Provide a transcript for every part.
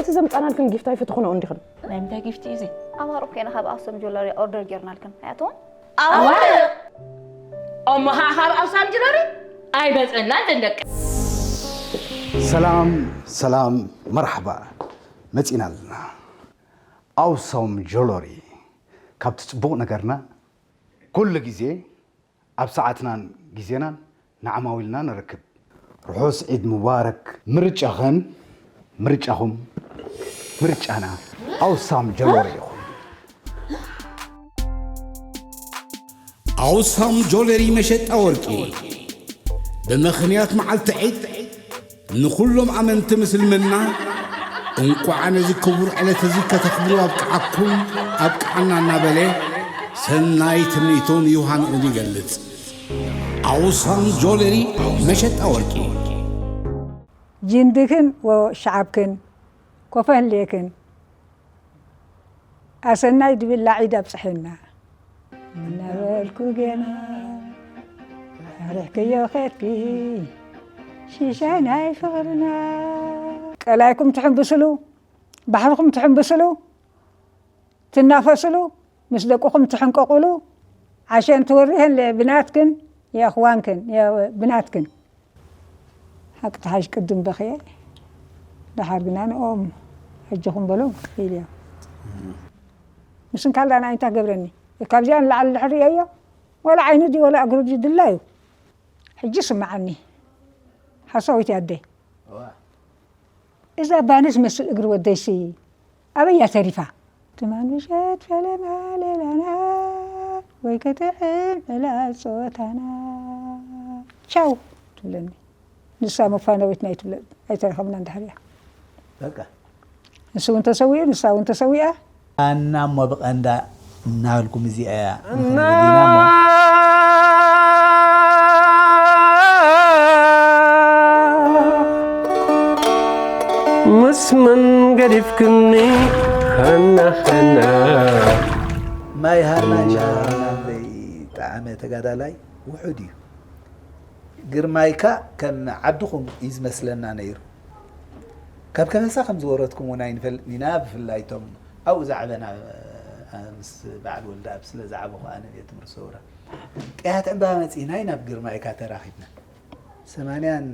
እቲ ዘምጻናልክን ጊፍት ኣይፈተኹንኦ እንዲኽን። ናይ ምንታይ ጊፍት እዩ እዚ? ኣማርቕ ኮይና ካብ ኣክሱም ጆለሪ ኦርደር ጌርናልክን ኣያትዎም። ኣዋርቕ! እሞ ኸዓ ካብ ኣክሱም ጅለሪ ኣይመጸናን ደንደቂ። ሰላም ሰላም፣ መርሓባ፣ መጺና ኣለና። ኣውሳም ጆሎሪ። ካብቲ ጽቡቕ ነገርና፣ ኩሉ ግዜ ኣብ ሰዓትናን ግዜናን ንዓማዊልና ንረክብ። ርሑስ ዒድ ሙባረክ። ምርጫኽን ምርጫኹም ምርጫና ኣውሳም ጆሎሪ ይኹን። ኣውሳም ጆለሪ መሸጣ ወርቂ፣ ብምኽንያት መዓልቲ ዒድ ንኹሎም ኣመንቲ ምስልምና እንቋዕ ነዚ ክቡር ዕለት እዚ ከተኽብሩ ኣብቅዓኩም ኣብቅዓና እናበለ ሰናይ ትምኒቱን ዮሃንኡን ይገልጽ። ኣውሳም ጆለሪ መሸጣ ወርቂ። ጅንድክን ወሸዓብክን ኮፈ ህሌክን ኣሰናይ ድብላ ዒድ ኣብጽሐና እናበልኩ ገና ኣሕሪሕክዮ ከድኪ ሽሻይ ናይ ፍቕርና። ቀላይኩም ትሕንብስሉ፣ ባሕርኹም ትሕንብስሉ፣ ትናፈስሉ፣ ምስ ደቅኹም ትሕንቀቑሉ፣ ዓሸን ትወሪሀን ብናትክን የእኽዋንክን ብናትክን። ሓቂ ተሓሽ ቅድም በኽየ፣ ደሓር ግና ንኦም ሕጂ ኹም በሎም ኢልዮ። ምስን ካልዳ ንኣይንታ ገብረኒ። ካብዚኣ ንላዕሊ ድሕር ርእየዮ፣ ወላ ዓይኑ ድዩ ወላ እግሩ ድዩ ድላዩ። ሕጂ ስምዓኒ። ሓሳዊት ኣደ። እዛ ባኒ ትመስል እግሪ ወደይሲ ኣበያ ተሪፋ? ትማን ምሸት ፈለማ ሌላና ወይ ክትዕም ዕላ ጾታና። ቻው ትብለኒ። ንሳ መፋነዊትና ኣይትብለ-፣ ኣይተረኸብና እንድሕር እያ። በቃ። ንሱ እውን ተሰዊኡ፣ ንሳ እውን ተሰዊኣ። ኣና እሞ ብቐንዳ እናበልኩም እዚኣ እያ። ንኽንደጊና እሞ። ምስ መን ገዲፍክኒ ሃና ሃና። ማይ ሃናን ሻሃናን ዘይጠዓመ ተጋዳላይ ውሑድ እዩ። ግርማይካ ከም ዓድኹም እዩ ዝመስለና ነይሩ። ካብ ከበሳ ከም ዝወረድኩም እውን ኣይንፈልጥን ኢና፣ ብፍላይ እቶም ኣብኡ ዝዓበና፣ እ፣ ምስ በዓል ወልደኣብ ስለ ዝዓበኹ ኣነ ቤት ትምህርቲ ሰውራ ቅያት ዕምባባ መጺእና ኢና ኣብ ግርማይካ ተራኺብና። ሰማንያን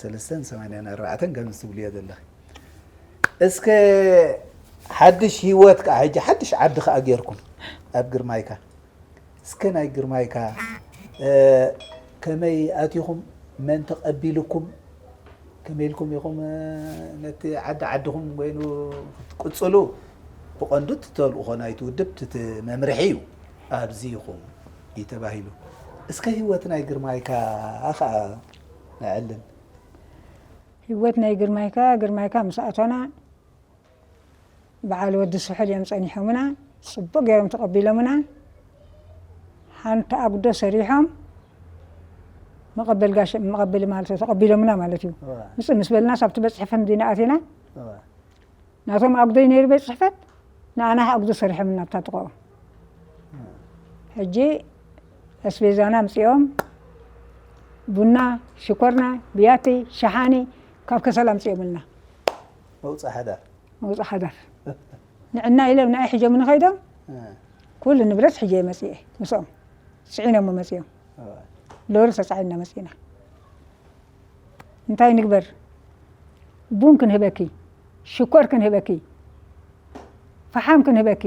ሰለስተን ሰማንያን ኣርባዕተን ከም ዝትብልዮ ዘለኺ። እስከ ሓድሽ ህይወት ከኣ ሕጂ ሓድሽ ዓዲ ከኣ ጌርኩም ኣብ ግርማይካ። እስከ ናይ ግርማይካ፣ እ፣ ከመይ ኣቲኹም? መን ተቐቢሉኩም? ከመይ ኢልኩም ኢኹም፣ እ፣ ነቲ ዓዲ ዓድኹም ኮይኑ ክትቅጽሉ? ብቐንዱ እቲ ተልእኾ ናይቲ ውድብ እቲ መምርሒ እዩ። ኣብዚ ኢኹም እዩ ተባሂሉ። እስከ ህይወት ናይ ግርማይካ ኸኣ ነዕልል። ህይወት ናይ ግርማይካ፣ ግርማይካ ምስ ኣቶና በዓል ወዲ ስሑል እዮም ጸኒሖምና፣ ጽቡቕ ገይሮም ተቐቢሎምና። ሓንቲ ኣጉዶ ሰሪሖም መቐበል ጋሽ-፣ መቐበሊ ማለት እዩ፣ ተቐቢሎምና ማለት እዩ። እዋ። ምስ፣ ምስ በልናስ ኣብቲ ቤት ጽሕፈት እንዲና ኣቲና፣ እዋ። ናቶም ኣጉዶ እዩ ነይሩ ቤት ጽሕፈት፣ ንኣና ኣጉዶ ሰሪሖምና ኣብታ ጥቕኦም። ሕጂ ኣስቤዛና ኣምጺኦም፣ ቡና፣ ሽኮርና፣ ብያቲ፣ ሸሓኒ ካብ ከሰል ኣምጺኦምልና። መውጽእ ሓዳር። መውጽእ ሓዳር። ንዕና ኢሎም ንኣይ ሒዞም ንኸይዶም፣ እ። ኩሉ ንብረት ሒዘ መጺኤ ምስኦም። ጽዒኖሞ መጺኦም። እዋ። ሎሪ ተጻዒንና መጺእና። እንታይ ንግበር? ቡን ክንህበኪ፣ ሽኮር ክንህበኪ፣ ፈሓም ክንህበኪ፣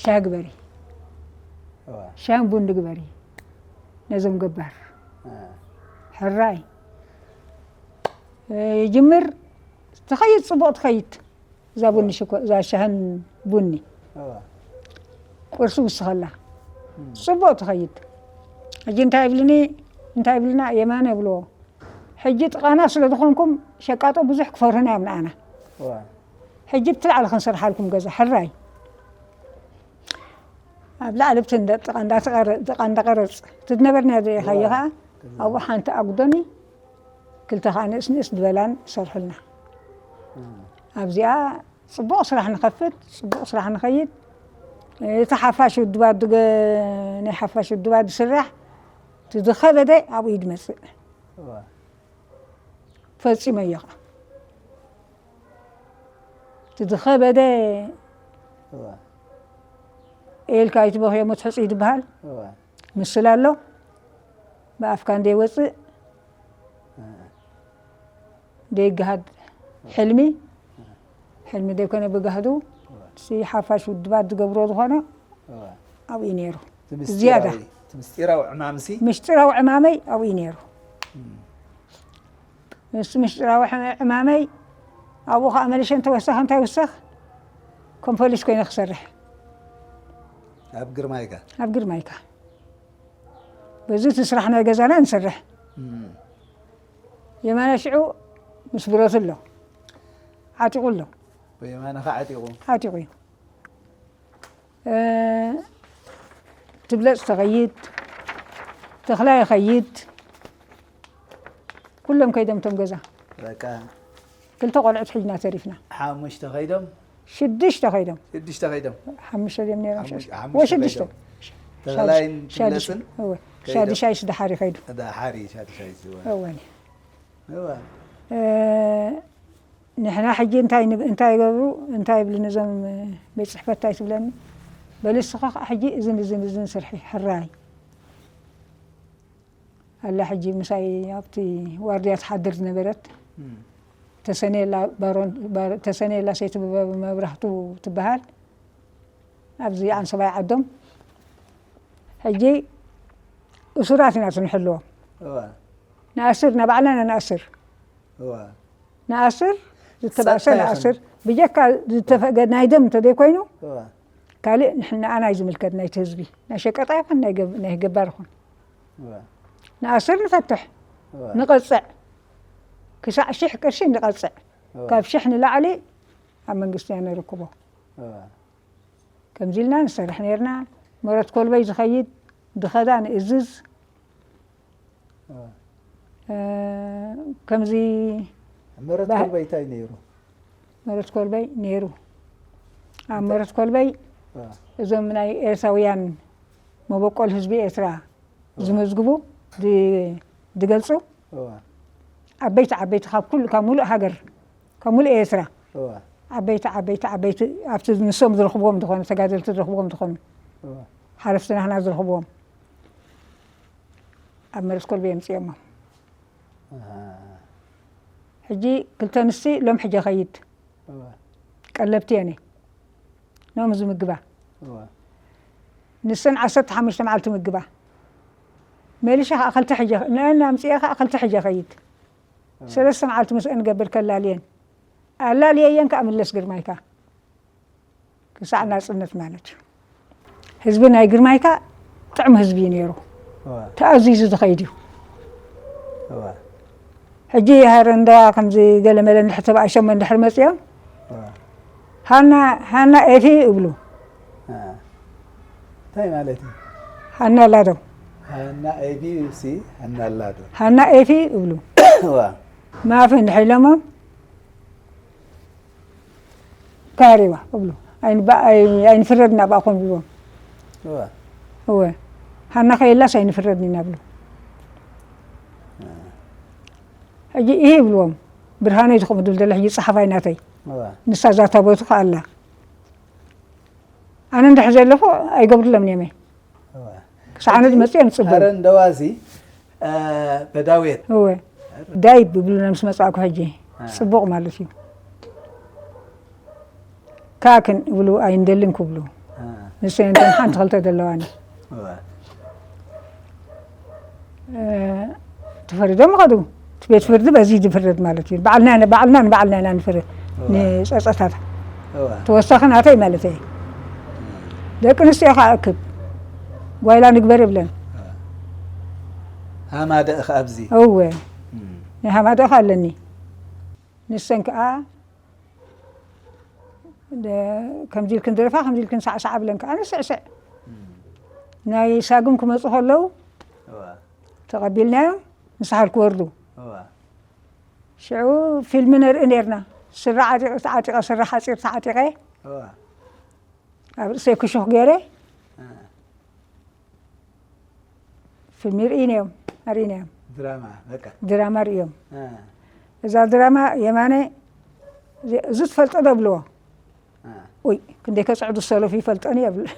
ሻሂ ግበሪ። እዋ። ሻሂን ቡን ግበሪ። ነዞም ገባር። እ። ሕራይ። እ፣ ይጅምር፣ ትኸይድ፣ ጽቡቕ ትኸይድ። እዛ ቡኒ ሽኮ-፣ እዛ ሻህን ቡኒ። እዋ። ቁርሲ ውስኸላ። እም። ጽቡቕ ትኸይድ። ሕጂ እንታይ ይብልኒ፣ እንታይ ይብልና፣ የማነ ይብልዎ። ሕጂ ጥቓና ስለ ዝኾንኩም፣ ሸቃጦ ብዙሕ ክፈርሁና እዮም ንኣና። እዋ። ሕጂ ብቲ ላዕሊ ክንሰርሓልኩም ገዛ፣ ሕራይ። ኣብ ላዕሊ ብቲ እንደ-፣ ጥቓ እንዳተቐረ-፣ ጥቓ እንዳቐረጽ፣ እቲ ዝነበርና ዘይኻዮ እዋ። ኸዓ፣ እዋ። ኣብኡ ሓንቲ ኣጉዶኒ፣ ክልተ ኸዓ ንእስ ንእስ ዝበላን ይሰርሑልና። እም። ኣብዚኣ ጽቡቕ ስራሕ ንኸፍት፣ ጽቡቕ ስራሕ ንኸይድ። እቲ ሓፋሽ ውድባት ድገ-፣ ናይ ሓፋሽ ውድባት ዝስራሕ፣ እቲ ዝኸበደ ኣብኡ እዩ ዝመጽእ። እዋ። ፈጺመዮ ኸዓ። እቲ ዝኸበደ እዋ ኤልካ ኣይትበኽዮ፣ መትሕጺ እዩ ዝበሃል። እዋ ምስል ኣሎ። ብኣፍካ እንደይወፅእ፣ ደይገሃድ ሕልሚ፣ ሕልሚ ዘይኮነ ብጋህዱ፣ እቲ ሓፋሽ ውድባት ዝገብሮ ዝኾነ እዋ ኣብኡ እዩ ነይሩ። እቲ ዝያዳ ምስጢራዊ እቲ ምስጢራዊ ዕማምሲ ምስጢራዊ ዕማመይ ኣብኡ እዩ ነይሩ። ንሱ ምስጢራዊ ዕማመይ ኣብኡ ከዓ መሊሸ እንተወሰኸ እንታይ ውሰኽ ከም ፖሊስ ኮይነ ክሰርሕ ኣብ ግርማይካ ኣብ ግርማይካ በዚ እቲ ስራሕ ናይ ገዛና ንሰርሕ። እም። የማነ ሽዑ ምስ ብረቱ ኣሎ፣ ዓጢቑ ኣሎ። ብየማንኻ ዓጢቑ ዓጢቑ እዩ። ትብለፅ ተኸይድ፣ ተኽላይ ይኸይድ። ኩሎም ከይዶም ቶም ገዛ። በቃ ክልተ ቆልዑት ሒዝና ተሪፍና። ሓሙሽተ ከይዶም ሽዱሽተ ከይዶም። ሽዱሽተ ከይዶም ሓሙሽተ ድዮም ነይሮም? ሓሙሽ- ሸ- ሓሙሽተ ወይ ሽዱሽተ። ከይዶም። ተኽላይን ሻድሽ- ትብለፅን እወ። ከይዶም። ሻድሻይ ድሓር ይኸይዱ። ዳሓሪ ሻድሻይ ዝወ እወ። እዋ እ፣ ንሕና ሕጂ እንታይ ንግ- እንታይ ይገብሩ እንታይ ይብሉ ነዞም እ፣ ቤት ፅሕፈት እንታይ ትብለኒ? በሊ እስኻ ከዓ ሕጂ እዝን እዝን እዝን ስርሒ ሕራይ ኣላ። ሕጂ ምሳይ ኣብቲ ዋርድያ ትሓድር ዝነበረት እም። ተሰኔላ ባሮን ባር- ተሰኔላ ሰይቲ መብራህቱ ትበሃል። ኣብዚ ዓንሰባይ ዓዶም ሕጂ እሱራት ኢና ትንሕልዎም። እዋ ንኣስር ናባዕልና ኢና ንኣስር እዋ ንኣስር ዝተባእሰ ጸጥታ ንኣስር ብጀካ ዝተፈገ ናይ ደም እንተዘይኮይኑ እዋ ካልእ ንሕና ኣናይ ዝምልከት ናይቲ ህዝቢ ናይ ሸቀጣ ይኹን ናይ ገብ- ናይ ገባር ይኹን እዋ ንኣስር ንፈትሕ እዋ ንቐፅዕ ክሳዕ ሽሕ ቅርሺ ንቐፅዕ እዋ ካብ ሽሕ ንላዕሊ ኣብ መንግስቲ ኢና ነርክቦ። እዋ ከምዚ ኢልና ንሰርሕ ነርና። መረት ኮልበይ ዝኸይድ ድኸዳ ንእዝዝ እዋ እ፣ ከምዚ መረት ባህ- ኮልበይ እንታይ ነይሩ? መረት ኮልበይ ነይሩ። ኣብ መረት ኮልበይ እዋ እዞም ናይ ኤርትራውያን መበቆል ህዝቢ ኤርትራ ዝመዝግቡ ድ- ድገልጹ እዋ ዓበይቲ ዓበይቲ ካብ ኩሉ ካብ ሙሉእ ሃገር ካብ ሙሉእ ኤርትራ እዋ ዓበይቲ ዓበይቲ ዓበይቲ ኣብቲ ንሶም ዝረኽብዎም ዝኾነ ተጋደልቲ ዝረኽብዎም ዝኾኑ እዋ ሓለፍቲ ናህና ዝረኽብዎም ኣብ መረት ኮልበይ የምፅኦሞም። ኣሃ ሕጂ ክልተ ኣንስቲ ሎም ሕጂ ኸይድ እዋ ቀለብቲ የኔ ኖም ዝምግባ እዋ ንሰን ዓሰርተ ሓሙሽተ መዓልቲ ምግባ መሊሻ ከዓ ክልተ ሕጂ ንአን ኣምፅኤ ከዓ ክልተ ሕጂ ኸይድ ሰለስተ መዓልቲ ምስአን ገብር ከላልየን ኣላልየየን ከዓ ምለስ ግርማይካ ክሳዕ ናፅነት ማለት እዩ። ህዝቢ ናይ ግርማይካ ጥዑም ህዝቢ እዩ ነይሩ። እዋ ተኣዚዙ ዝኸይድ እዩ። እዋ ሕጂ ሃረ እንዳ ከምዚ ገለመለ እንድሕር ተባእሾም እንድሕር መፅኦም እዋ ሃና ሃና ኤፊ እብሉ። አ። እንታይ ማለት እዩ? ሃና ኣላዶ ሃና ኤቢ ሲ ሃና ኣላዶ ሃና ኤፊ እብሉ። እዋ ማፊ እንድሕር ኢሎሞም ካሪዋ እብሉ። ኣይንባ- ኣይ- ኣይንፍረድ እናባእኾም ይብሎም። እዋ እወ ሃና ከየላስ ኣይንፍረድን ኢና ብሉ። ሕጂ ይህ ይብልዎም ብርሃነይ ዝኸም ድብል ደለ ሕጂ ፀሓፋይ ናተይ እዋ ንሳ ዛታ ቦቱ ከኣላ ኣነ እንድሕ ዘለኹ ኣይገብርሎም ኔመ እዋ ክሳዕ ኣነ ዝመፅእ የምፅእ ኣረ እንደዋዚ በዳዌት እወ ዳይ ብብሉና ምስ መፃእኩ ሕጂ ፅቡቕ ማለት እዩ። ካክን እብሉ ኣይንደልን ክብሉ ንሰን እንተን ሓንቲ ክልተ ዘለዋኒ ተፈሪዶም ይኸዱ። እቲ ቤት ፍርዲ በዚ ዝፍረድ ማለት እዩ። ባዕልና ባዕልና ንባዕልና ኢና ንፍረድ ንፀፀታት ተወሳኺ ናተይ ማለት እየ። ደቂ ኣንስትዮ ከዓ እክብ ጓይላ ንግበር ይብለን። ሃማደእኽ ኣብዚ እወ ናይ ሃማደእኻ ኣለኒ። ንሰን ከዓ ከምዚ ኢልክን ደርፋ ከምዚ ኢልክን ሳዕሳዕ ብለን ከዓ ንስዕስዕ ናይ ሳግም ክመፁ ከለዉ ተቐቢልናዮም ምሳሕል ክወርዱ ሽዑ ፊልሚ ነርኢ ነርና። ስረ ዓጢቐ ስረ ሓፂር ተዓጢቐ ኣብ ርእሰይ ክሹኽ ገይረ ፊልሚ ርእይናዮም ኣርእይናዮም ድራማ በቃ ድራማ ርእዮም እዛ ድራማ የማነ እዚ ትፈልጦ ዶ ብልዎ። ኡይ ክንደይ ከፅዕዱ ሰለፉ ይፈልጠን እየ ብል።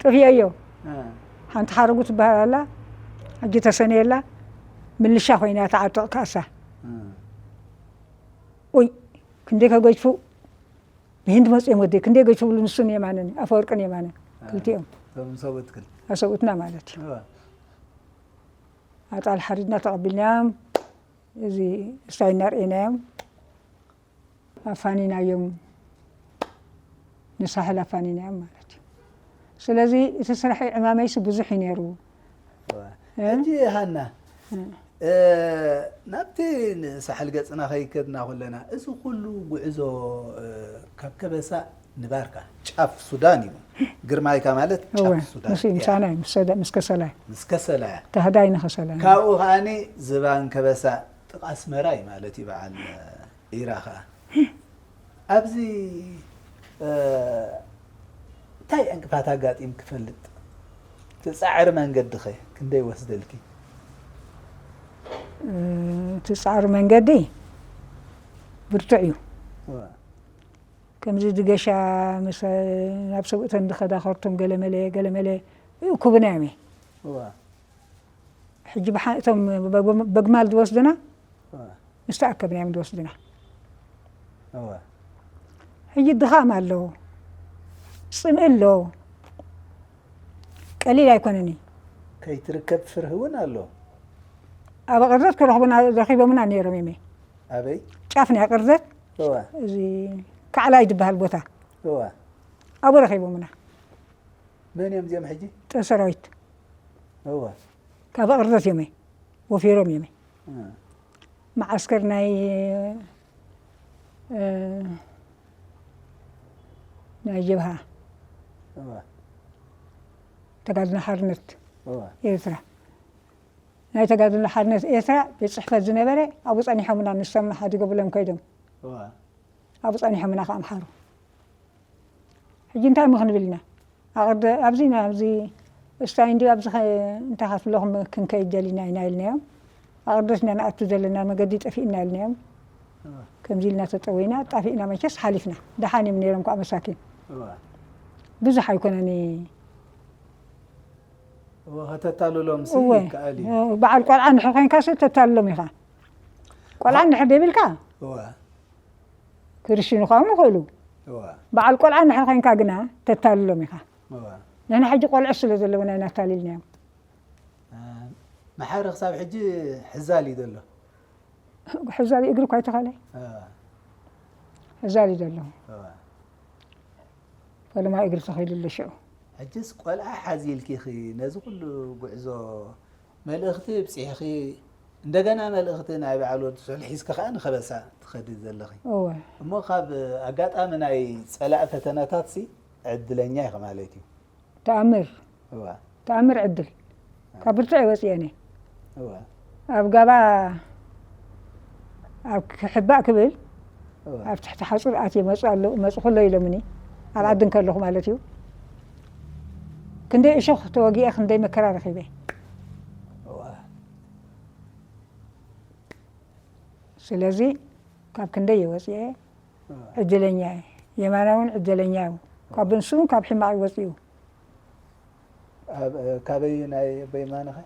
ጥፍየዮ። ሓንቲ ሓረጉ ትበሃል ኣላ። ሕጂ ተሰነየላ። ምልሻ ኮይና ተዓጥቕ ካሳ። ኡይ ክንደይ ከገጅፉ። ብህንድ መፅኦም ወደይ ክንደይ ገጅፉ ብሉ። ንሱን የማነን ኣፈወርቅን የማነን ክልቲኦም። እቶም ሰብኡትክን ኣሰብኡትና ማለት እዩ። ኣጣል ሓሪድና ተቐቢልናዮም። እዚ እስታይ እናርእናዮም ኣፋኒናዮም። ንሳሕል ኣፋኒናዮም ማለት እዩ። ስለዚ እቲ ስራሕ ዕማመይሲ ብዙሕ እዩ ነይሩ። ሕጂ ሃና ናብቲ ንሳሕል ገፅና ከይከድና ከለና እዚ ኩሉ ጉዕዞ ካብ ከበሳ ንባርካ ጫፍ ሱዳን እዩ። ግርማይካ ማለት ጫፍ ሱዳን ምስ ምሳና እዩ ምስ ከሰላ እዩ። ምስ ከሰላ እያ። ታህዳይ ንኸሰላ እዩ። ካብኡ ከዓኒ ዝባን ከበሳ ጥቓ ኣስመራ እዩ ማለት እዩ በዓል ኢራ ኸዓ ኣብዚ እንታይ ዕንቅፋት ኣጋጢም ክፈልጥ ትፃዕሪ መንገዲ ኸ ክንደይ ወስደልኪ? ትፃዕሪ መንገዲ ብርቱዕ እዩ። ከምዚ ድገሻ ምስ ናብ ሰብእተን ዝኸዳ ከርቶም ገለመለ ገለመለ ይእኩብና እዮም። ሕጂ ብሓ- እቶም በግማል ዝወስዱና ምስ ተኣከብና እዮም ዝወስዱና። ሕጂ ድኻም ኣሎ፣ ፅምኢ ኣሎ፣ ቀሊል ኣይኮነን እዩ። ከይትርከብ ፍርሂ እውን ኣሎ። ኣብ ኣቐርደት ክረኽቡና ረኺቦምና ነይሮም እዮም። ኣበይ? ጫፍ ናይ ኣቐርደት እዋ እዚ ካዕላይ ዝበሃል ቦታ እዋ ኣብኡ ረኺቦምና። መን እዮም እዚኦም ሕጂ? ጦር ሰራዊት እዋ ካብ ኣቕርደት እዮም ወፊሮም እዮም። እ፣ መዓስከር ናይ እ፣ ናይ ጀብሃ እዋ ተጋድሎ ሓርነት እዋ ኤርትራ ናይ ተጋድሎ ሓርነት ኤርትራ ቤት ፅሕፈት ዝነበረ ኣብኡ ፀኒሖምና ንሶም ሓዲጎ ብሎም ከይዶም እዋ ኣብኡ ፀኒሖምና ከኣምሓሩ። ሕጂ እንታይ እሞ ክንብል ኢና ኣቕርደ ኣብዚ ናብዚ እስታይ እንዲ ኣብዚ እንታይ ካፍለኹም ክንከይድ ደሊና ኢና ኢልናዮም። ኣቕርደት ኢና ንኣቱ ዘለና መገዲ ጠፊእና ኢልናዮም። ከምዚ ኢልና ተጠወይና ጣፊእና መቸስ ሓሊፍና። ደሓን እዮም ነይሮም ከዓ መሳኪን እዋ ብዙሕ ኣይኮነን። እዋ ከተታልሎም ሲ እወ ይከኣል እዩ በዓል ቆልዓ እንድሕር ኮይንካ ሲ ተታልሎም ኢኻ። ቆልዓ እንድሕር ደይብልካ እዋ ክርሽኑ ከዓ ይኽእሉ። እዋ በዓል ቆልዓ እንድሕር ኮይንካ ግና ተታልሎም ኢኻ። እዋ ንሕና ሕጂ ቆልዑ ስለ ዘለውና ኢና ኣታሊልናዮም። መሓሪ ክሳብ ሕጂ ሕዛል እዩ ዘሎ። ሕዛል እግሪ እኳ ኣይተኸለ እዋ ሕዛል እዩ ዘሎ። እዋ ፈለማ እግሪ ተኸይሉ ኣሎ ሽዑ። ሕጅስ ቆልዓ ሓዚልኪ ኢኺ ነዚ ኩሉ ጉዕዞ መልእኽቲ ኣብፂሕኺ እንደገና መልእኽቲ ናይ በዓል ወዲ ስሑል ሒዝኪ ከዓ ንኸበሳ ትኸዲ ዘለኺ እወ እሞ ካብ ኣጋጣሚ ናይ ፀላእ ፈተናታት ሲ ዕድለኛ ኢኺ ማለት እዩ። ተኣምር እዋ ተኣምር ዕድል ካብ ብርትዕ ወፂአኒ እዋ ኣብ ጋባ ኣብ ክሕባእ ክብል እዋ ኣብ ትሕቲ ሓፁር ኣትየ መፁ ኣለዉ መፁ ከሎ ኢሎምኒ ኣብ ዓዲ እንከለኹ ማለት እዩ። ክንደይ እሾኽ ተወጊአ ክንደይ መከራ ረኺበ። እዋ ስለዚ ካብ ክንደይ እየ ወፂአ። ዕድለኛ እየ። የማና እውን ዕድለኛ እዩ። ካብ ብንሱ እውን ካብ ሕማቕ እዩ ወፂኡ። ኣብ- ካበይ ናይ በይማንኸ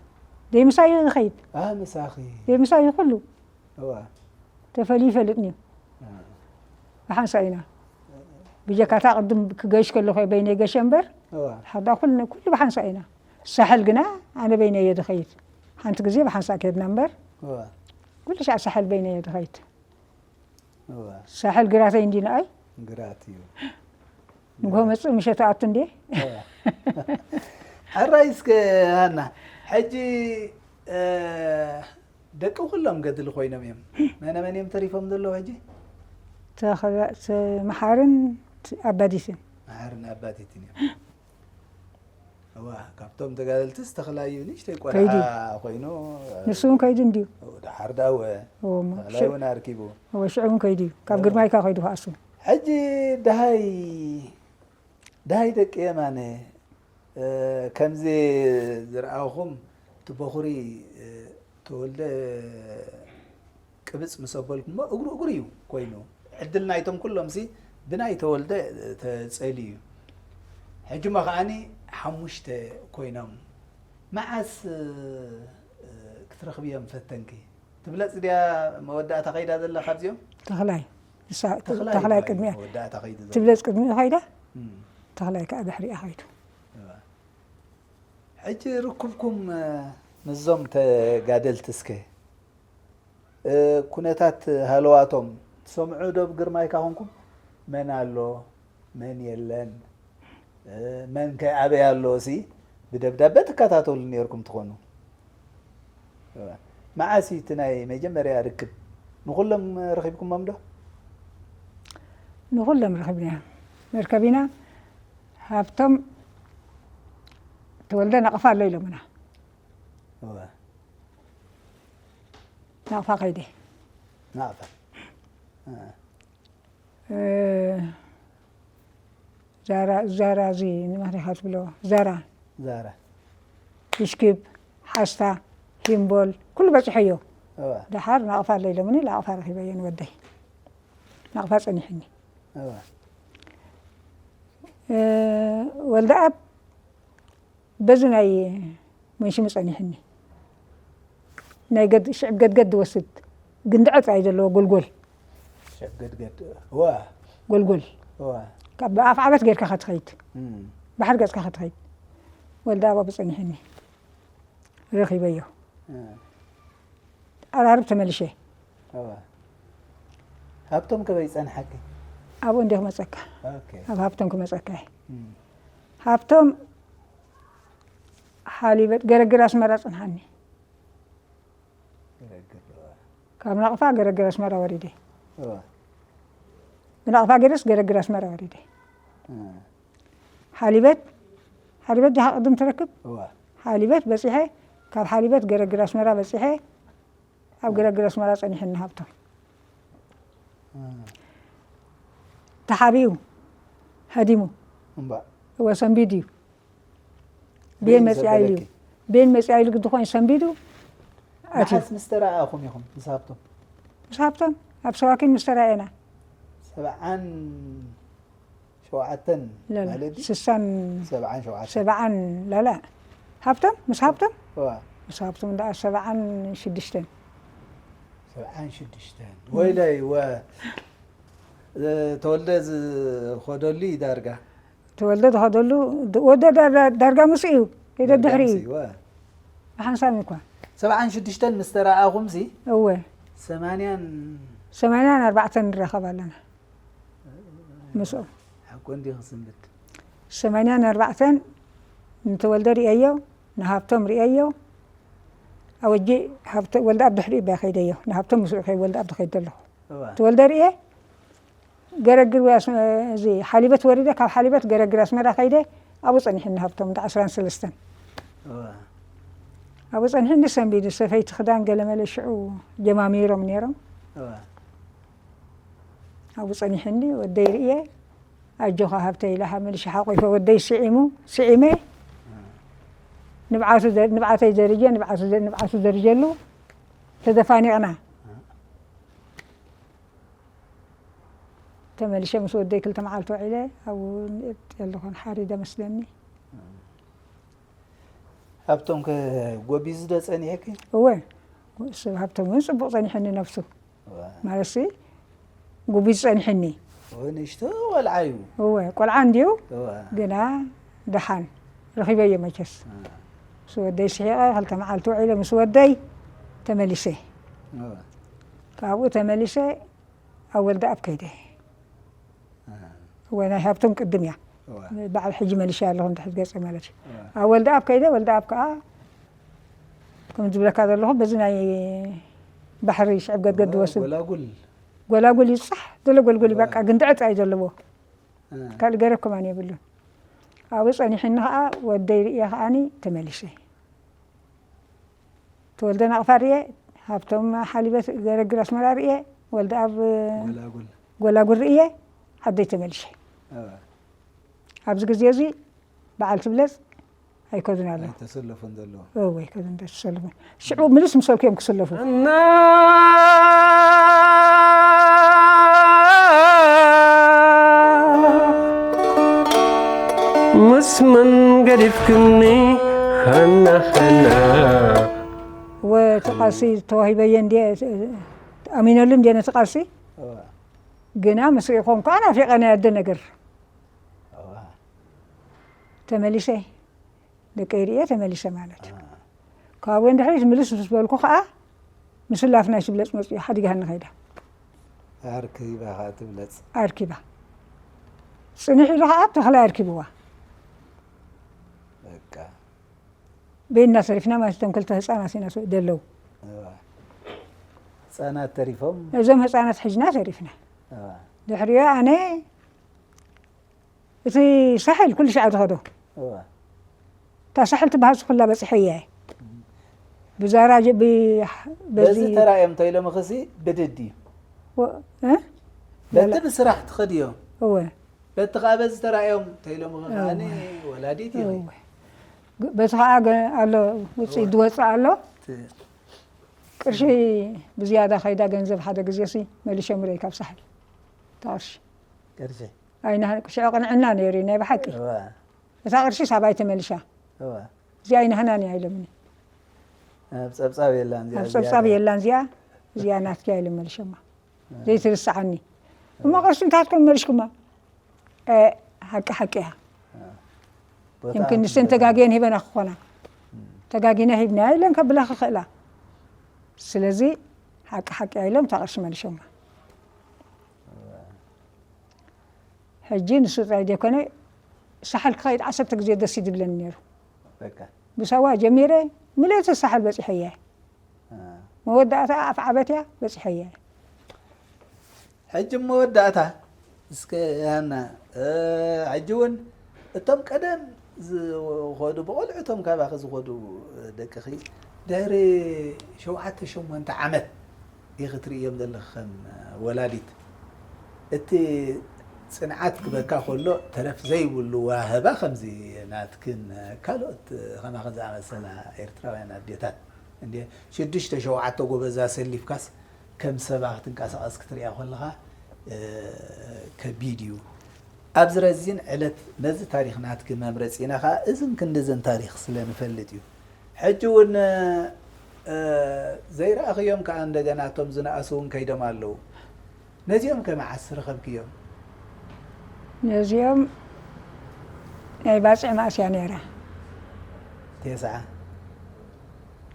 ደይ ምሳይ እዩ ዝኸይድ ኣ ምሳኺ ደይ ምሳይ እዩ ኩሉ እዋ ተፈልዩ ይፈልጥኒ እዩ። ብሓንሳ ኢና ብጀካታ ቅድም ክገሽ ከለኹ በይነይ ገሸ እምበር እዋ ሓዳ ኩሉ ኩሉ ብሓንሳ ኢና። ሳሕል ግና ኣነ በይነይ እየ ዝኸይድ። ሓንቲ ግዜ ብሓንሳ ከድና እምበር እዋ ኩሉ ሻዕ ሳሕል በይነይ እየ ዝኸይድ። እዋ ሳሕል ግራተይ እንዲ ንኣይ ግራት እዩ ንግሆ መፅእ ምሸት ኣቱ እንዴ ሕራይ እስከ ሃና ሕጂ ደቂ ኩሎም ገድሊ ኮይኖም እዮም። መነ መን እዮም ተሪፎም ዘለዉ ሕጂ? መሓርን ኣባዲትን መሓርን ኣባዲትን እዮም። እዋ ካብቶም ተጋደልትስ ተኽላይ እዩ ንእሽተይ ቆልዓ ኮይኑ ንሱ እውን ከይዱ እንድዩ ድሓር ዳወ ተኽላይ እውን ኣርኪቡ ሽዑ እውን ከይዱ እዩ ካብ ግርማይካ ከይዱ ከኣሱ ሕጂ ድሃይ ድሃይ ደቂ የማነ ከምዚ ዝረኣኹም እቲ በኹሪ ተወልደ ቅብጽ ምስ ኣበልኩሞ እግሩ እግሩ እዩ ኮይኑ። ዕድል ናይቶም ኩሎምሲ ብናይ ተወልደ ተጸልዩ እዩ። ሕጂ እሞ ከዓኒ ሓሙሽተ ኮይኖም። መዓስ፣ እ፣ ክትረኽብዮም ፈተንኪ? ትብለጽ ድያ መወዳእታ ከይዳ ዘላ ካብዚኦም? ተኽላይ። ንሳ-፣ ተኽላይ ተኽላይ እዩ ቅድሚያ። መወዳእታ ከይዱ ዘሎ። ትብለጽ ቅድሚኡ ከይዳ፣ እም። ተኽላይ ከኣ ድሕሪኣ ከይዱ። እዋ። ሕጂ ርክብኩም፣ እ፣ ምስዞም ተጋደልቲ እስከ፣ እ፣ ኩነታት ሃለዋቶም ትሰምዑ ዶ? ብግርማይካ ኮንኩም መን ኣሎ፣ መን የለን፣ እ፣ መን ከ ኣበይ ኣሎ ሲ ብደብዳበ ትከታተሉ ነይርኩም ትኾኑ። እዋ። መዓስ እዩ እቲ ናይ መጀመርያ ርክብ? ንኹሎም ረኺብኩሞም ዶ? ንኹሎም ረኺብና። መርከቢና ሃብቶም ተወልደ ናቕፋ ኣሎ ኢሎምና። እዋ። ናቕፋ ከይደ። ናቕፋ። እ። እ፣ ዛራ፣ ዛራ እዚ ንማን ኢኻ ትብሎ? ዛራ። ዛራ። ይሽክብ፣ ሓስታ፣ ሂምቦል፣ ኩሉ በጺሐዮ። እዋ። ደሓር ናቕፋ ኣሎ ኢሎምኒ፣ ናቕፋ ረኺበዮ ንወደይ። ናቕፋ ጸኒሕኒ። እዋ። እ፣ ወልደኣብ በዚ ናይ መንሽሙ ጸኒሕኒ። ናይ ገድ-፣ ሽዕብ ገድገድ ዝወስድ ግንድዐ ጥራይ ዘለዎ ጎልጎል። ሽዕብ ገድገድ። እዋ። ጎልጎል። እዋ። ካብ ኣፍ ዓበት ጌርካ ከትኸይድ። እም። ባሕሪ ገጽካ ከትኸይድ። ወልደኣብ ኣብኡ ጸኒሕኒ። ረኺበዮ። እ። ኣራርብ ተመልሼ። እዋ። ሃብቶም ከበይ ጸንሓኪ? ኣብኡ እንዲየ ክመጸካ። ኦኬ። ኣብ ሃብቶም ክመጸካ እየ። እም። ሃብቶም ሓሊበት ገረግር ኣስመራ ጽንሓኒ። ገረግር፣ እዋ። ካብ ናቕፋ ገረግር ኣስመራ ወሪደ። እዋ። ብናቕፋ ገይረስ ገረግር ኣስመራ ወሪደ። እ። ሓሊበት፣ ሓሊበት ዲኻ ቅድም ትረክብ? እዋ። ሓሊበት በጺሐ፣ ካብ ሓሊበት ገረግር ኣስመራ በጺሐ፣ ኣብ ገረግር ኣስመራ ጸኒሕኒ ሃብቶም። እ። ተሓቢኡ፣ ሃዲሙ። እምባ። እወ፣ ሰንቢዱ እዩ። ቤን ቤን መጺኣ ኢሉ እዩ። ዘበለኪ። ቤን መጺኣ ኢሉ ግዲ ኮይኑ ሰንቢዱ ኣትዩ። መዓስ ምስ ተረኣኣኹም ኢኹም ምስ ሃብቶም? ምስ ሃብቶም ኣብ ሰዋኪን ምስ ተራኣየና። ሰብዓን ሸውዓተን ላላ፣ ማለት ድዩ? ስሳን ሰብዓን ሸውዓተን። ሰብዓን ላላ። ሃብቶም፣ ምስ ሃብቶም? እዋ። ምስ ሃብቶም ደኣ ሰብዓን ሽዱሽተን። ሰብዓን ሽዱሽተን። ወይለይ፣ ወ-፣ ተወልደ ዝኸደሉ እዩ ዳርጋ። ተወልደ ዝኸደሉ፣ ድ-፣ ወደ ዳ-፣ ዳ-፣ ዳርጋ ምስኡ እዩ። ከይደ ዳርጋ ድሕሪ እዩ። ምስኡ፣ እዋ። ብሓንሳብ እኳ። ሰብዓን ሽዱሽተን ምስ ተረኣኹምሲ፣ እወ። ሰማንያን ሰማንያን ኣርባዕተን ንራኸብ ኣለና። ምስኦም። ሓቆ እንዲ ክስምት። ሰማንያን ኣርባዕተን ንተወልደ ርእየዮ፣ ንሃብቶም ርእየዮ። ኣወጂ ሃብተ-፣ ወልደ ኣብ ድሕሪኡ እባ ከይደዮ። ንሃብቶም ምስኡ ከይ-፣ ወልደ ኣብ ዝኸይድ ዘለኹ። እዋ። ተወልደ ርእየ፣ ገረግር ወይ ኣስ-፣ እዚ ሓሊበት ወሪደ፣ ካብ ሓሊበት ገረግር ኣስመራ ከይደ፣ ኣብኡ ጸኒሕኒ ሃብቶም እንዳ ዕስራን ሰለስተን። እዋ። ኣብኡ ጸኒሕኒ ሰንቢዱ፣ ሰፈይቲ ክዳን ገለመለ ሽዑ ጀማሚሮም ነይሮም። እዋ። ኣብኡ ጸኒሕኒ፣ ወደይ ርእየ፣ ኣጆኻ ሃብተይ ኢለ፣ መሊሸ ሓቑፈ፣ ወደይ ስዒሙ፣ ስዒመ፣ ንብዓቱ ዘ-፣ ንብዓተይ ዘርጀ፣ ንብዓቱ ዘ-፣ ንብዓቱ ዘርጀሉ፣ ተደፋኒቕና። ተመሊሸ ምስ ወደይ ክልተ መዓልቲ ውዒለ፣ ኣብኡ ንእጥ ኣለኹን ሓሪደ መስለኒ። ሃብቶም ከ ጎቢዙ ዶ ጸኒሕኪ? እወ፣ ሰብ ሃብቶም እውን ጽቡቕ ጸኒሕኒ ነብሱ። እወ። ማለትሲ፣ ጎቢዙ ጸኒሕኒ። እወ፣ ንእሽቶ ቆልዓ እዩ። እወ፣ ቆልዓ እንድዩ፣ እወ። ግና ደሓን ረኺበዮ መቸስ። እ። ምስ ወደይ ስሒቐ፣ ክልተ መዓልቲ ውዒለ ምስ ወደይ ተመሊሰ። እወ። ካብኡ ተመሊሰ ኣብ ወልደኣብ ከይደ። እ። እወ፣ ናይ ሃብቶም ቅድም እያ። እወ። በዓል ሕጂ መሊሸያ ኣለኹ፣ እንድሕር ገጸ ማለት እዩ። እወ። ኣብ ወልደኣብ ከይደ፣ ወልደኣብ ከኣ ከም ዝብለካ ዘለኹ፣ በዚ ናይ ባሕሪ ሽዕብ ገድገድ ዝወስድ ጎላጉል። ጎላጉል ይብጻሕ፣ ዘሎ ጎልጎል እዩ፣ እወ። በቃ፣ ግንዲ ዕጻ እዩ ዘለዎ። እ። ካልእ ገረብ ከማን የብሉን። ኣብኡ ጸኒሕኒ ከኣ፣ ወደይ ርእየ ከኣኒ ተመሊሰ። ተወልደ ናቕፋ ርእየ፣ ሃብቶም ሓሊበት ገረግር ኣስመራ ርእየ፣ ወልደኣብ ጎላጉል። ጎላጉል ርእየ፣ ዓደይ ተመሊሸ። እወ። ኣብዚ ግዜ እዚ በዓል ትብለጽ ኣይከዱን ኣለዉ። ኣይተሰለፉን ዘለዉ። እወ ኣይከዱን ተሰለፉ። ሽዑ ምልስ ምሰልኩ እዮም ክስለፉ። እና ምስ መን ገዲፍክኒ ኸና ኸና ወቲ ቃልሲ ተዋሂበየ እንዲ ኣሚነሉ እንዲ ነቲ ቃልሲ እዋ ግና ምስ ሪእኾም ከዓ ናፊቐ ናይ ኣደ ነገር እዋ ተመሊሰ ደቀይ ርእየ ተመሊሰ ማለት እዩ። ካብኡ እንድሕሪት ምልስ ምስ በልኩ ከዓ ምስላፍ ናይ ትብለፅ መፅኡ ሓዲጋ ንኸይዳ ኣርኪባ ከዓ ትብለፅ። ኣርኪባ ፅንሕ ኢሉ ከዓ ተኽላይ ኣርኪብዋ በቃ በይንና ተሪፍና ማለት እቶም ክልተ ህፃናት ኢና ደለዉ እዋ ህፃናት ተሪፎም እዞም ህፃናት ሒዝና ተሪፍና እዋ ድሕሪዮ ኣነ እቲ ሳሕል ኩሉ ሻዕ ዝኸዶ እዋ እታ ሳሕል ትበሃል ኩላ በፂሐ እየ ብዛራ ጀ- ብ- በዚ በዚ ተራእዮም እንተኢሎም ኸሲ ብድድ እዩ ወ- እ? በቲ ብስራሕ ትኸድዮ እወ በቲ ከዓ በዚ ተራእዮም እንተኢሎም ኸዓኒ ወላዲት እዩ እወ ግ- በዚ ከዓ ገ- ኣሎ ውፅኢት ዝወፅእ ኣሎ ቅርሺ ብዝያዳ ከይዳ ገንዘብ ሓደ ግዜ ሲ መሊሸ ምረይ ካብ ሳሕል እታ ቅርሺ ቅርሺ ኣይና ሽዑ ቅንዕና ነይሩ እዩ ናይ ብሓቂ እዋ እታ ቅርሺ ሳባይ ተመሊሻ እዋ እዚኣ ኣይናህናን እያ ኢሎምኒ ኣብ ፀብፃብ የላን እዚኣ ኣብ ፀብፃብ የላን እዚኣ እዚኣ ናትኪ እያ ኢሎም መሊሸማ ዘይትርስዓኒ እሞ ቅርሺ እንታትኩም መሊሽኩማ እ፣ ሓቂ ሓቂ እያ ቦታ يمكن ንሰን ተጋግየን ሂበና ክኾና ተጋጊና ሂብና ኢለን ከብላ ክኽእላ ስለዚ ሓቂ ሓቂ እያ ኢሎም እታ ቅርሺ መሊሾማ ሕጂ ንሱ ጥራይ ዘይኮነ ሳሕል ክኸይድ ዓሰርተ ግዜ ደስ እዩ ዝብለኒ ነይሩ በቃ ብሳዋ ጀሚረ ምልእቲ ሳሕል በፂሐ እየ እ። መወዳእታ ኣፍ ዓበት እያ በፂሐ እየ ሕጂ መወዳእታ እስከ ያና እ፣ ሕጂ እውን እቶም ቀደም ዝኸዱ ብቆልዑቶም ካባኺ ዝኸዱ ደቅኺ ድሕሪ ሸውዓተ ሸሞንተ ዓመት ኢኺ ትርእዮም ዘለኺ ከም ወላዲት እቲ ፅንዓት ክበካ ከሎ ተረፍ ዘይብሉ ዋህባ ከምዚ ናትክን ካልኦት ከማኺ ዝኣመሰላ ኤርትራውያን ኣዴታት እንደ ሽዱሽተ ሸውዓተ ጎበዛ ሰሊፍካስ ከም ሰባ ክትንቀሳቐስ ክትሪኣ ከለኻ እ፣ ከቢድ እዩ። ኣብዚ ረዚን ዕለት ነዚ ታሪኽ ናትኪ መምረፂና ከዓ እዝን ክንድዝን ታሪኽ ስለ ንፈልጥ እዩ። ሕጂ እውን እ፣ ዘይረኣኽዮም ከዓ እንደገና እቶም ዝነኣሱ እውን ከይዶም ኣለዉ። ነዚኦም ከ መዓስ ረኸብክዮም? ነዚኦም ናይ ባፅዕ መኣስ እያ ነይራ ቴስዓ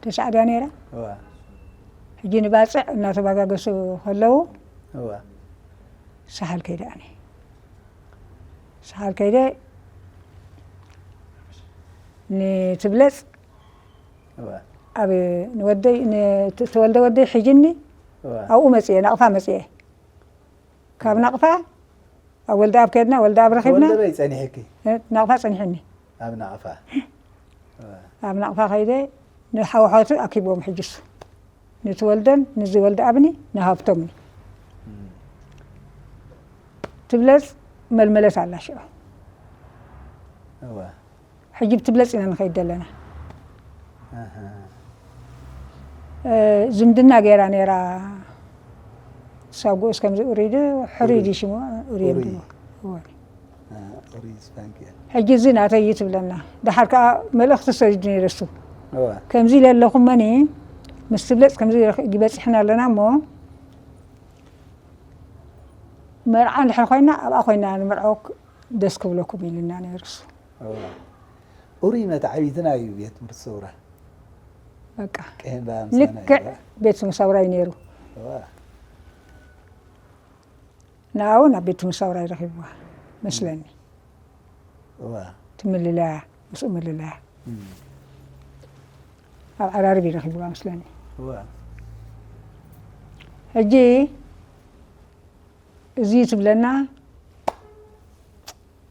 ተስዓ ድያ ነይራ እዋ ሕጂ ንባፅዕ እናተባጋገሱ ከለዉ እዋ ሳሕል ከይደ ኣነ ሳሕል ከይደ ንትብለፅ እዋ ኣብ ንወደይ ተወልደ ወደይ ሒጅኒ እዋ ኣብኡ መፅየ ናቕፋ መፅየ ካብ ናቕፋ ኣብ ወልደ ኣብ ከድና ወልደ ኣብ ረኺብና ተወልደ በይ ፀኒሕኪ ናቕፋ ፀኒሕኒ ኣብ ናቕፋ እዋ ኣብ ናቕፋ ከይደ ንሓወሓቱ ኣኪብዎም ሕጅሱ ንትወልደን ንዝወልደ ኣብኒ ንሃብቶምኒ እም፣ ትብለፅ መልመለት ኣላ ሽዑ እዋ ሕጂ ብትብለፅ ኢና ንኸይድ ዘለና ኣሃ እ፣ ዝምድና ገይራ ነይራ ሳብ ጉኡስ ከምዚ ኡሪድ ሕሩይ ኡሩይ። ድዩ ሽሙ ኡሪድ ኡሩይ። እወ። እ፣ ኡሩይ ስፓንክ እያ ሕጂ እዚ ናተይ እዩ ትብለና ድሓር ከዓ መልእኽቲ ሰዲዱ ነይረ እሱ እዋ ከምዚ ኢለ ኣለኹመኒ ምስ ትብለፅ ከምዚ ኢለ በፂሕና ኣለና እሞ መርዓ እንድሕር ኮይና ኣብኣ ኮይና ንምርዓወክ ደስ ክብለኩም ኢልና ነይሩ እሱ እዋ ኡሩይ መትዓቢትና እዩ ቤት ትምህርቲ ሰውራ በቃ ቀሄን በኣምሳና ልክዕ ቤት ትምህርቲ ሰውራ እዩ ነይሩ እዋ ንኣውን ኣብ ቤት ትምህርቲ ሰውራ ይረኪብዋ መስለኒ እዋ ትምልለያ ምስኡ ምልለያ እም፣ ኣብ ዓራርብ ይረኪብዋ መስለኒ እዋ ሕጂ እዚ ትብለና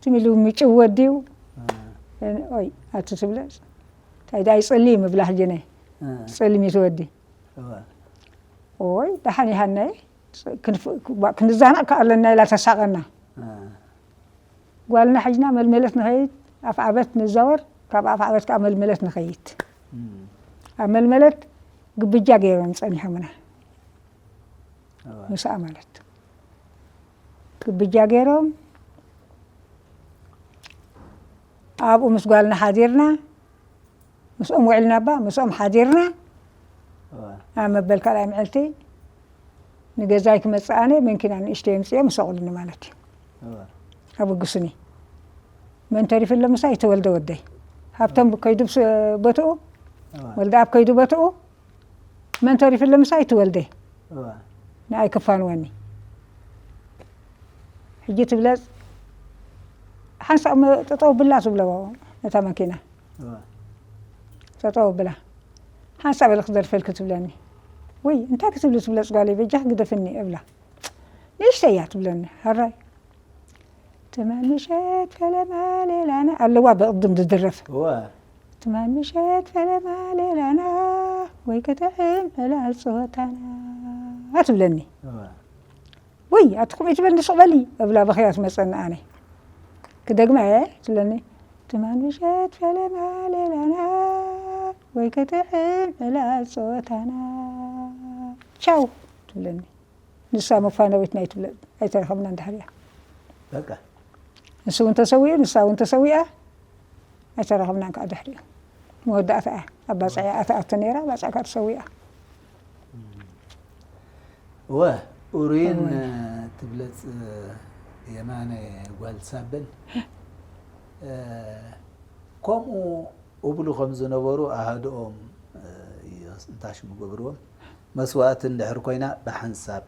ትም ኢሉ ምጭው ወዲው እ፣ ኦይ ኣቲ ትብለ እንታይ ዳ ይጸሊ ምብላ ሕጂ ናይ እ፣ ጸሊ ሚት ወዲ እዋ ኦይ ደሓን ይሃናይ ክንዛናዕ ከኣለና ኢላ ተሳቐና እ፣ ጓልና ሕጅና መልመለት ንኸይድ ኣፍ ዓበት ንዛወር ካብ ኣፍ ዓበት ከዓ መልመለት ንኸይድ። ኣብ መልመለት ግብጃ ገይሮም ጸኒሖምና። ምስኣ ማለት ግብጃ ገይሮም ኣብኡ ምስ ጓልና ሓዲርና፣ ምስኦም ውዒልና እባ ምስኦም ሓዲርና። ኣብ መበል ካልኣይ መዓልቲ ንገዛይ ክመጽእ ኣነ መንኪና ንእሽተይ የምጽኦም ይሰቕሉኒ ማለት እዩ። ኣብግሱኒ መን ተሪፉ ኣሎ ምሳይ? ተወልደ ወደይ። ሃብቶም ከይዱ ብስ-፣ ቦትኡ፣ ወልደ ኣብ ከይዱ ቦትኡ፣ መን ተሪፉ ኣሎ ምሳይ? ተወልደ። ንኣይ ክፋንወኒ። ሕጂ ትብለጽ ሓንሳእ መ-፣ ጠጠው ብላ ትብሎ ነታ መኪና። ጠጠው ብላ። ሓንሳእ በለ ክደርፈልኪ ትብለኒ። ወይ እንታይ ክትብሊ ትብለጽ ጓለይ በጃኺ ግደፍኒ እብላ። ንእሽተይ እያ ትብለኒ። ሕራይ። ትማል ምሸት ፈለማ ሌላና ኣለዋ ብቕድም ዝድረፍ። እዋ። ትማል ምሸት ፈለማ ሌላና ወይ ክጥዕም ዕላል ጸወታና ትብለኒ። እዋ። ወይ ኣቲ ከምኡ ትበልኒ ስቕ በሊ እብላ በኽያ ትመጸኒ ኣነ። ክደግማ እየ ትብለኒ። ትማል ምሸት ፈለማ ሌላና ወይ ክጥዕም ዕላል ጸወታና። ቻው ትብለኒ። ንሳ መፋነዊት ናይ ትብለ ኣይተረኸብናን ድሕሪኣ። በቃ። ንሱ እውን ተሰዊኡ፣ ንሳ እውን ተሰዊኣ። ኣይተረኸብናን ከዓ ድሕሪኡ። መወዳእታ እያ። ኣብ ባጽዕ እያ ኣትኣቱ ነይራ፣ ባጽዕ ከዓ ተሰዊኣ። እወ፣ ኡሩይን እወ። ትብለጽ የማነ ጓል ሳበል፣ እ፣ ከምኡ እብሉ ከም ዝነበሩ ኣሃድኦም፣ እ፣ ይስ-፣ እንታሽሙ ገብርዎም፣ መስዋእቲ እንድሕር ኮይና ብሓንሳብ፣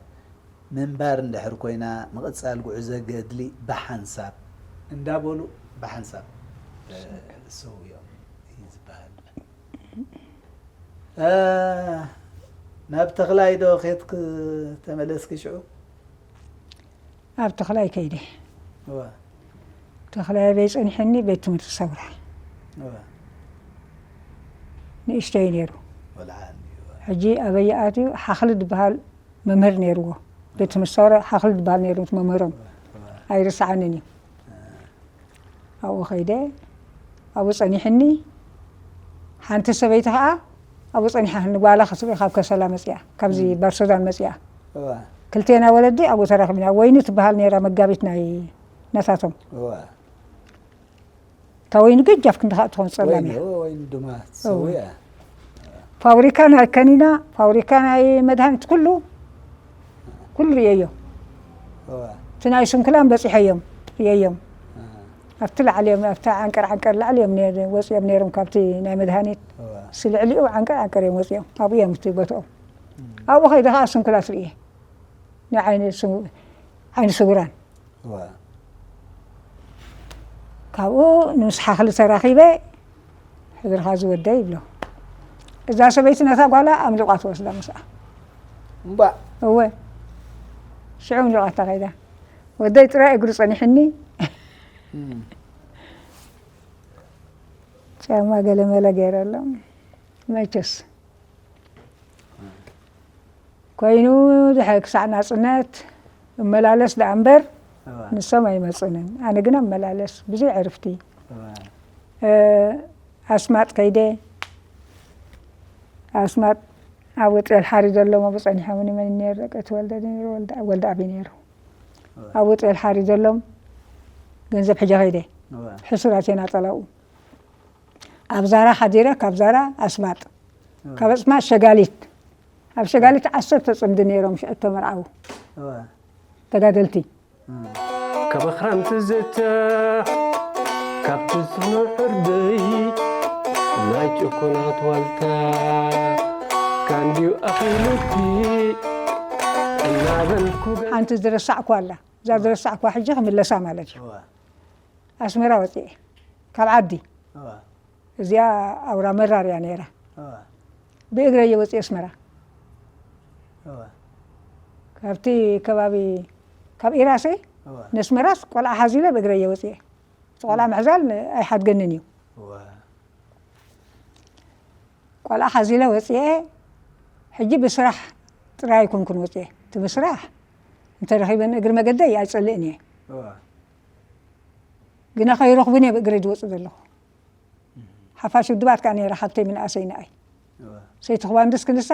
ምንባር እንድሕር ኮይና ምቕጻል ጉዕዞ ገድሊ ብሓንሳብ እንዳበሉ ብሓንሳብ፣ እ፣ ሰውዮም እዩ ዝበሃል። እ፣ ናብ ተኽላይ ዶ ኬድክ ተመለስኪ ሽዑ? ኣብ ተኽላይ ከይደ። እወ። ተኽላይ ኣበይ ጸኒሐኒ? ቤት ትምህርቲ ሰውራ። እወ። ንእሽተይ ነይሩ። ቆልዓ እንድዩ፣ እወ። ሕጂ ኣበይ ኣትዩ? ሓኽሊ ዝበሃል መምህር ነይርዎ። ቤት ትምህርቲ ሰውራ ሓኽሊ ዝበሃል ነይሩ መምህሮም። እወ፣ እወ። ኣይርስዓንን እዩ። እ። ኣብኡ ከይደ፣ ኣብኡ ጸኒሕኒ። ሓንቲ ሰበይቲ ኸኣ ኣብኡ ጸኒሓ፣ ንጓላ ክትርኢ ካብ ከሰላ መጺኣ፣ ካብዚ እም። ባርሶዳን መጺኣ። እዋ። ክልቴና ወለዲ ኣብኡ ተራኺብና። ወይኒ ትበሃል ነይራ መጋቢት ናይ ናታቶም። እዋ። እታ ወይኒ ገጃፍ ክንዲ ኸኣ ትኾን ጸላም ወይኒ፣ እያ። እዋ፣ ወይኒ ድማ እዋ። ትሰውእ እያ። ፋብሪካ ናይ ከኒና፣ ፋብሪካ ናይ መድሃኒት ኩሉ፣ ኩሉ ርእየዮ። እዋ። እቲ ናይ ስንኩላን በጺሐዮም፣ ርእየዮም። እ። ኣብቲ ላዕሊ እዮም፣ ኣብቲ ዓንቀር ዓንቀር ላዕሊ እዮም ነይር-፣ ወጺኦም ነይሮም ካብቲ ናይ መድሃኒት። እዋ። እሲ ልዕሊኡ ዓንቀር ዓንቀር እዮም ወጺኦም። ኣብኡ እዮም እቲ ቦትኦም። እም። ኣብኡ ከይደ ኸዓ ስንኩላት ርእየ። ናይ ዓይኒ ስው-፣ ዓይኒ ስውራን። እዋ። ካብኡ ንምስሓ ክልተ ተራኺበ፣ "ሕድርኻ ዝወደ" ይብሎ። እዛ ሰበይቲ ነታ ጓላ ኣምሊቋ ትወስዳ ምስኣ። እምባእ። እወ። ሽዑ ኣምሊቋታ ከይዳ። ወደይ ጥራይ እግሩ ጸኒሕኒ። እም። ጫማ ገለመለ ገይረሎም። መቸስ። ኮይኑ ድሕሪ ክሳዕ ናጽነት እመላለስ ደኣ እምበር፣ እዋ። ንሶም ኣይመጹንን። ኣነ ግና እመላለስ፣ ብዙሕ ዕርፍቲ። እዋ። እ፣ ኣስማጥ ከይደ፣ ኣስማጥ ኣብ ወጤል ሓሪ ዘሎም ኣብኡ ጸኒሖምኒ። መን ነይሩ? ደቂ ተወልደ ነይሩ፣ ወልደ፣ ወልደ ኣቢ ነይሩ። እዋ። ኣብ ወጤል ሓሪ ዘሎም ገንዘብ ሕጀ ከይደ። እዋ። ሕሱራት እየን ኣጸላኡ። ኣብ ዛራ ሓዲረ፣ ካብ ዛራ ኣስማጥ፣ እዋ። ካብ ኣስማጥ ሸጋሊት። ኣብ ሸጋሊት ዓሰርተ ጽምዲ ነይሮም ሽዑ ተመርዓዉ። እዋ። ተጋደልቲ። እም። ካብ ኣኽራን ትዝታ፣ ካብ ትስኖ ዕርደይ፣ ናይ ጭኩናት ዋልታ፣ ካንድዩ ኣኺሉኪ፣ እናበልኩ ገ- ሓንቲ ዝረሳዕኳ ኣላ። እዛ ዝረሳዕኳ ሕጂ ክምለሳ ማለት እዩ። እዋ። ኣስመራ ወጺኤ፣ ካብ ዓዲ። እዋ። እዚኣ ኣውራ መራር እያ ነይራ። እዋ። ብእግረይ እየ ወፂኤ ኣስመራ። እዋ። ካብቲ ከባቢ፣ ካብ ኢራሰይ እዋ። ነስመራስ ቆልዓ ሓዚለ ብእግረይ እየ ወፂኤ። እቲ ቆልዓ ምሕዛል ን-፣ ኣይሓድገንን እዩ። እዋ። ቆልዓ ሓዚለ ወፂኤ፣ ሕጂ ብስራሕ ጥራይ ኣይኮንኩን ወፂኤ። እቲ ብስራሕ እንተረኺበ ንእግሪ መገደይ ኣይፀልእን እየ። እዋ። ግና ከይረኽቡን እየ ብእግረይ ዝወፅእ ዘለኹ። ሓፋሽ ውድባት ከኣ ነይራ ሓብተይ ምንኣሰይ ንኣይ። ሰይቲ ክባንድስ ክንሳ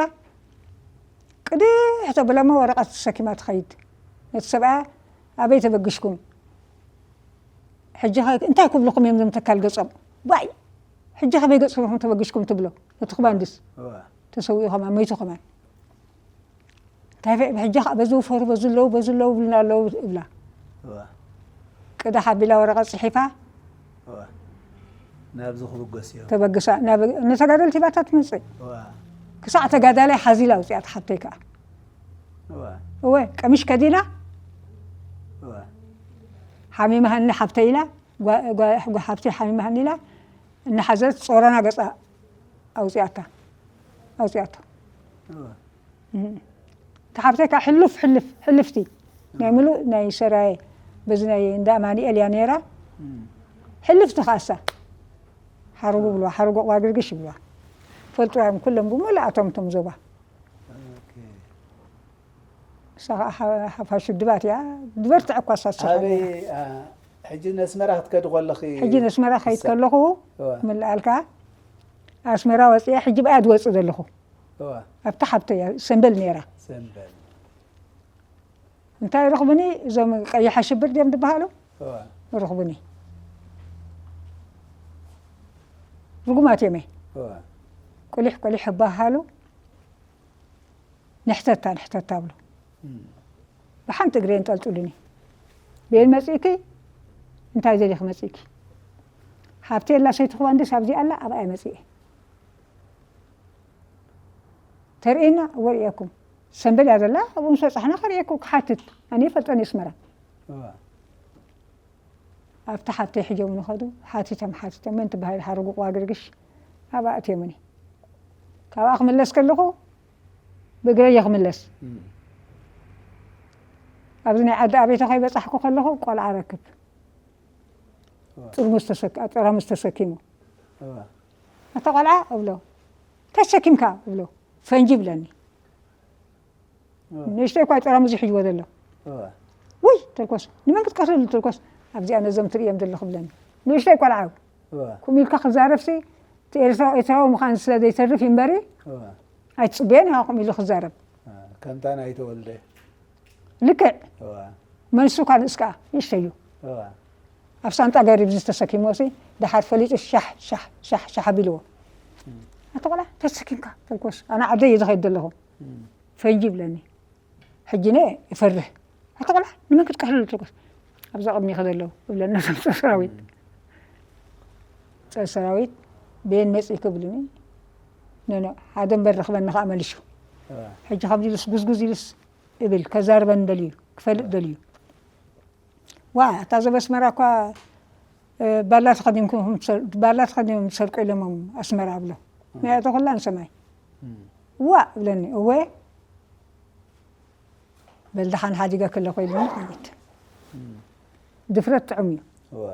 ቅድሕ ተብለማ ወረቐት ተሰኪማ ትኸይድ። ነቲ ሰብኣያ ኣበይ ተበግሽኩም? ሕጂ ኸ እንታይ ክብልኹም እዮም ዞም ተካል ገጾም? ዋይ! ሕጂ ከመይ ገጽኩም ተበግሽኩም ትብሎ? ነቲ ክባንድስ ተሰዊኡ ከማን መይቱ ከማን። እንታይ ፈ ብሕጂ ከኣ በዚ ውፈሩ፣ በዚ ኣለዉ፣ በዚ ኣለዉ ይብሉና ኣለዉ እብላ። እዋ። ቅዳሕ ኣቢላ ወረቐት ጽሒፋ እዋ። ናብዚ ክብገስ እዮም። ተበግሳ። ናብ፣ ንተጋደልቲ ባታ ትመጽእ። እዋ። ክሳዕ ተጋዳላይ ሓዚላ ኣውጺኣት ሓብተይ ከኣ። እዋ። እወ፣ ቀሚሽ ከዲና። እዋ። ሓሚማሃኒ ሓብተይ ኢላ፣ ጓ-፣ ጓ-፣ ጓ-፣ ሓብተይ ሓሚማሃኒ ኢላ፣ እናሓዘት ጾሮና ገጻ ኣውጺኣታ። ኣውጺኣቶ። እዋ። እም። እታ ሓብተይ ከኣ ሕሉፍ፣ ሕልፍ፣ ሕልፍቲ። ናይ ምሉእ ናይ ሰራየ፣ በዚ ናይ እንዳ ኣማኑኤል እያ ነይራ። እም። ሕልፍቲ ከኣሳ። ሓረጉ ብልዋ፣ ሓረጉ ኣቕባ ግርግሽ ይብልዋ። ፈልጥዋ እዮም ኩሎም ብምሉእ ኣቶም እቶም ዞባ። ኦኬ። ንሳ ከኣ ሓ-፣ ሓፋሽ ውድባት እያ። ዝበርትዐ እኳ እሳ ትሰርሕ ኣበይ፣ ነይራ። ኣ፣ ሕጂ ነስመራ ክትከዲ ከለኺ ሕጂ ነስመራ ከይድ እሳ ከለኹ እዋ። ምልኣልካ ኣስመራ ወፂኣ ሕጂ ብኣያ ዝወፅእ ዘለኹ። እዋ። ኣብታ ሓብተይ እያ፣ ሰምበል ነይራ። ሰምበል። እንታይ ይረኽቡኒ? እዞም ቀይሕ ኣሽብር ድዮም ዝበሃሉ? እዋ። ይረኽቡኒ። ርጉማት እዮም። እዋ። ቁሊሕ ቁሊሕ ይበሃሉ። ንሕተታ፣ ንሕተታ ብሎ። እም። ብሓንቲ እግሪ የንጠልጥሉኒ። ቤን መጺእኪ? እንታይ ደሊኺ መጺእኪ? ሃብቲ የላ ሰይቲ ክባንድስ ኣብዚ ኣላ፣ ኣብኣ መጺኤ። ተርእየና? ወርእየኩም። ሰንበል እያ ዘላ፣ ኣብኡ ምስ በጻሕና ከርእየኩም ክሓትት። ኣነ ይፈልጠን የስመራ። እዋ። ኣብቲ ሓብተይ ሒዞም ንኸዱ፣ ሓቲቶም፣ ሓቲቶም፣ መን ትበሃል? ሓረጉ ቅባ ግርግሽ። ኣብኣ ኣትዮምኒ። ካብኣ ክምለስ ከለኹ፣ ብእግረይ እየ ክምለስ። እም። ኣብዚ ናይ ዓዲ ኣቤቶ ከይበጻሕኩ ከለኹ፣ ቆልዓ ረክብ። እዋ። ጥርሙዝ ተሰኪ-፣ ጠራሙዝ ተሰኪሙ። እዋ። ኣታ ቆልዓ እብሎ፣ "ተሰኪምካ?" እብሎ፣ "ፈንጂ" ይብለኒ። እዋ። ንእሽተይ እኳ ጠራሙዝ ይሕጅዎ ዘሎ። እዋ። "ውይ!" ተልኮስ፣ "ንመን ክትቀትለሉ?" ተልኮስ፣ "ኣብዚኣ ነዞም ትርእዮም ዘለኹ" ብለኒ። ንእሽተይ ቆልዓ። እዋ። ከምኡ ኢልካ ክዛረብሲ፣ እቲ ኤርትራዊ፣ ኤርትራዊ ምዃን ስለ ዘይተርፍ እዩ እምበሪ፣ እዋ። ኣይትጽበዮን ኢኻ ከምኡ ኢሉ ክዛረብ። አ፣ ከምታ ናይ ተወልደ። ልክዕ። እዋ። መልሱ እኳ ንእስ ከኣ፣ ንእሽተይ እዩ። እዋ። ኣብ ሳንጣ ገሪብ ዝተሰኪምዎሲ፣ ደሓር ፈሊጡ ሻሕ፣ ሻሕ፣ ሻሕ፣ ሻሕ ኣቢልዎ። እም። ኣታ ቆልዓ፣ ተሰኪምካ፣ ተልኮስ፣ ኣነ ዓደይ እየ ዝኸይድ ዘለኹ። እም። ፈንጂ ይብለኒ። ሕጂ እነ እፈርህ። ኣታ ቆልዓ፣ ንመን ክትቀትለሉ ትልኮስ? ኣብዛ ቅድሚኻ ዘለዉ፣ እብለና ነቶም ጸር ሰራዊት። እም። ጸር ሰራዊት፣ "ቤን መጺእኪ?" ይብሉኒ። ኖ፣ ኖ፣ ሓደ እምበር ረኽበኒ ከኣ መሊሹ። እዋ። ሕጂ ከምዚ ኢሉስ ጉዝጉዝ ኢሉስ እብል፣ ከዛርበኒ ደልዩ፣ ክፈልጥ ደልዩ። "ዋ፣ እታ ዘበ ኣስመራ እኳ፣ እ፣ ባላ ተኸዲንኩም ትሰር-፣ ባላ ተኸዲኖም ዝሰርቁ ኢሎሞም ኣስመራ" እብሎ። እም። ናይ ኣቶ ኩላ ንሰማይ። እም። "ዋ" እብለኒ፣ "እወ?" በል ደሓን ሓዲገ ከለኹ ኢሉኒ ይኸይድ። እም። ድፍረት ጥዑም እዩ። እዋ።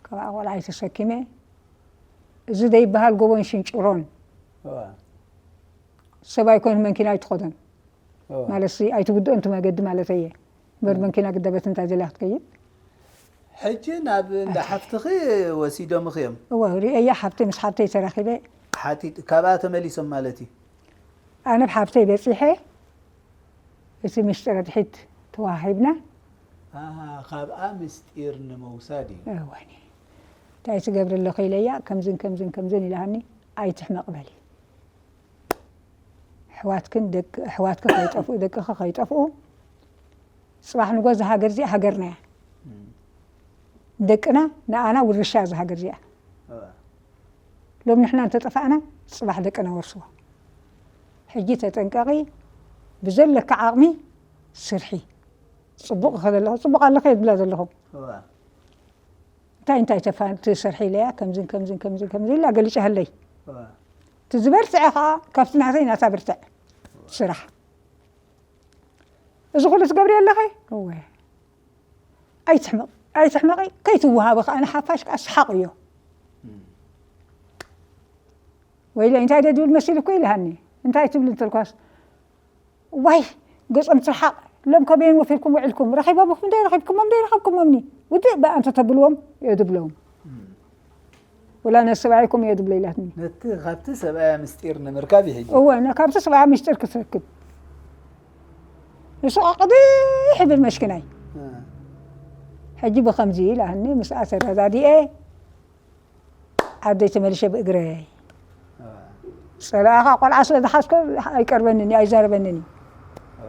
ካብኣ ቆልዓይ ተሰኪመ፣ እዚ ደይበሃል ጎቦን ሽንጭሮን። እዋ። ሰብ ኣይኮን መንኪና ኣይትኸዶን። እዋ። ማለትሲ ኣይትውድኦን እቲ መገዲ ማለተይ እየ። እምበር እም። መንኪና ግደበት እንታይ ደልያ ክትከይድ? ሕጂ ናብ እንዳ ሓፍትኺ ወሲዶምኺ እዮም? እወ፣ ርእየያ ሓብተይ፣ ምስ ሓብተይ ተራኺበ። ሓቲት-፣ ካብኣ ተመሊሶም ማለት እዩ? ኣነ ብ ሓብተይ በጺሐ፣ እቲ ምስጢር ኣድሒት ተዋሂብና። ኣሃ፣ ካብኣ ምስጢር ንምውሳድ እዩ። እወኒ። እንታይ ትገብሪ ኣለኺ ኢለያ፣ ከምዝን ከምዝን ከምዝን ኢላሃኒ፣ ኣይትሕመቕ በሊ። ኣሕዋትክን ደቂ-፣ ኣሕዋትኪ ከይጠፍኡ፣ ደቅኺ ከይጠፍኡ፣ ጽባሕ ንጎ እዛ ሃገር እዚኣ ሃገርና እያ። እም። ደቅና፣ ንኣና ውርሻ እዛ ሃገር እዚኣ። እዋ። ሎም ንሕና እንተጠፋእና፣ ጽባሕ ደቅና ወርስዎ። ሕጂ ተጠንቀቒ፣ ብዘለካ ዓቕሚ ስርሒ። ጽቡቕ ኢኺ ዘለኹ፣ ጽቡቕ ኣለኺ እየ ዝብላ ዘለኹ። እዋ። እንታይ እንታይ ተፋ-፣ ትሰርሒ ኢለያ፣ ከምዝን ከምዝን ከምዝን ከምዝን ኢላ ገሊጨ ህለይ። እዋ። እቲ ዝበርትዐ ኸዓ ካብቲ ናተይ ናታ ብርትዕ ስራሕ። እዚ ኩሉ ትገብሪ ኣለኺ? እወ። ኣይትሕመቕ-፣ ኣይትሕመቒ፣ ከይትወሃቢ ከኣ ንሓፋሽ ከኣ ሰሓቕ እዮ። እም። ወይለ እንታይ ዶ ድብል መሲሉ እኮ ኢልሃኒ። እንታይ ትብል እንተልኳስ፣ ዋይ፣ ገጾም ትርሓቕ፣ ሎም ከበየን ወፊርኩም ውዒልኩም፣ ረኺቦምኹም ዶ ረኺብኩሞም ዶ ረኸብኩሞምኒ? ውድእ በኣንተ ተብልዎም፣ እዮ ድብሎም። እም። ወላ ነቲ ሰብኣይ ከምኡ እየ ዝብሎ ኢላትኒ። ነቲ ካብቲ ሰብኣያ ምስጢር ንምርካብ እዩ ሕጂ። እወ፣ ነ- ካብቲ ሰብኣያ ምስጢር ክትረክብ። ንሱ ቃ ቅድሕ ይብል መስኪናይ። እ። ሕጂ ብኸምዚ ኢላትኒ ምስኣ ተረዳዲኤ ዓደይ ተመሊሸ ብእግረይ። እ። ጸላእኻ ቆልዓ ስለ ዝሓዝኮ ኣይቀርበንን እዩ፣ ኣይዛረበንን እዩ። እ።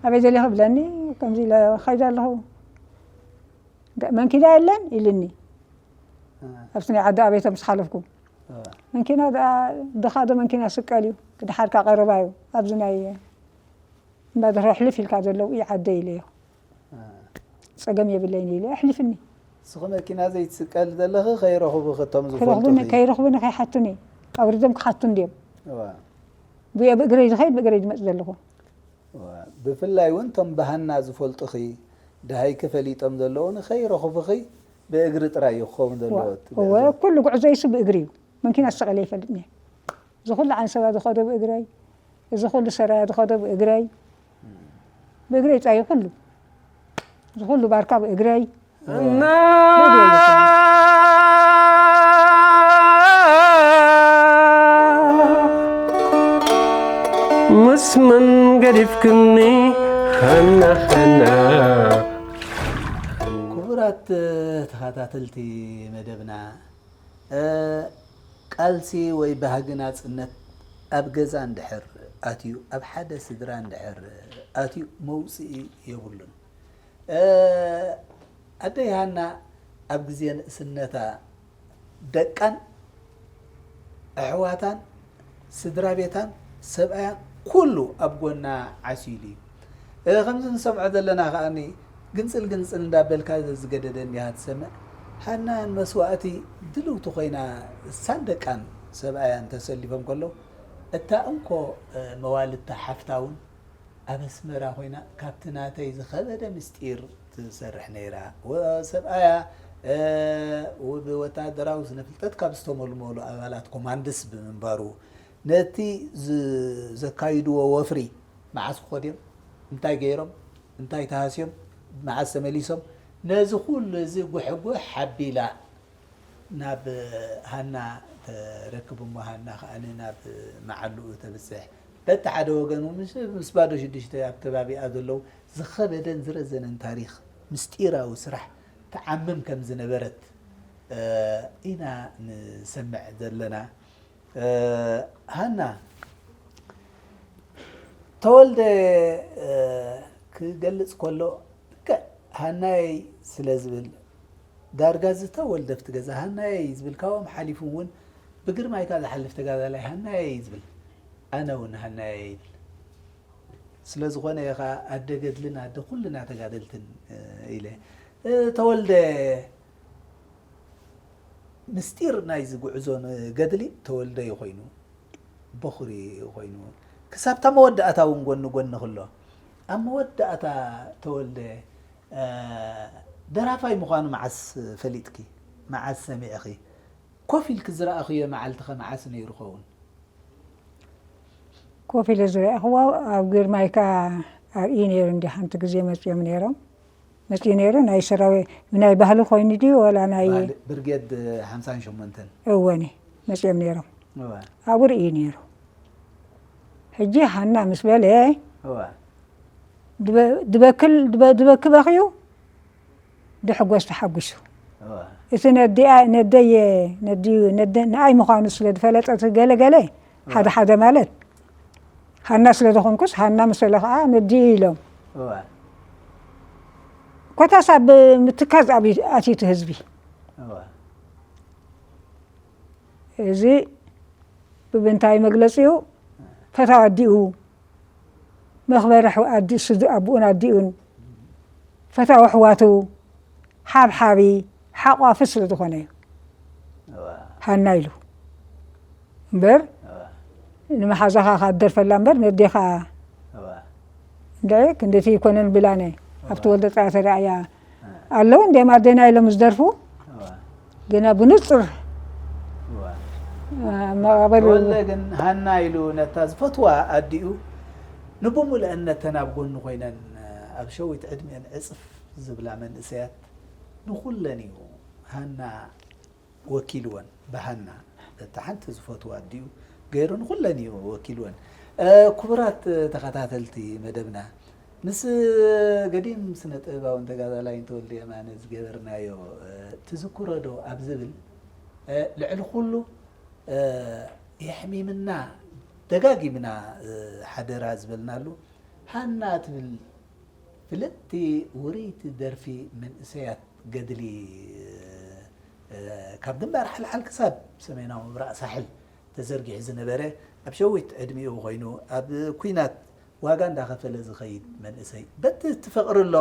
ኣበይ ዘሊኺ ብለኒ፣ ከምዚ ኢለ ኸይደ ኣለኹ። መኪና የለን ኢልኒ። ኣብቲ ናይ ዓዲ ኣቤተ ምስ ሓለፍኩ መኪና ድኻ ዶ መኪና ስቀል እዩ፣ ድሓርካ ቀረባ እዩ፣ ኣብዚ ናይ እንዳድሮ ሕልፍ ኢልካ ዘለዉ እዩ ዓደ ኢለዮ። ጸገም የብለይን ኢለ ኣሕሊፍኒ። ንስኺ መኪና ዘይትስቀል ዘለኺ ከይረኽቡኺ እቶም ዝፈልጡኺ። ከይረኽቡኒ ከይሓቱኒ ኣውሪዶም ክሓቱ እንድዮም። እዋ። ብየ ብእግረይ ዝኸይድ ብእግረይ ዝመጽእ ዘለኹ። እዋ። ብፍላይ እውን እቶም ብሃና ዝፈልጡኺ ደሃይኪ ፈሊጦም ዘለዉ ንኸይረኽቡኺ ብእግሪ ጥራይ እዩ ክኸውን ዘለዎ እዋ። እትገልጾ። እወ፣ ኩሉ ጉዕዞይሲ ብእግሪ እዩ። መኪና ዝሰቐለ ይፈልጥኒ። እዚ ኩሉ ዓንሰባ ዝኸዶ ብእግረይ፣ እዚ ኩሉ ሰራያ ዝኸዶ ብእግረይ፣ ብእግረይ ጻዩ ኩሉ እዚ ኩሉ ባርካ ብእግረይ እና ምስ መን ገዲፍክኒ ሃና ሃና። ክቡራት ተኸታተልቲ መደብና፣ እ፣ ቃልሲ ወይ ባህጊ ናጽነት ኣብ ገዛ እንድሕር ኣትዩ፣ ኣብ ሓደ ስድራ እንድሕር ኣትዩ መውጽኢ የብሉን። እ፣ ኣደይ ሃና ኣብ ግዜ ንእስነታ ደቃን ኣሕዋታን ስድራ ቤታን ሰብኣያን ኩሉ ኣብ ጎና ዓሲሉ እዩ። እ፣ ከምዚ ንሰምዖ ዘለና ከኣኒ ግንጽል ግንጽል እንዳበልካ ዘዝገደደ እንዲኻ ትሰምዕ። ሃና ንመስዋእቲ ድልውቲ ኮይና እሳን ደቃን ሰብኣያን ተሰሊፎም ከለዉ እታ እንኮ፣ እ፣ መዋልድታ ሓፍታ እውን ኣብ ኣስመራ ኮይና ካብቲ ናተይ ዝኸበደ ምስጢር ትሰርሕ ነይራ። ወ-፣ ሰብኣያ፣ እ፣ ው-፣ ብወታደራዊ ስነ ፍልጠት ካብ ዝተመልመሉ ኣባላት ኮማንድስ ብምንባሩ ነቲ ዝ-፣ ዘካይድዎ ወፍሪ መዓስ ክኸዱ እዮም፣ እንታይ ገይሮም፣ እንታይ ተሃስዮም፣ መዓስ ተመሊሶም፣ ነዚ ኩሉ እዚ ጉሕጉሕ ሓቢላ ናብ ሃና ተረክብ እሞ ሃና ከኣ ናብ መዓልኡ ተብጽሕ። በቲ ሓደ ወገን እውን ምስ፣ ምስ ባዶ ሽዱሽተ ኣብ ከባቢኣ ዘለዉ ዝኸበደን ዝረዘነን ታሪኽ ምስጢራዊ ስራሕ ትዓምም ከም ዝነበረት፣ እ፣ ኢና ንሰምዕ ዘለና። እ፣ ሃና፣ ተወልደ፣ እ፣ ክገልጽ ከሎ፣ ልክዕ ሃናየይ ስለ ዝብል፣ ዳርጋ ዝተወልደ ኣብቲ ገዛ ሃናየይ ዝብል፣ ካብኦም ሓሊፉ እውን ብግርማይካ ዝሓልፍ ተጋዳላይ ሃናየይ ዝብል፣ ኣነ እውን ሃናየይ ይብል። ስለ ዝኾነ እየ ኸዓ ኣደ ገድልን ኣደ ኩልና ተጋደልትን፣ እ፣ ኢለ። እ፣ ተወልደ፣ ምስጢር ናይዚ ጉዕዞ ንገድሊ ተወልደ እዩ ኮይኑ፣ በኹሪ እዩ ኮይኑ፣ ክሳብታ መወዳእታ እውን ጎኒ ጎኒ ክሎ። ኣብ መወዳእታ ተወልደ፣ እ፣ ደራፋይ ምዃኑ መዓስ ፈሊጥኪ? መዓስ ሰሚዕኺ? ኮፍ ኢልኪ ዝረኣኽዮ መዓልቲ ኸ መዓስ ነይሩ ኸውን? ኮፍ ኢለ ዝረኣኽዎ ኣብ ግርማይካ ኣርእዩ ነይሩ እንዲ ሓንቲ ግዜ መፅዮም ነይሮም። መፅዩ ነይሩ ናይ ሰራዊ ናይ ባህሊ ኮይኑ ድዩ ወላ ናይ ባህሊ ብርጌድ ሓምሳን ሸሞንተን እወኒ መፅዮም ነይሮም። እወ። ኣብኡ ርእዩ ነይሩ። ሕጂ ሃና ምስ በለ እወ። ድበ- ድበክል ድበ- ድበኪ በኽዩ ድሕጎስ ተሓጒሱ። እዋ። እቲ ነዲኣ ነደየ ነድዩ ነደ ንኣይ ምዃኑ ስለ ዝፈለጠ እቲ ገለ ገለ ሓደ ሓደ ማለት ሃና ስለ ዝኾንኩስ ሃና ምስ በለ ከዓ ነድዩ ኢሎም። እዋ። ኮታስ ኣብ ምትካዝ ኣብ ኣትዩ እቲ ህዝቢ። እዋ። እዚ ብብንታይ መግለፂኡ ፈታዊ ኣዲኡ መኽበሪ ኣዲኡ ስድ ኣቦኡን ኣዲኡን ፈታዊ ኣሕዋቱ ሓብሓቢ ሓቋፊ ስለ ዝኾነ እዩ ሃና ኢሉ እምበር ንመሓዛኻ ካብ ደርፈላ እምበር ነዴኻ እንድዒ ክንደቲ ይኮነን ብላነ ኣብቲ ወልደ ጥራይ ተረኣያ ኣለዉ እንዲም ኣደና ኢሎም ዝደርፉ ግና ብንጹር መቓበል ተወልደ ግን ሃና ኢሉ ነታ ዝፈትዋ ኣዲኡ ንብምሉአነተን ኣብ ጎኑ ኮይነን ኣብ ሸዊት ዕድሚአን ዕጽፍ ዝብላ መንእሰያት ንኹለን እዩ ሃና ወኪልወን ብሃና፣ እቲ ሓንቲ ዝፈትዋ ኣዲኡ ገይሩ ንኹለን እዩ ወኪልወን። ክቡራት ተኸታተልቲ መደብና፣ ምስ ገዲም ስነ ጥበባውን ተጋዳላይን ተወልደ የማነ ዝገበርናዮ ትዝክሮ ዶ ኣብ ዝብል፣ ልዕሊ ኩሉ የሕሚምና፣ ደጋጊምና ሓደራ ዝበልናሉ ሃና ትብል ፍልጥቲ ውርይቲ ደርፊ መንእሰያት ገድሊ፣ ካብ ግንባር ሓልሓል ክሳብ ሰሜናዊ ምብራቕ ሳሕል ተዘርጊሑ ዝነበረ፣ ኣብ ሸዊት ዕድሚኡ ኮይኑ ኣብ ኲናት ዋጋ እንዳኸፈለ ዝኸይድ መንእሰይ፣ በቲ ትፈቕርሎ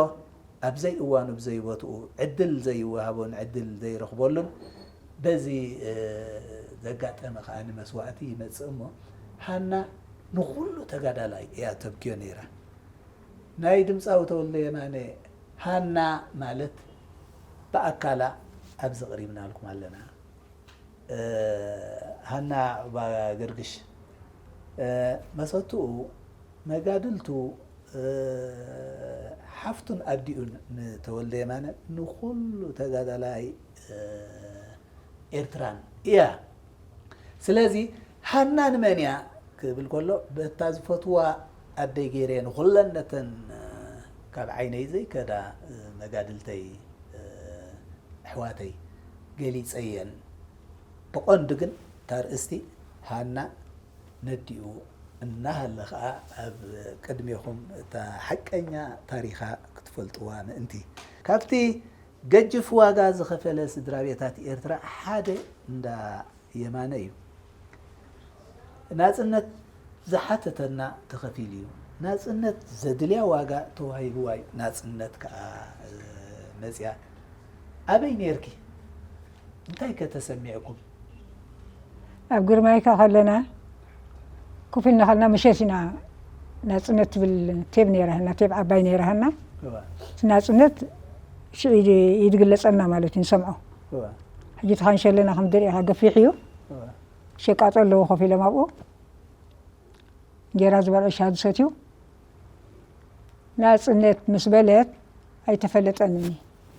ኣብ ዘይእዋኑ ብዘይቦትኡ ዕድል ዘይወሃቦን ዕድል ዘይረኽበሉን በዚ ዘጋጠመ ከኣ ንመስዋእቲ ይመጽእ እሞ፣ ሃና ንኹሉ ተጋዳላይ እያ ተብክዮ ነይራ። ናይ ድምፃዊ ተወልደ የማነ ሃና ማለት ብኣካላ ኣብዚ ኣቕሪብናልኩም ኣለና። ሃና ዑቕባገርግሽ መሰትኡ፣ መጋድልቱ፣ ሓፍቱን ኣዲኡን ንተወልደ የማነ ንኹሉ ተጋዳላይ ኤርትራን እያ። ስለዚ ሃና ንመን እያ ክብል ከሎ፣ በታ ዝፈትዋ ኣደይ ገይረ ንኹለን ነተን ካብ ዓይነይ ዘይከዳ መጋድልተይ ኣሕዋተይ ገሊጸየን። ብቐንዱ ግን እታ ኣርእስቲ ሃና ነዲኡ እናሃለ ኸኣ ኣብ ቅድሜኹም እታ ሓቀኛ ታሪኻ ክትፈልጥዋ ምእንቲ። ካብቲ ገጅፍ ዋጋ ዝኸፈለ ስድራ ቤታት ኤርትራ ሓደ እንዳ የማነ እዩ። ናጽነት ዝሓተተና ተኸፊሉ እዩ። ናጽነት ዘድልያ ዋጋ ተዋሂብዋ እዩ። ናጽነት ከኣ መጽያ። ኣበይ ኔርኪ? እንታይ ከ ተሰሚዕኩም? ኣብ ግርማይካ ከለና ኮፍ ኢልና ከለና ምሸት ኢና ናጽነት ትብል ቴብ ነይራህና፣ ቴብ ዓባይ ነይራህና። እዋ፣ እቲ ናጽነት ሽዑ ይድ-፣ ይድግለጸልና ማለት እዩ፣ ንሰምዖ። እዋ፣ ሕጂ እቲ ካንሸሎና ከም ትሪኢኻ ገፊሕ እዩ። እዋ፣ ሸቃጦ ኣለዎ ኮፍ ኢሎም ኣብኡ። እንጀራ ዝበልዑ ሻሂ ዝሰትዩ። ናጽነት ምስ በለት ኣይተፈለጠንን።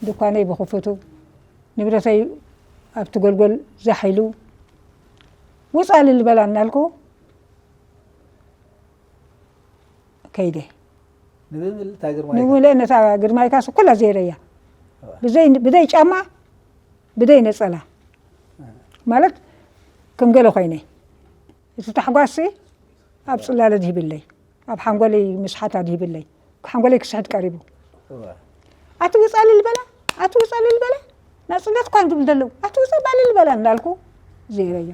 ድኳነይ ብኽፉቱ፣ ንብረተይ ኣብቲ ጎልጎል ዛሕ ኢሉ፣ ውጻ ልልበላ እናልኩ ከይደ። ንምምል እታ ግርማይ ንምልእ ነታ ግርማይካስ ኩላ ዘይረያ። እዋ። ብዘይ፣ ብዘይ ጫማ፣ ብዘይ ነጸላ። እ። ማለት ከም ገለ ኮይነ። እቲ ታሕጓስሲ ኣብ ጽላለ ድሂብለይ፣ ኣብ ሓንጎለይ ምስሓት ኣድሂብለይ፣ ሓንጎለይ ክስሕት ቀሪቡ። እዋ። ኣቲ ውጻ ልልበላ፣ ኣቲ ውጻ ልልበላ፣ ናጽነት እኳ ዝብል ዘለዉ፣ ኣቲ ውጻ ባል ልልበላ እንዳልኩ ዘይረዮ።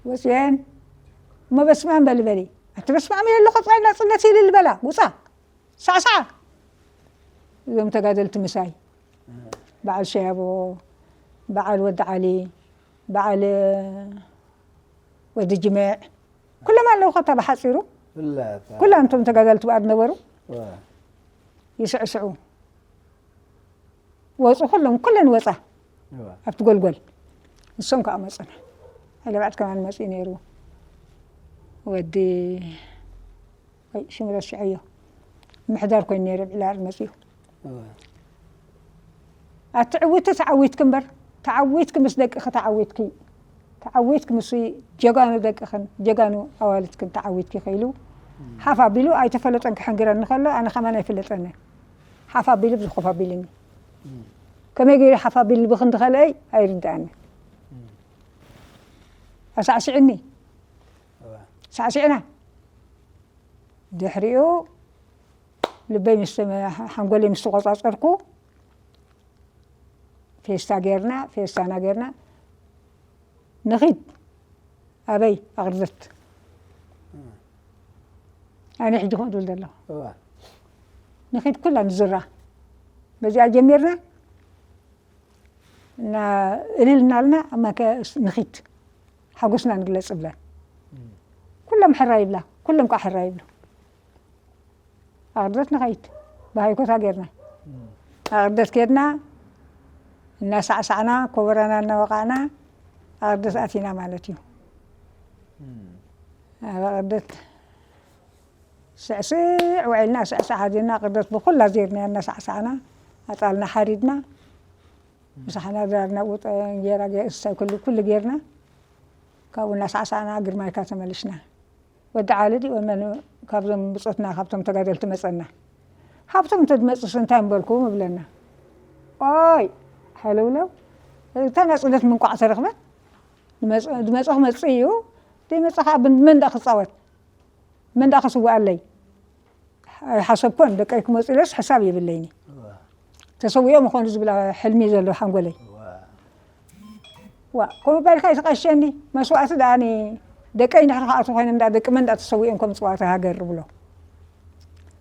ወጽየን፣ እሞ በስመ ኣብ በሊ በሊ፣ ኣቲ በስመ ኣብ ኢለ ኣለኹ፣ ጽባሕ ናጽነት ኢለ ልበላ፣ ውጻ፣ ሳዕሳዕ። እዞም ተጋደልቲ ምሳይ፣ በዓል ሸያቦ፣ በዓል ወዲ ዓሊ፣ በዓል ወዲ ጅምዕ፣ ኩሎም ኣለዉ። ከታ ብሓጺሩ ኩላ እታ ኩላ እንቶም ተጋደልቲ ብኣድ ነበሩ። ዋ። ይስዕስዑ። ወጹ፣ ኩሎም፣ ኩለን ወጻ። ዋ። ኣብቲ ጎልጎል። ንሶም ከኣ መጹና። ሃይለ ባዕድ ከማን መጺኡ ነይሩ። ወዲ፣ ወይ፣ ሽሙ ረሲዐዮ። ምሕዳር ኮይኑ ነይሩ፣ ኣብ ዒላር መጺኡ። ዋ። ኣትዕውቲ ተዓዊትኪ እምበር፣ ተዓዊትኪ ምስ ደቅኺ ተዓዊትኪ። ተዓዊትኪ ምስ ጀጋኑ ደቅኽን ጀጋኑ ኣዋልድክን ተዓዊትኪ ከይሉ፣ እም። ሓፍ ኣቢሉ ኣይተፈለጠን ክሕንግረኒ ከሎ፣ ኣነ ከማን ኣይፍለጠኒ። ሓፍ ኣቢሉ ብዙ ኮፍ ኣቢሉኒ። እም። ከመይ ገይሩ ሓፍ ኣቢሉ ብኽንዲ ከልአይ ኣይርድኣኒ። እም። ኣሳዕሲዕኒ። እዋ። ሳዕሲዕና። ድሕሪኡ ልበይ ምስ ተመ-፣ ሓንጎለይ ምስ ተቖጻጸርኩ፣ ፌስታ ጌርና፣ ፌስታና ጌርና፣ ንኺድ። ኣበይ? ኣቕርደት። እም። ኣነ ሕጂ ከምኡ ዝብል ዘለኹ። እዋ። ንኺድ ኩላ ንዝራ። በዚኣ ጀሚርና፣ እና እልል እናልና፣ ኣብ ማከ-፣ ንኺድ። ሓጎስና ንግለጽ ብለን። እም። ኩሎም ሕራይ ይብላ፣ ኩሎም ከዓ ሕራይ ይብሉ። ኣቕርደት ንኸይድ፣ ብሃይኮታ ጌርና። እም። ኣቕርደት ኬድና፣ እናሳዕሳዕና፣ ኮበራና እናወቃዕና፣ ኣቕርደት ኣቲና ማለት እዩ። እም። ኣብ ኣቕርደት ስዕስዕ ውዒልና፣ ስዕስዕ ሓዲርና፣ ኣቕርደት ብኹላ ዜርና እናሳዕሳዕና፣ ኣጣልና ሓሪድና፣ ምሳሕና ድራር ናብኡ እንጌራ ገ- እሳይ ኩሉ ኩሉ ጌርና ካብኡ እናሳዕሳዕና ግርማይካ ተመልሽና። ወዲ ዓሊ ድዩ መን ካብዞም ብጾትና ካብቶም ተጋደልቲ መጸና። ሃብቶም እንተ ድመጽስ እንታይ ምበልኩም እብለና። ኦይ ሓለውለው እታ ናጽነት ምንቋዕ ተረኽበት ድመጽ- ድመጸ ክመጽእ እዩ። ደይመጸ ከዓ ብመን ዳ ክጻወት መን ዳ ክስውኣለይ ኣይሓሰብኮን። ደቀይ ክመጹ ኢለስ ሕሳብ የብለይኒ። ተሰዊኦም ይኾኑ ዝብላ ሕልሚ ዘሎ ሓንጎለይ። ዋ ከምኡ ባልካ ይትቐሸኒ መስዋእቲ ደኣ ደቀይ እንድሕር ከኣቱ ኮይነ እንዳ ደቂ መን እንዳ ተሰዊኦም ከም ፅዋተ ሃገር ብሎ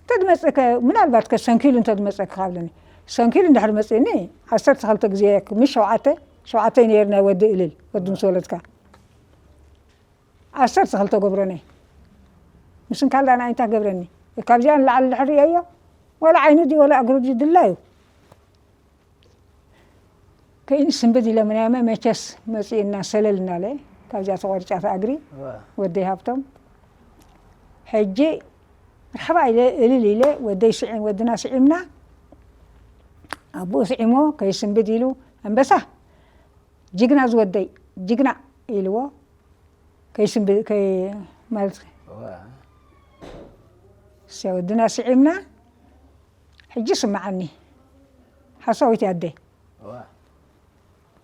እንተድመፅእከ ምናልባት ከ ሰንኪሉ እንተድመፀኪ ካብለኒ ሰንኪሉ እንድሕር መፅእኒ ዓሰርተ ክልተ ግዜ ምስ ሸውዓተ ሸውዓተ ነይር ናይ ወዲ እልል ወዲ ምስ ወለድካ ዓሰርተ ክልተ ገብረኒ ምስንካል ዳና እንታይ ገብረኒ ካብዚኣ ንላዕሊ ድሕር ርእየዮ ዋላ ዓይኑ ድዩ ዋላ እግሩ ድዩ ድላዩ ከይንስንብድ ኢለ ምናመ መቸስ መፂእና ሰለል እናለ ካብዚኣ ተቆርጫ ተኣግሪ ወደይ ሃብቶም ሕጂ ርሕባ ኢለ እልል ኢለ ወደይ ስዒም ወድና ስዒምና ኣቦኡ ስዒሞ ከይስንብድ ኢሉ ኣንበሳ ጅግና ዝወደይ ጅግና ኢልዎ ከይስንብድ ከይ ማለት እሰ ወድና ስዒምና ሕጂ ስምዓኒ ሓሳዊት ኣደ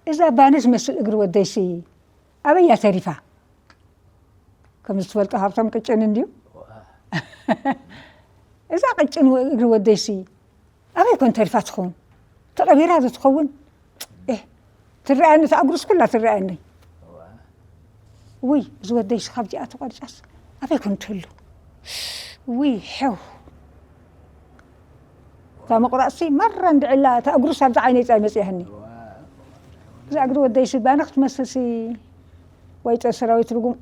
እዛ ባኒ ትመስል እግሪ ወደይሲ ኣበይ እያ ተሪፋ? ከም ዝትፈልጦ ሃብቶም ቅጭን እንድዩ። እዛ ቅጭን እግሪ ወደይሲ ኣበይ ኮን ተሪፋ ትኸውን? ተቐቢራ ዶ ትኸውን? ትረኣየኒ፣ እታ እግሩስ ኩላ ትረኣየኒ። ውይ እዚ ወደይሲ ካብዚኣ ተቖሪጻስ ኣበይ ኮን ትህሉ? ውይ ሐው እታ ምቑራጽሲ ማራ እንድዕላ እታ እግሩስ ኣብዛ ዓይነይ ጻይ መጺኣኒ። እዛ እግሪ ወደይሲ ባና ክትመስልሲ ወይ ጸ ሰራዊት ርጉም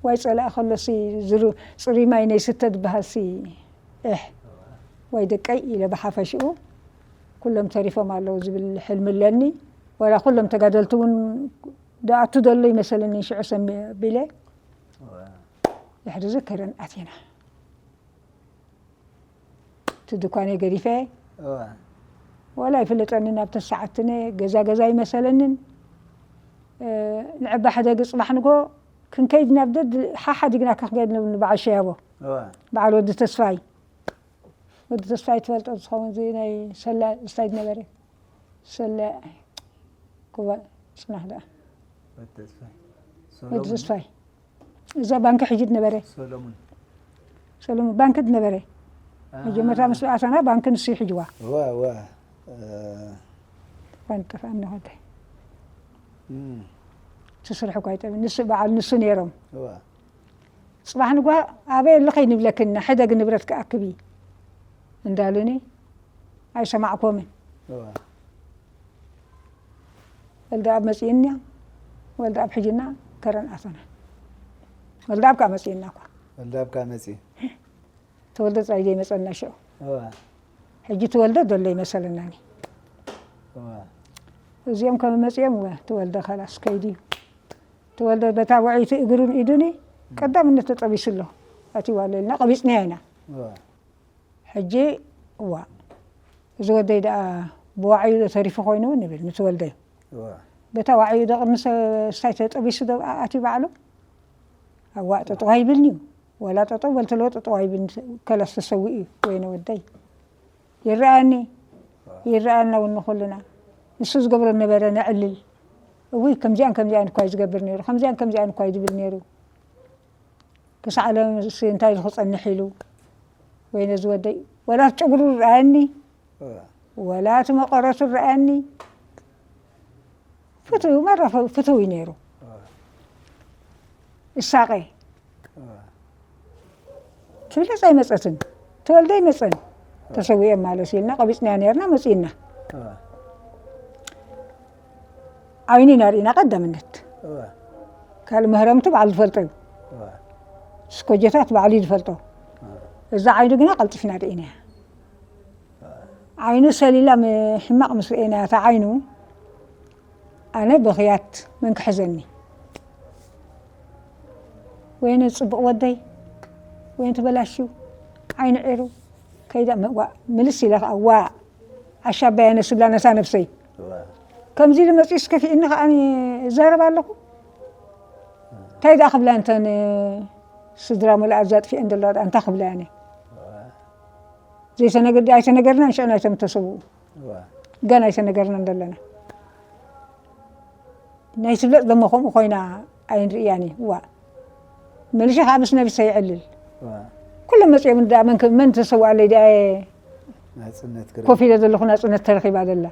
ወይ ጸላኢ ከሎሲ ዝሩ ጽሩይ ማይ ነይ ስተ ዝበሃልሲ እሕ ወይ ደቀይ ኢለ ብሓፈሽኡ ኩሎም ተሪፎም ኣለዉ ዝብል ሕልሚ ኣለኒ። ወላ ኩሎም ተጋደልቲ እውን ደኣቱ ደሎ ይመሰለኒ ሽዑ ሰሚ ኣቢለ ድሕሪ ዝከረን ኣቲና እቲ ድኳነይ ገዲፈ ወላ ይፍለጠኒ ናብ ተሰዓትነ ገዛ ገዛ ይመሰለንን ንዕባ ሕደግ ፅባሕ ንጎ ክንከይድ ናብ ደድ ሓሓዲግና ከክገድ ንብል ንበዓል ሸያቦ በዓል ወዲ ተስፋይ ወዲ ተስፋይ ትፈልጦ ዝኸውን እዚ ናይ ሰላ ስታይ ነበረ ሰላ ኩባ ፅናሕ ደኣ ወዲ ተስፋይ እዛ ባንኪ ሕጂ ነበረ ሰሎሙን ሰሎሙን ባንኪ ነበረ መጀመርታ ምስ ኣተና ባንኪ ንሱ ይሕጅዋ ባንጠፋ እነሆደ ትስርሑ ኳይጠ ንሱ በዓል ንሱ ነይሮም ፅባሕ ንጓ ኣበይ ኣለኸ ይንብለክና ሕደግ ንብረት ክኣክብ እንዳሉኒ ኣይሰማዕኮምን ወልደኣብ መፂእና ወልደኣብ ሕጅና ከረን ኣተና ወልደኣብ ከዓ መፂእና እኳ ወልደኣብ ከዓ መፂ ተወልደ ፅራይ ዘይመፀና ሽዑ ሕጂ ተወልደ ዘሎ ይመሰለናኒ እዚኦም ከም መፂኦም ተወልደ ከላስ ከይዲ ተወልደ በታ ውዕይቲ እግሩን ኢዱኒ ቀዳምነት ተጠቢሱ ኣሎ ኣቲዋለ ኢልና ቀቢፅናዮ ኢና ሕጂ እዋ እዚ ወደይ ደኣ ብዋዕዩ ዶ ተሪፉ ኮይኑ ንብል ምስ ወልደይ በታ ዋዕዩ ዶ ቅድሚ ስታይ ተጠቢሱ ዶ ኣትዩ ባዕሉ ኣዋእ ጠጠዋ ይብልኒ እዩ ወላ ጠጠው በልትለዎ ጠጠዋ ይብልኒ ከለስ ተሰዊኡ እዩ ወይነ ወደይ ይረኣኒ ይረኣና እውን ንኩልና ንሱ ዝገብሮ ነበረ ነዕልል እውይ ከምዚኣን ከምዚኣን እኳ እዩ ዝገብር ነይሩ ከምዚኣን ከምዚኣን እኳ እዩ ዝብል ነይሩ ክሳዕ ሎምስ እንታይ ኢሉ ክጸንሕ ኢሉ ወይነ ዝወደይ ወላ እቲ ጨጉሩ ረኣየኒ ወላ እቲ መቐረቱ ረኣየኒ ፍትው መራ ፍትው እዩ ነይሩ እሳቐ ትብለስ ኣይመፀትን ተወልደ ኣይመፀን ተሰዊኦም ማለት ኢልና ቀቢፅናያ ነርና መፂእና ዓይኑ ኢና ርኢና ቀዳምነት ካልእ መህረምቱ ባዕሉ ዝፈልጦ እዩ ስኮጀታት ባዕሉ እዩ ዝፈልጦ እዛ ዓይኑ ግና ቀልጢፍና ርኢናያ ዓይኑ ሰሊላ ሕማቕ ምስ ርኤና እታ ዓይኑ ኣነ በኽያት መን ክሕዘኒ ወይነ ፅቡቕ ወደይ ወይነ ተበላሽው ዓይኑ ዒሩ ከይዳ ምልስ ኢለ ከዓ ዋ ዓሻባያ ነስብላ ነታ ነብሰይ ከምዚ ኢሉ መፂኡ እስከፊእኒ ከዓኒ እዛረብ ኣለኹ። እንታይ ደኣ ክብላ እንተን ስድራ ሙሉኣት ዘጥፊአን ዘለዋ ደኣ እንታይ ክብላ እየ? ዘይተነገ-፣ ኣይተነገርናን ሽዑ ናይቶም ተሰውኡ። ገና ኣይተነገርናን ዘለና። ናይ ትብለጥ ደሞ ከምኡ ኮይና ኣይንርእያን እዩ። ዋ። መሊሸ ከዓ ምስ ነብሰ ይዕልል። ኩሎም መፂኦም እንዳ መን ከ-፣ መን ተሰውኣለይ ደኣ እየ ናጽነት ክርኢ። ኮፍ ኢለ ዘለኹ ናጽነት ተረኺባ ዘላ።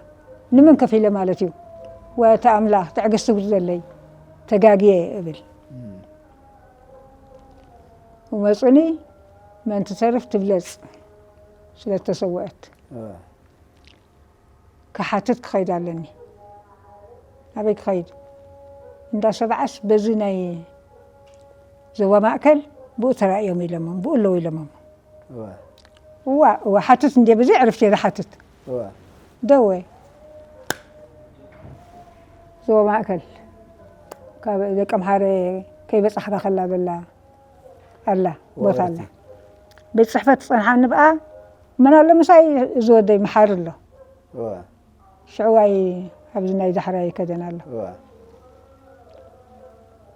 ንመን ከፊለ ማለት እዩ። ወታ ኣምላኽ ትዕግስቲ ውርደለይ። ተጋግየ እብል። እም። ወመጹኒ መን ትተርፍ ትብለጽ ስለ ተሰወአት። እዋ። ክሓትት ክኸይድ ኣለኒ። ኣበይ ክኸይድ? እንዳ ሰብዓስ በዚ ናይ ዞባ ማእከል ብኡ ተራእዮም ኢሎሞም፣ ብኡ ኣለዉ ኢሎሞም። እዋ። እዋ፣ እዋ፣ ሓትት እንዴ፣ በዚ ዕርፍቲ እየ ዝሓትት። እዋ። ደወ። ዞባ ማእከል። ካብ ደቀምሓረ ከይበጻሕካ ከላ ዘላ ኣላ፣ ቦታ ኣላ። ወረርቲ። ቤት ጽሕፈት ትጸንሓኒ ብኣ፣ መን ኣሎ ምሳይ? እዚ ወደይ መሓሪ ኣሎ። እዋ። ሽዕዋይ ኣብዚ ናይ ዳሕራይ ከደን ኣሎ። እዋ።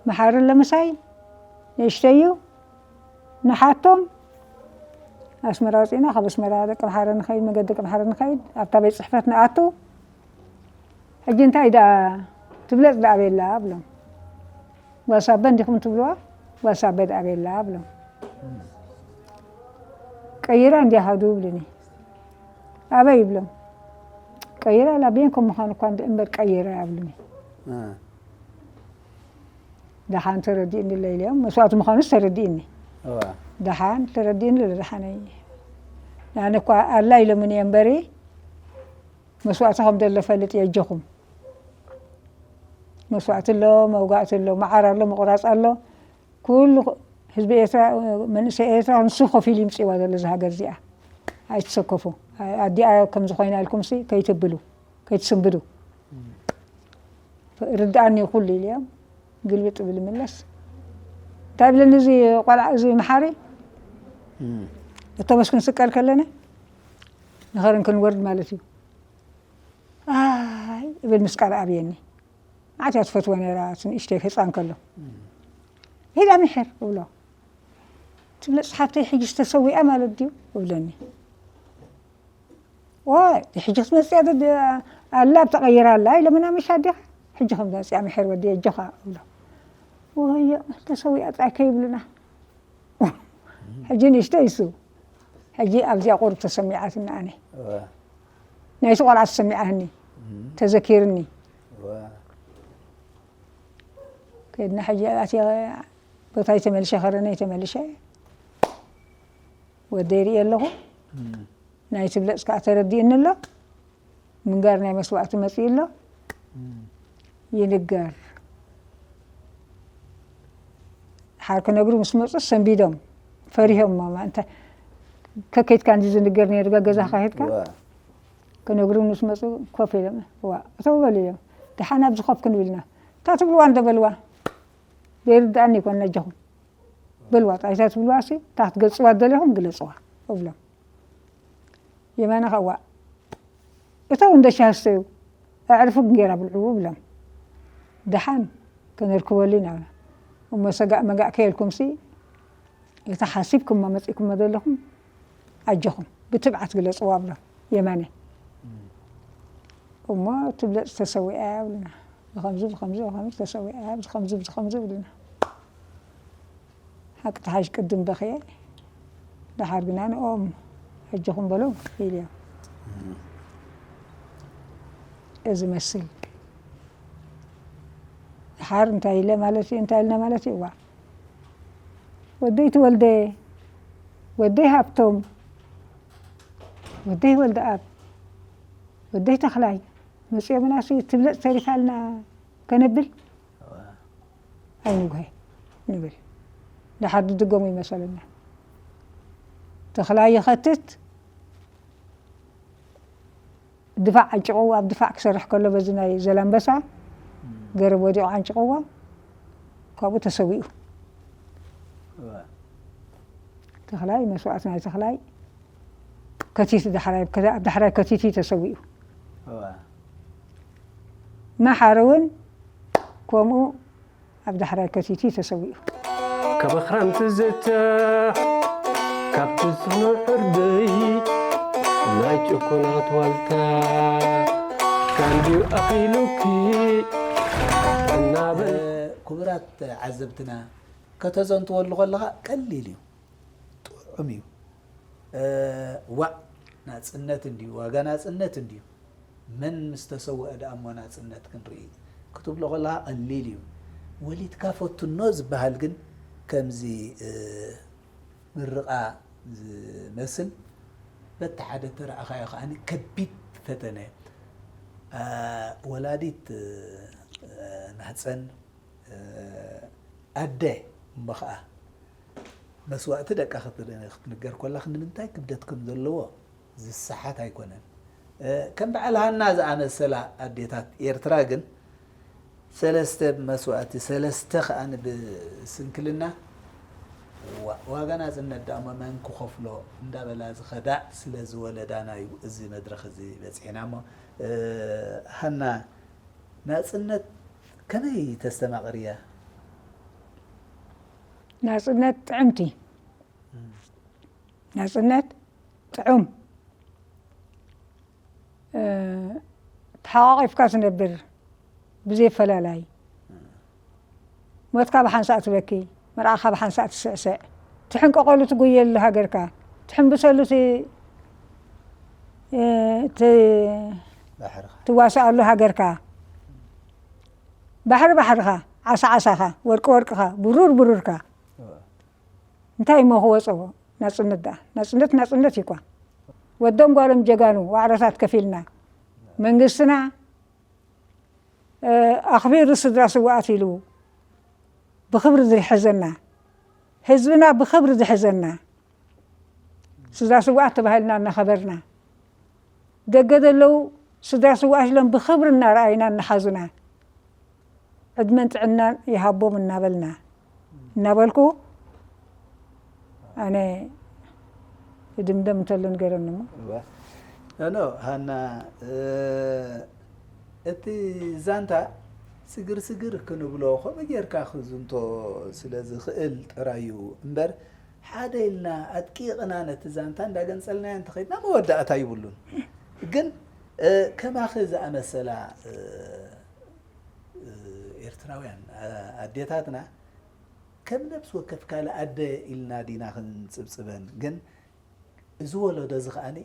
መሓሪ ኣሎ ምሳይ፣ ንእሽተይ እዩ። ንሓቶም ኣስመራ ወጺእና፣ ካብ ኣስመራ ደቀምሓረ ንኸይድ፣ መገዲ ደቀምሓረ ንኸይድ፣ ኣብታ ቤት ጽሕፈት ንኣቱ። ሕጂ እንታይ ደኣ ትብለጽ ደኣ ቤላ ብሎም። ጓሳ ኣበ እንዲኹም ትብልዋ? ጓሳ ኣበ ደኣ ቤላ ብሎም። ቀይራ እንዲያ ኸዱ ይብሉኒ። ኣበይ ይብሎም። ቀይራ ላቤን ከም ምዃኑ እኳ እንደ እምበር ቀይራ ይብሉኒ። እ። ደሓን ተረዲእኒ ኣሎ ኢለ እዮም። መስዋእቲ ምዃኑስ ተረዲእኒ። እዋ። ደሓን ተረዲእኒ ኣሎ፣ ደሓነይ። ኣነ እኳ ኣላ ኢሎምኒ እየ እምበሪ፣ መስዋእቲ ከም ዘሎ ፈልጥ እየ፣ ኣጆኹም። መስዋእቲ ኣሎ፣ መውጋእቲ ኣሎ፣ መዓር ኣሎ፣ ምቑራጽ ኣሎ። ኩሉ ህዝቢ ኤርትራ፣ መንእሰይ ኤርትራ ንሱ ከፊሉ ይምጽእዋ ዘሎ እዛ ሃገር እዚኣ። ኣይትሰከፉ። ኣዲኣ ከም ዝኾይና ኢልኩምሲ ከይትብሉ፣ ከይትስንብዱ። ርድኣኒ ኩሉ ኢሉ እዮም። ግልብጥ ብል ይምለስ። እንታይ ብለኒ እዚ ቆልዓ፣ እዚ መሓሪ? እም። እቶ መስኩን ስቀል ከለነ ንኸርን ክንወርድ ማለት እዩ። ኣይ እብል ምስ ቃል ኣብየኒ። መዓት እያ ትፈትዎ ነይራ፣ እቲ ንእሽተይ ህፃን ከሎ። እም። ሄዳ ምሕር እብሎ። ትብለጽ ሓብተይ ሕጂ ዝተሰዊኣ ማለት ድዩ? እብለኒ። ዋይ፣ ሕጂ ክትመጽእ እያ ደ-፣ ኣላ ተቐይራ ኣላ ኢሎምና ምሽ ኣዴኻ? ሕጂ ከም መጽኣ ምሕር ወዲ ኣጆኻ እብሎ። ወዮ፣ ተሰዊኣ ጥራይ ከይብሉና። ሕጂ ንእሽተይ እሱ። ሕጂ ኣብዚኣ ቁሩብ ተሰሚዓትኒ ኣነ። እወ። ናይቲ ቆልዓ ተሰሚዓትኒ። እም። ተዘኪርኒ። እወ። ከድና ሕጂ ኣትየ ቦታይ ተመልሸ፣ ከረነይ ተመልሸ። ወደይ ርእየ ኣለኹ። እም። ናይ ትብለጽ ከኣ ተረዲእኒ ኣሎ። ምንጋር ናይ መስዋእቲ መጺኡ ኣሎ። እም። ይንገር። ሓር ክነግሩ ምስ መጹ ሰንቢዶም፣ ፈሪሆም፣ ማማ፣ እንታይ ከከይድካ እንዲ ዝንገር ነይሩ፣ ገዛ ካሄድካ? እዋ። ክነግሩ ምስ መጹ ኮፍ ኢሎም፣ "እዋ፣ እተው በሉ" ኢሎም። ደሓን ኣብዚ ኮፍ ክንብልና። "እታ ትብልዋ እንዶ በልዋ። ዘይርድኣኒ ይኮን ነጀኹም። በልዋ፣ ጣይታ ትብልዋ ሲ፣ እታ ክትገልጽዋ ደሊኹም ግለጽዋ" እብሎም። የማነ ከኣ፣ "እተው እንዶ ሻሂ ስተዩ፣ ኣዕርፉ እንጌራ ብልዕዉ" ብሎም። ደሓን ከነርክበሉ ኢና። እሞ ሰጋእ መጋእ ከየልኩምሲ፣ እቲ ሓሲብኩሞ መጺእኩሞ ዘለኹም ኣጆኹም ብትብዓት ግለጽዋ ብሎም የማነ። እሞ ትብለጽ ተሰዊኣ እያ ብሉና። ብኸምዚ፣ ብኸምዚ፣ ብኸምዚ ተሰዊኣ እያ፣ ብኸምዚ፣ ብኸምዚ ብሉና። ሓቂ ተሓሽ ቅድም በኽየ፣ ደሓር ግና ንኦም ሕጅኹም በሉ ኢልዮ። እዚ መስል። ደሓር እንታይ ኢለ ማለት እዩ፣ እንታይ ኢልና ማለት እዩ? እዋ። ወደይ ተወልደ፣ ወደይ ሃብቶም፣ ወደይ ወልደኣብ፣ ወደይ ተኽላይ መጺኦምና ሲ ትብለጽ ተሪፋልና ከነብል? እዋ። ኣይንጉሀ ንብል። ደሓር ድድገሙ ይመሰለና። ተኽላይ ይኸትት፣ ድፋዕ ዓንጭቕዎ፣ ኣብ ድፋዕ ክሰርሕ ከሎ በዚ ናይ ዘላንበሳ እም። ገረብ ወዲቑ ዓንጭቕዎ፣ ካብኡ ተሰዊኡ። እዋ። ተኽላይ፣ መስዋእቲ ናይ ተኽላይ ከቲቱ ዳሕራይ፣ ከ-፣ ኣብ ዳሕራይ ከቲቱ እዩ ተሰዊኡ። እዋ። መሓሪ እውን ከምኡ ኣብ ዳሕራይ ከቲቱ እዩ ተሰዊኡ። ካብ ኣኽራን ትዝተ፣ ካብቲ ጽኑዕ ዕርዲ፣ ናይ ጭኩናት ዋልታ፣ ካንድዩ ኣኺሉኪ እናበል። ክቡራት ዓዘብትና፣ ከተዘንትወሉ ከለኻ ቀሊል እዩ፣ ጥዑም እዩ። እ፣ ዋእ ናጽነት እንድዩ፣ ዋጋ ናጽነት እንድዩ። መን ምስ ተሰወአ ደኣ እሞ ናጽነት ክንርኢ ክትብሎ ከለኻ ቀሊል እዩ። ወሊድካ ፈትኖ ዝበሃል ግን ከምዚ፣ እ፣ ምርቓ ዝመስል በቲ ሓደ ተረኣኻዮ ከኣ ከቢድ ፈተነ። እ፣ ወላዲት፣ እ፣ ማህጸን፣ እ፣ ኣደ እሞ ኸኣ መስዋእቲ ደቃ ክት-፣ ክትንገር ከላ ክንዲ ምንታይ ክብደት ከም ዘለዎ ዝሰሓት ኣይኮነን። እ፣ ከም በዓል ሃና ዝኣመሰላ ኣዴታት ኤርትራ ግን ሰለስተ ብመስዋእቲ፣ ሰለስተ ከኣ ብስንክልና ዋ-፣ ዋጋ ናጽነት ደኣ እሞ መን ክኸፍሎ እንዳበላ ዝኸዳ ስለ ዝወለዳና እዩ እዚ መድረኽ እዚ በጺሕና እሞ፣ እ፣ ሃና ናጽነት ከመይ ተስተማቕርያ? ናጽነት ጥዕምቲ። እም። ናጽነት ጥዑም። እ፣ ተሓቋቒፍካ ትነብር ብዘይፈላላይ። እም። ሞትካ ብሓንሳእ ትበኪ፣ መርዓኻ ብሓንሳእ ትስዕስዕ። ትሕንቀቐሉ ትጉየሉ ሃገርካ፣ ትሕንብሰሉ ት-፣ እ፣ ት-፣ ባሕርኻ። ትዋስኣሉ ሃገርካ። ባሕሪ ባሕርኻ፣ ዓሳ ዓሳኻ፣ ወርቂ ወርቅኻ፣ ብሩር ብሩርካ። እወ። እንታይ እሞ ክወጾ ናጽነት ደኣ? ናጽነት ናጽነት እዩ እኳ። ወዶም ጓሎም ጀጋኑ ዋዕሮታት ከፊልና። መንግስትና፣ እ፣ ኣኽቢሩ ስድራ ስውኣት ኢሉ ብኽብሪ ዝሕዘና፣ ህዝብና ብኽብሪ ዝሕዘና፣ ስድራ ስውኣት ተባሂልና እናኸበርና፣ ደገ ዘለዉ ስድራ ስውኣት ኢሎም ብኽብሪ እናረኣዩና እናሓዙና፣ ዕድመን ጥዕናን ይሃቦም እናበልና፣ እናበልኩ፣ ኣነ ክድምደም እንተሎ ንገረኒ እሞ። እወ። ኖ፣ ኖ፣ ሃና፣ እ፣ እቲ ዛንታ ስግር ስግር ክንብሎ፣ ከምኡ ጌርካ ክዝንቶ ስለ ዝኽእል ጥራይ እዩ እምበር፣ ሓደ ኢልና ኣድቂቕና ነቲ ዛንታ እንዳገንጸልናዮ እንተኸድና መወዳእታ ይብሉን። ግን፣ እ፣ ከማኺ ዝኣመሰላ፣ እ፣ እ፣ ኤርትራውያን፣ እ፣ ኣዴታትና ከም ነብሲ ወከፍ ካልእ ኣደ ኢልና ዲና ክንጽብጽበን? ግን እዚ ወለዶ እዚ ከኣኒ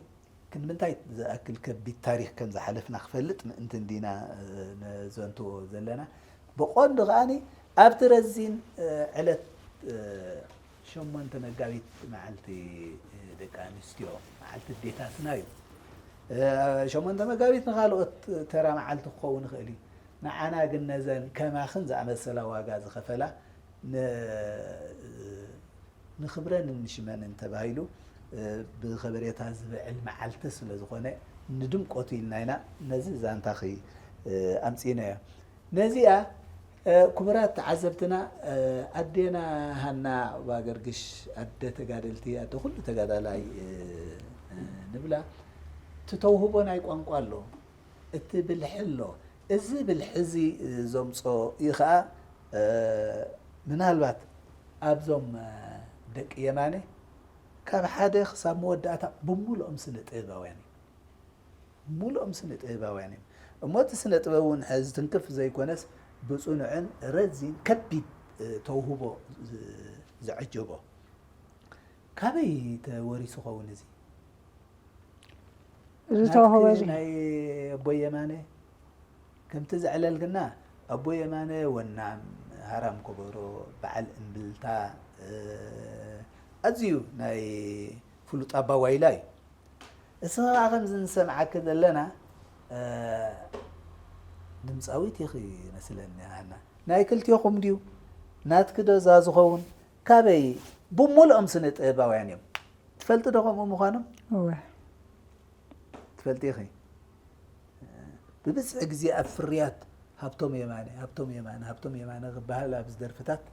ክንምንታይ ዝኣክል ከቢድ ታሪኽ ከም ዝሓለፍና ክፈልጥ ምእንቲ እንዲና፣ እ፣ ነዘንትዎ ዘለና። ብቐንዱ ከኣኒ ኣብቲ ረዚን፣ እ፣ ዕለት፣ እ፣ ሸሞንተ መጋቢት መዓልቲ፣ እ፣ ደቂ ኣንስትዮ፣ መዓልቲ ኣዴታትና እዩ። እ፣ ሸሞንተ መጋቢት ንኻልኦት ተራ መዓልቲ ክኸውን ይኽእል እዩ። ንዓና ግን ነዘን ከማኽን ዝኣመሰላ ዋጋ ዝኸፈላ ን-፣ ንኽብረንን ንሽመንን ተባሂሉ፣ እ፣ ብኸበሬታ ዝበዕል መዓልቲ ስለ ዝኾነ ንድምቀቱ ኢልና ኢና ነዚ ዛንታኺ፣ እ፣ ኣምጺእናዮ። ነዚኣ፣ እ፣ ክቡራት ተዓዘብትና፣ እ፣ ኣዴና ሃና ዑባገርግሽ ኣደ ተጋደልቲ፣ ኣደ ኩሉ ተጋዳላይ፣ እ፣ እ፣ ንብላ። እቲ ተውህቦ ናይ ቋንቋ ኣሎ፣ እቲ ብልሒ ኣሎ። እዚ ብልሒ እዚ ዘምጾ እዩ ኸኣ፣ እ፣ ምናልባት ኣብዞም፣ እ፣ ደቂ የማነ ካብ ሓደ ክሳብ መወዳእታ ብምሉኦም ስነ ጥበባውያን እዮም። ብምሉኦም ስነ ጥበባውያን እዮም። እሞ እቲ ስነ ጥበብ እውን ሕዚ ትንክፍ ዘይኮነስ ብጽኑዕን ረዚን ከቢድ፣ እ፣ ተውህቦ ዝ-፣ ዘዐጀቦ። ካበይ ተወሪሱ ኸውን እዚ? እዚ ናትኪ ተውህቦ እዚ ናይ ኣቦይ የማነ ከምቲ ዘዕለልክና፣ ኣቦይ የማነ ወናም፣ ሃራም ከበሮ፣ በዓል እምብልታ፣ እ፣ ኣዝዩ ናይ ፍሉጥ ኣባዋይላ እዩ። እስኺ ኸዓ ከምዚ ንሰምዓኪ ዘለና፣ እ፣ ድምጻዊት ኢኺ መስለኒ ሃና። ናይ ክልቴኹም ድዩ? ናትኪ ዶ እዛ ዝኸውን? ካበይ? ብምሉኦም ስነ ጥበባውያን እዮም። ትፈልጢ ዶ ከምኡ ምዃኖም? እወ። ትፈልጢ ኢኺ። ብብዝሒ ግዜ ኣብ ፍርያት ሃብቶም የማነ፣ ሃብቶም የማነ፣ ሃብቶም የማነ ክበሃል ኣብዚ ደርፍታት፣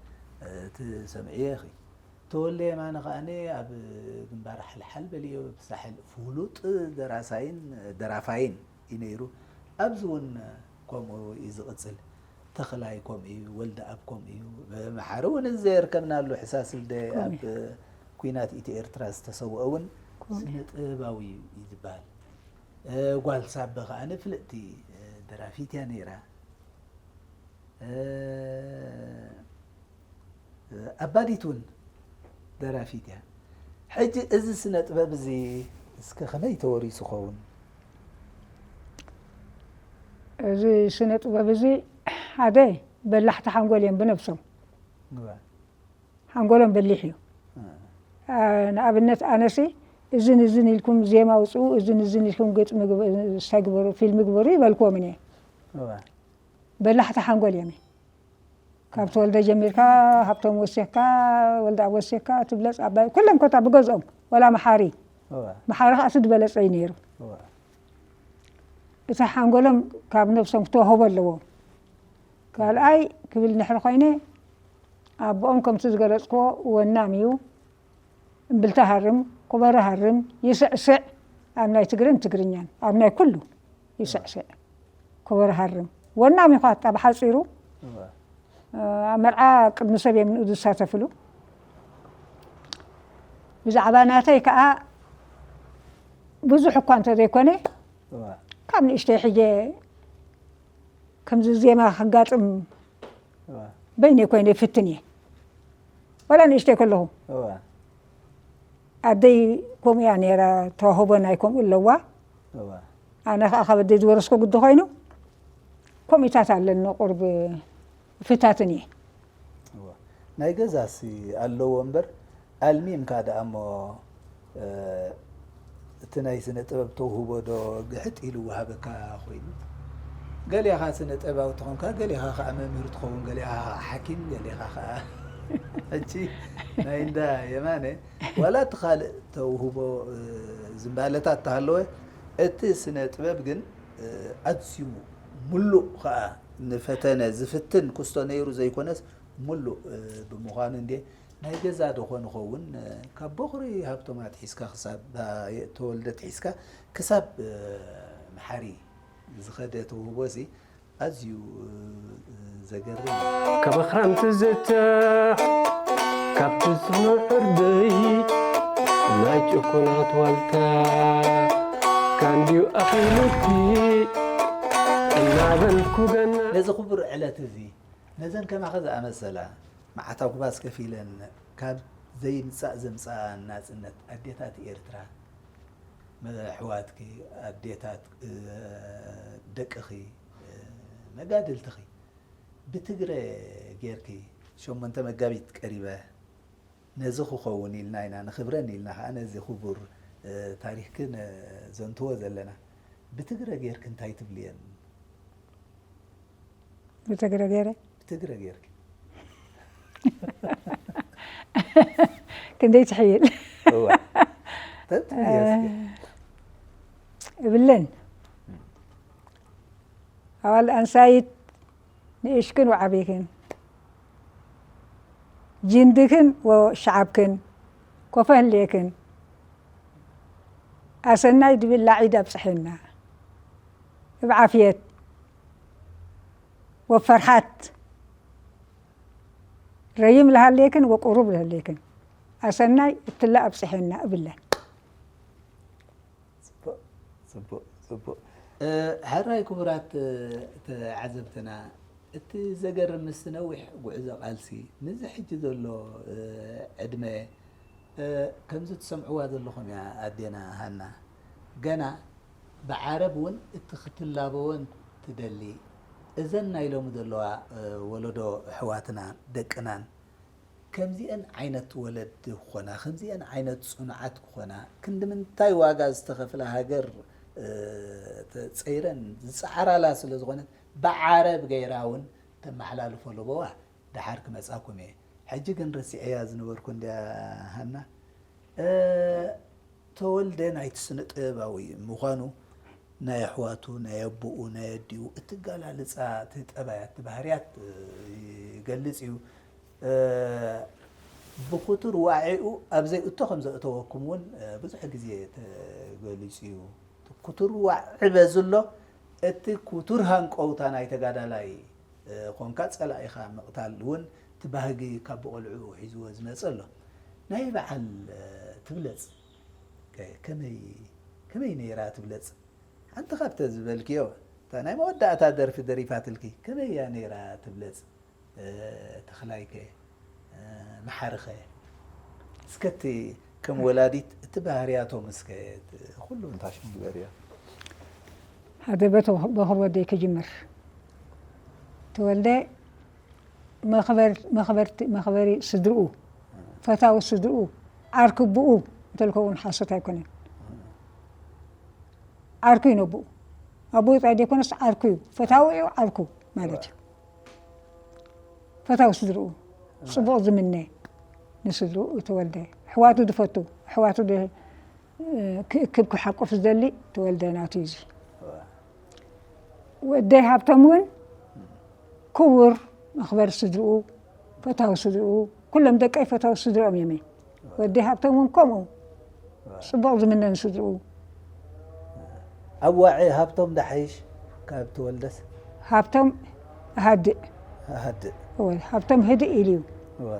እ፣ ትሰምዕዮ ኢኺ። ተወልደ የማነ ከኣኒ ኣብ ግንባር ሓልሓል በልዮ፣ ብሳሕል ፍሉጥ ደራሳይን ደራፋይን እዩ ነይሩ። ኣብዚ እውን ከምኡ እዩ ዝቕጽል። ተኽላይ ከምኡ እዩ፣ ወልደኣብ ከምኡ እዩ። መሓሪ እውን እዚ ዘየርከብናሉ ሕሳስ ልደ ከምኡ ኣብ ኲናት ኢትዮ ኤርትራ ዝተሰውአ እውን ከምኡ እዩ። ስነ ጥበባዊ እዩ ዝበሃል። እ፣ ጓል ሳበ ከኣ ፍልጥቲ፣ እ፣ ደራፊት እያ ነይራ። እ፣ ኣባዲት እውን ደራፊት እያ። ሕጂ እዚ ስነ ጥበብ እዚ እስከ ከመይ ተወሪሱ ኸውን? እዚ ስነ ጥበብ እዚ ሓደ በላሕቲ ሓንጎል እዮም ብነብሶም። እዋ። ሓንጎሎም በሊሕ እዩ። እ፣ አ፣ ንኣብነት ኣነሲ እዝን እዝን ኢልኩም ዜማ ውፅኡ፣ እዝን እዝን ኢልኩም ግጥሚ ግበ-፣ እንታይ ግበሩ፣ ፊልም ግበሩ ይበልክዎም እየ። እዋ። በላሕቲ ሓንጎል እዮም። ካብ ተወልደ ጀሚርካ ሃብቶም ወሲኽካ፣ ወልደኣብ ወሲኽካ፣ ትብለፅ ኣባይ ኩሎም ኮታ ብገዝኦም ወላ መሓሪ እዋ። መሓሪ ከዓ እቲ ዝበለፀ እዩ ነይሩ። እዋ። እቲ ሓንጎሎም ካብ ነብሶም ክተዋህቦ ኣለዎ። ካልኣይ ክብል ንሕሪ ኮይነ ኣቦኦም ከምቲ ዝገለፅክዎ ወናም እዩ። እምብልታ ሃርም፣ ኮበሮ ሃርም፣ ይስዕስዕ። ኣብ ናይ ትግርን ትግርኛን ኣብ ናይ ኩሉ ይስዕስዕ። ኮበሮ ሃርም ወናም እዩ። ኳታ ብሓፂሩ እዋ። ኣብ መርዓ ቅድሚ ሰብ እዮም ንኡ ዝሳተፍሉ። ብዛዕባ ናተይ ከዓ ብዙሕ እኳ እንተዘይኮነ እዋ። ካብ ንእሽተይ ሕጀ ከምዚ ዜማ ከጋጥም እዋ። በይነይ ኮይነ ይፍትን እየ። ወላ ንእሽተይ ከለኹ እዋ። ኣደይ ከምኡ እያ ነይራ፣ ተዋህቦ ናይ ከምኡ ኣለዋ። እዋ። ኣነ ከዓ ካብ ኣደይ ዝወረስኩ ግዲ ኮይኑ ከምኡታት ኣለኒ ቁርብ ፍታትን እየ። እዋ። ናይ ገዛሲ ኣለዎ እምበር ኣልሚምካ ደኣ እሞ፣ እ፣ እቲ ናይ ስነ ጥበብ ተውህቦ ዶ ግሕጥ ኢሉ ወሃበካ ኮይኑ? ገሊኻ ስነ ጥበባዊ ትኾንካ፣ ገሊኻ ከዓ መምህር ትኸውን፣ ገሊኻ ከዓ ሓኪም፣ ገሊኻ ከዓ ሕጂ ናይ እንዳ የማነ ዋላ እቲ ካልእ ተውህቦ፣ እ፣ ዝንባለታት ተሃለወ፣ እቲ ስነ ጥበብ ግን፣ እ፣ ኣዝዩ ምሉእ ከዓ ንፈተነ ዝፍትን ክስቶ ነይሩ ዘይኮነስ ምሉእ፣ እ፣ ብምዃኑ እንዴ ናይ ገዛ ዶ ኾን ኸውን፣ እ፣ ካብ ቦኽሪ ሃብቶም ኣትሒዝካ ክሳብ፣ እ፣ ተወልደ ኣትሒዝካ ክሳብ፣ እ፣ መሓሪ ዝኸደ ተውህቦ እዚ ኣዝዩ፣ እ፣ ዘገርም እዩ። ካብ ኣኽራን ትዝተ ካብቲ ጽኑዕ ዕርዲ ናይ ጭኩናት ዋልታ ካንድዩ ኣኺሉኪ እናበልኩ ገና ነዚ ክቡር ዕለት እዚ ነዘን ከማኸ ዝኣመሰላ መዓት ኣጉባዝ ከፊለን ካብ ዘይምጻእ ዘምጻኣ ናጽነት ኣዴታት ኤርትራ፣ ኣሕዋትኪ፣ ኣዴታት፣ እ፣ ደቅኺ፣ እ፣ መጋድልትኺ ብትግረ ጌርኪ ሸሞንተ መጋቢት ቀሪበ ነዚ ክኸውን ኢልና ኢና፣ ንኽብረን ኢልና ከዓ ነዚ ክቡር፣ እ፣ ታሪኽኪ ነዘንትዎ ዘለና። ብትግረ ጌርኪ እንታይ ትብልየን? ብትግረ ገይረ ብትግረ ጌርኪ። ክንደይ ትሕይል እዋ። ተትብልየ እስኪ። እብለን ኣዋል ኣንሳይት ንእሽክን ወዓቢክን ጅንድክን ወሸዓብክን ኮፈ ህልየክን ኣሰናይ ድብል ላዒድ ኣብፅሐና እብ ዓፍየት ወፈርሓት ረይም ለሃሌክን ወቁሩብ ለሃሌክን ኣሰናይ እትላ ኣብፅሐና እብለን። ጽቡቕ፣ ጽቡቕ፣ ጽቡቕ። እ፣ ሕራይ ክቡራት፣ እ፣ ተዓዘብትና፣ እቲ ዘገርም ምስቲ ነዊሕ ጉዕዞ ቃልሲ፣ ምስዚ ሕጂ ዘሎ፣ እ፣ ዕድመ፣ እ፣ ከምዚ ትሰምዕዋ ዘለኹም እያ ኣዴና ሃና። ገና ብዓረብ እውን እቲ ክትላበወን ትደሊ። እዘን ናይ ሎሚ ዘለዋ፣ እ፣ ወለዶ ኣሕዋትና፣ ደቅናን፣ ከምዚአን ዓይነት ወለዲ ክኾና፣ ከምዚአን ዓይነት ጽኑዓት ክኾና፣ ክንዲ ምንታይ ዋጋ ዝተኸፍላ ሃገር፣ እ፣ ተጸይረን ዝጸዓራላ ስለ ዝኾነት፣ ብዓረብ ገይራ እውን ተመሓላልፎ ለበዋ ደሓር ክመጻኩም እየ። ሕጂ ግን ረሲዐያ ዝነበርኩ እንድያ ሃና። እ፣ ተወልደ ናይቲ ስነ ጥበባዊ ምዃኑ ናይ ኣሕዋቱ፣ ናይ ኣቦኡ፣ ናይ ኣዲኡ እትገላልጻ እቲ ጠባያት፣ እቲ ባህርያት፣ እ፣ ይገልጽ እዩ። እ፣ ብክቱር ዋዒኡ ኣብ ዘይእቶ ከም ዘእተወኩም እውን፣ እ፣ ብዙሕ ግዜ ተገሊጹ እዩ። እቲ ክቱር ዋዒ በዚ ኣሎ፣ እቲ ክቱር ሃንቀውታ ናይ ተጋዳላይ፣ እ፣ ኾንካ ጸላኢኻ ምቕታል እውን እቲ ባህጊ ካብ ብቖልዑ ሒዝዎ ዝመጸ ኣሎ። ናይ በዓል፣ እ፣ ትብለጽ ከ ከመይ፣ ከመይ ነይራ ትብለጽ? ሓንቲ ካብተ ዝበልክዮ፣ እታ ናይ መወዳእታ ደርፊ ደሪፋትልኪ፣ ከመይ እያ ነይራ ትብለጽ? እ፣ ተኽላይከ፣ እ፣ መሓርኸ፣ እስከ እቲ ከም ወላዲት እቲ ባህርያቶም እስከ እቲ ኩሉ እንታሽ ንግበርዮ። ሓደ በቶ በኹር ወደይ ክጅምር። ተወልደ መኽበር-፣ መኽበርቲ-፣ መኽበሪ ስድርኡ፣ ፈታዊ ስድርኡ፣ ዓርኪ ብኡ እንተልከውን ሓሶት ኣይኮነን። ዓርኩ እዩ ነብኡ። ኣቦኡ ጥራይ ዘይኮነስ ዓርኩ እዩ። ፈታዊ እዩ፣ ዓርኩ ማለት እዩ። ፈታዊ ስድርኡ፣ ጽቡቕ ዝምነ ንስድርኡ ተወልደ። ኣሕዋቱ ዝፈቱ፣ ኣሕዋቱ ድ-፣ ክእክብ ክሓቁፍ ዝደሊ ተወልደ ናቱ እዩ እዚ። ወደይ ሃብቶም እውን ክቡር መኽበሪ ስድርኡ፣ ፈታዊ ስድርኡ፣ ኩሎም ደቀይ ፈታዊ ስድርኦም እዮም። ወደይ ሃብቶም እውን ከምኡ። ጽቡቕ ዝምነ ንስድርኡ። ኣዋዒ ሃብቶም ዳሓይሽ ካብ ተወልደስ? ሃብቶም ሃድእ። ሃድእ። እወ፣ ሃብቶም ህድእ ኢሉ እዩ። እወ።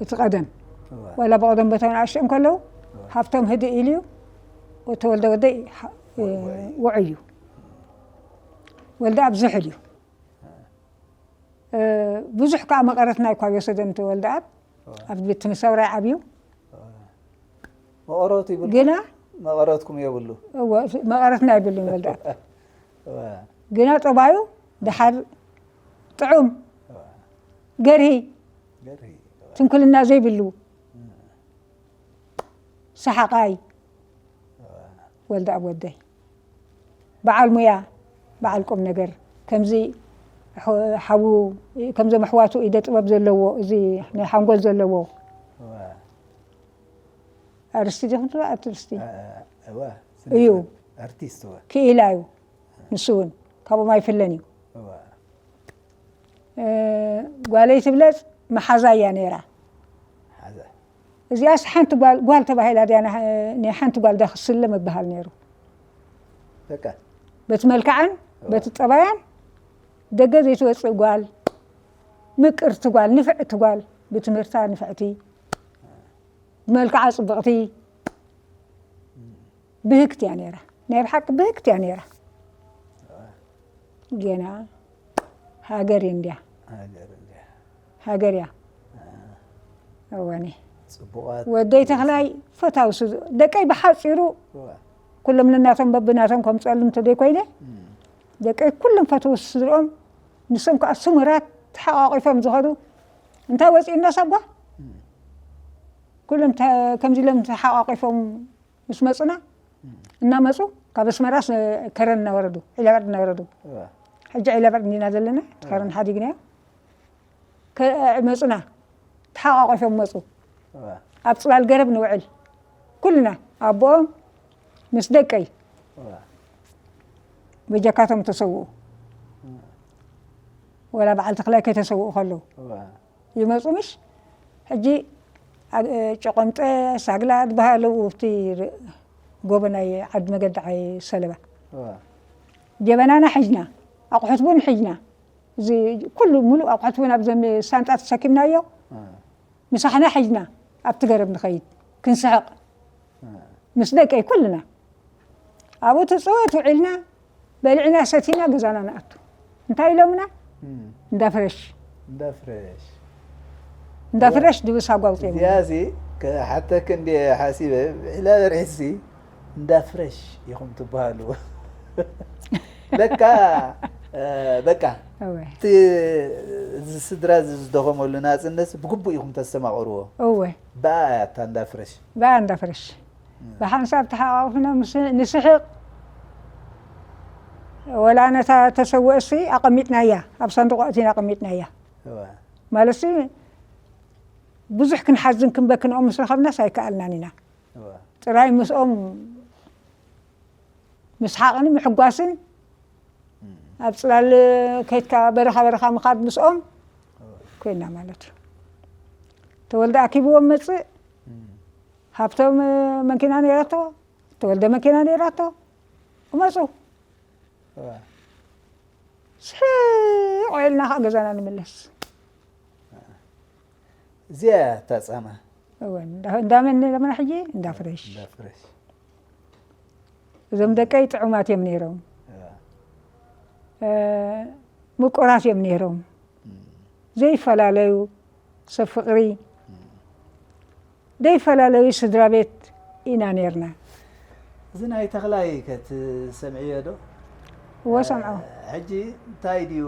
እቲ ቀደም። እወ። ዋላ ብቐደም በታ ንኣሽቱኦም ከለዉ፣ እወ። ሃብቶም ህድእ ኢሉ እዩ። ተወልደ ወደይ ሃ-፣ እወ፣ እወ። ውዑይ እዩ። ወልደ ኣብ ዝሕል እዩ። እ፣ ብዙሕ ከኣ መቐረትና እኳ ይወሰደን ተወልደ ኣብ፣ እወ። ኣብ ቤት ትምህርቲ ሰውራይ ዓብዩ። እወ። መቐረቱ ይብሉ? ግና መቐረትኩም የብሉ? እወ፣ መቐረትና የብሉን ወልደ ኣብ። እወ። ግና ጠባዩ ደሓር ጥዑም፣ እወ። ገርሂ፣ ገርሂ፣ እወ። ትንኩልና ዘይብሉ፣ እም። ሰሓቓይ፣ እወ። ወልደ ኣብ ወደይ። በዓል ሙያ፣ በዓል ቁም ነገር። ከምዚ ሕ-፣ ሓዉ፣ ከምዞም ኣሕዋቱ ኢደ ጥበብ ዘለዎ፣ እዚ ናይ ሓንጎል ዘለዎ። እወ። ኣርስቲ ዲኹም ትብሉ? ኣርቲስቲ። እ-፣ እወ። እዩ። ኣርቲስት እወ። ክኢላ እዩ። ንሱ እውን ካብኦም ኣይፍለን እዩ። እወ። እ፣ ጓለይ ትብለጽ መሓዛ እያ ነይራ። መሓዛ። እዚኣስ ሓንቲ ጓል፣ ጓል ተባሂላ ድያ ና-፣ ናይ ሓንቲ ጓል ድያ ክስለ ምበሃል ነይሩ። በቃ። በቲ መልክዓን፣ እወ። በቲ ጠባያን ደገ ዘይትወጽእ ጓል፣ ምቅርቲ ጓል፣ ንፍዕቲ ጓል፣ ብትምህርታ ንፍዕቲ፣ ብመልክዓ ጽብቕቲ፣ ብህግቲ እያ ነይራ። ናይ ብሓቂ ብህግቲ እያ ነይራ። ገና ሃገር እንድያ። ሃገር እንድያ። ሃገር እያ። አ። እወኒ። ጽቡቓት። ወደይ ተኽላይ ፈታዊ ስድ-፣ ደቀይ ብሓጺሩ እዋ። ኩሎም ነናቶም በብናቶም ከምጸሉ እንተደይ ኮይነ፣ እም። ደቀይ ኩሎም ፈትዊ ስድርኦም፣ ንሶም ከኣ ስሙራት ተሓቋቒፎም ዝኸዱ፣ እንታይ ወጺኡና ሳጓ? እም። ኩሎም ተ-፣ ከምዚ ኢሎም ተሓቋቒፎም ምስ መጹና፣ እም። እናመጹ ካብ ኣስመራ ስ-፣ ከረን እናወረዱ፣ ዒላበርድ እናወረዱ። እዋ። ሕጂ ዒላበርድ እንዲና ዘለና፣ እቲ ከረን ሓዲግናዮ። ከ-፣ መጹና፣ ተሓቋቒፎም መጹ። እዋ። ኣብ ጽላል ገረብ ንውዕል። ኩልና፣ ኣቦኦም ምስ ደቀይ። እዋ። በጃካቶም ተሰውኡ። እዋ። ወላ በዓል ተኽላይ ከይተሰውኡ ከለዉ። እዋ። ይመጹ ምሽ? ሕጂ ኣብ፣ እ፣ ጨቆምጠ፣ ሳግላ ዝበሃሉ ኣብቲ ር-፣ ጎቦ ናይ ዓዲ መገዲ ዓይ ሰለባ። እዋ። ጀበናና ሒዝና፣ ኣቑሑት ቡን ሒዝና፣ እዚ ኩሉ ሙሉእ ኣቑሑት ቡን ኣብ ዘም-፣ ሳንጣ ተሰኪምናዮ፣ እ። ምሳሕና ሒዝና ኣብቲ ገረብ ንኸይድ፣ ክንስሕቕ። እ። ምስ ደቀይ ኩልና። ኣብኡ ትጽወት ውዒልና፣ በሊዕና ሰቲና ገዛና ንኣቱ። እንታይ ኢሎምና? እም። እንዳ ፍረሽ። እንዳ ፍረሽ። እንዳ ፍረሽ ድብስ ኣጓውጽ እዮም። እዚኣሲ ክሓተክ እንድየ ሓሲበ፣ ብዕላ በርዒሲ እንዳ ፍረሽ ኢኹም ትበሃሉ። ለካ፣ እ፣ በቃ፣ እወ። እቲ፣ እዚ ስድራ እዚ ዝደኸመሉ ናጽነት ብግቡእ ኢኹም ተስተማቕርዎ። እወ። ብኣ እያ እታ እንዳ ፍረሽ። ብኣ እንዳ ፍረሽ። እም። ብሓንሳብ ተሓቋቑፍና ምስ-፣ ንስሕቕ። ወላ ነታ ተሰወእሲ ኣቐሚጥናያ፣ ኣብ ሳንዱቕ ኣእቲና ኣቐሚጥናያ። እዋ። ማለትሲ፣ ብዙሕ ክንሓዝን ክንበክንኦም ምስ ረኸብናስ ኣይከኣልናን ኢና። እዋ። ጥራይ ምስኦም ምስሓቕን ምሕጓስን፣ እም። ኣብ ጽላል ከይድካ በረኻ በረኻ ምኻድ ምስኦም እዋ። ኮይና ማለት እዩ። ተወልደ ኣኪብዎም መጽእ፣ እም። ሃብቶም መኪና ነይራቶ፣ ተወልደ መኪና ነይራቶ፣ መጹ። ስቕ ኢልና ከዓ ገዛና ንምለስ። እዚኣ እያ እታ ጻማ። እወ፣ እንዳ- እንዳመን ለመና ሕጂ እንዳ ፍሬሽ። እንዳ ፍሬሽ። እዞም ደቀይ ጥዑማት እዮም ነይሮም። እ፣ ምቁራት እዮም ነይሮም። ዘይፈላለዩ ሰብ ፍቕሪ፣ ዘይፈላለዩ ስድራ ቤት ኢና ነይርና። እዚ ናይ ተኽላይ ከትሰምዕዮ ዶ? እወ፣ ሰምዖ። ሕጂ እንታይ ድዩ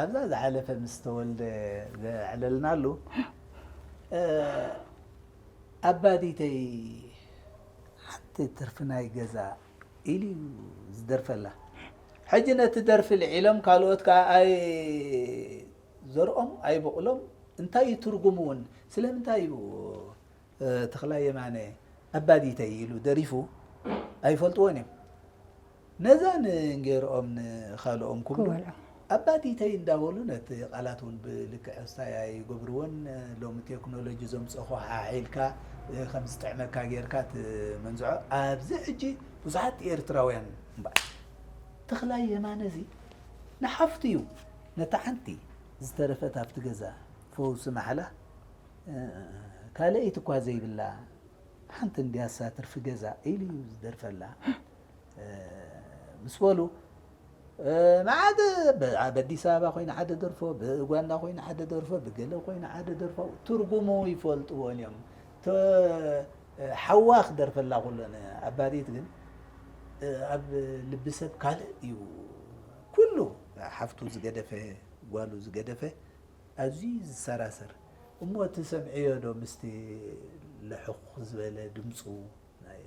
ኣብዛ ዝሓለፈ ምስ ተወልደ ዘዕለልናሉ፣ እ፣ ኣባዲተይ ሓንቲ ትርፊ ናይ ገዛ ኢሉ እዩ ዝደርፈላ። ሕጂ ነቲ ደርፊ ልዒሎም ካልኦት ከዓ ኣይዘርኦም ኣይበቑሎም እንታይ እዩ ትርጉሙ እውን? ስለምንታይ እዩ እ፣ ተኽላይ የማነ ኣባዲተይ ኢሉ ደሪፉ ኣይፈልጥዎን እዮም። ነዛ ንእንጌርኦም ንኻልኦም ክብሉ ክበልዖ። ኣባዲተይ እንዳበሉ ነቲ ቃላት እውን ብልክዕ ስታይ ኣይገብርዎን። ሎሚ ቴክኖሎጂ ዘምፀኹ ሓሒልካ እ፣ ከም ዝጥዕመካ ጌርካ ትመንዝዖ። ኣብዚ ሕጂ ብዙሓት ኤርትራውያን እምበኣር ተኽላይ የማነ እዚ ንሓፍቱ እዩ ነታ ሓንቲ ዝተረፈት ኣብቲ ገዛ ፈውሲ ማሕላ ካልኣይቲ እኳ ዘይብላ ሓንቲ እንድያሳ ትርፊ ገዛ ኢሉ እዩ ዝደርፈላ ምስ በሉ፣ መዓት ኣብ ኣዲስ ኣበባ ኮይና ሓደ ደርፎ፣ ብኡጋንዳ ኮይና ሓደ ደርፎ፣ ብገለ ኮይና ሓደ ደርፎ፣ ትርጉሙ ይፈልጥዎን እዮም። ሓዋ ክደርፈላ ከሎ ንኣባዲት ግን ኣብ ልቢ ሰብ ካልእ እዩ። ኩሉ ሓፍቱ ዝገደፈ፣ ጓሉ ዝገደፈ ኣዝዩ ዝሰራሰር እሞ ትሰምዕዮ ዶ ምስቲ ልሕኽ ዝበለ ድምፁ ናይ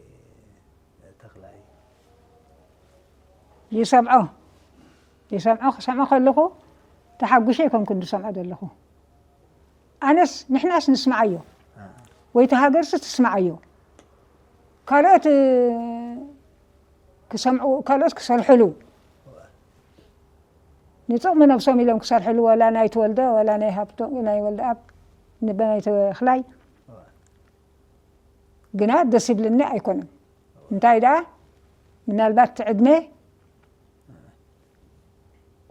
ተኽላይ? ይሰምዖ ይሰምዖ ክሰምዖ ከለኹ ተሓጒሸ ኣይኮንኩን ዝሰምዖ ዘለኹ። ኣነስ ንሕናስ ንስምዓዮ ወይ እቲ ሃገርሲ ትስምዓዮ። ካልኦት ክሰምዑ ካልኦት ክሰርሕሉ ንጥቕሚ ነብሶም ኢሎም ክሰርሕሉ ዋላ ናይ ተወልደ ዋላ ናይ ሃብቶ ናይ ወልደኣብ ንበናይ ተኽላይ ግና ደስ ይብልኒ ኣይኮነን። እንታይ ደኣ ምናልባት እቲ ዕድመ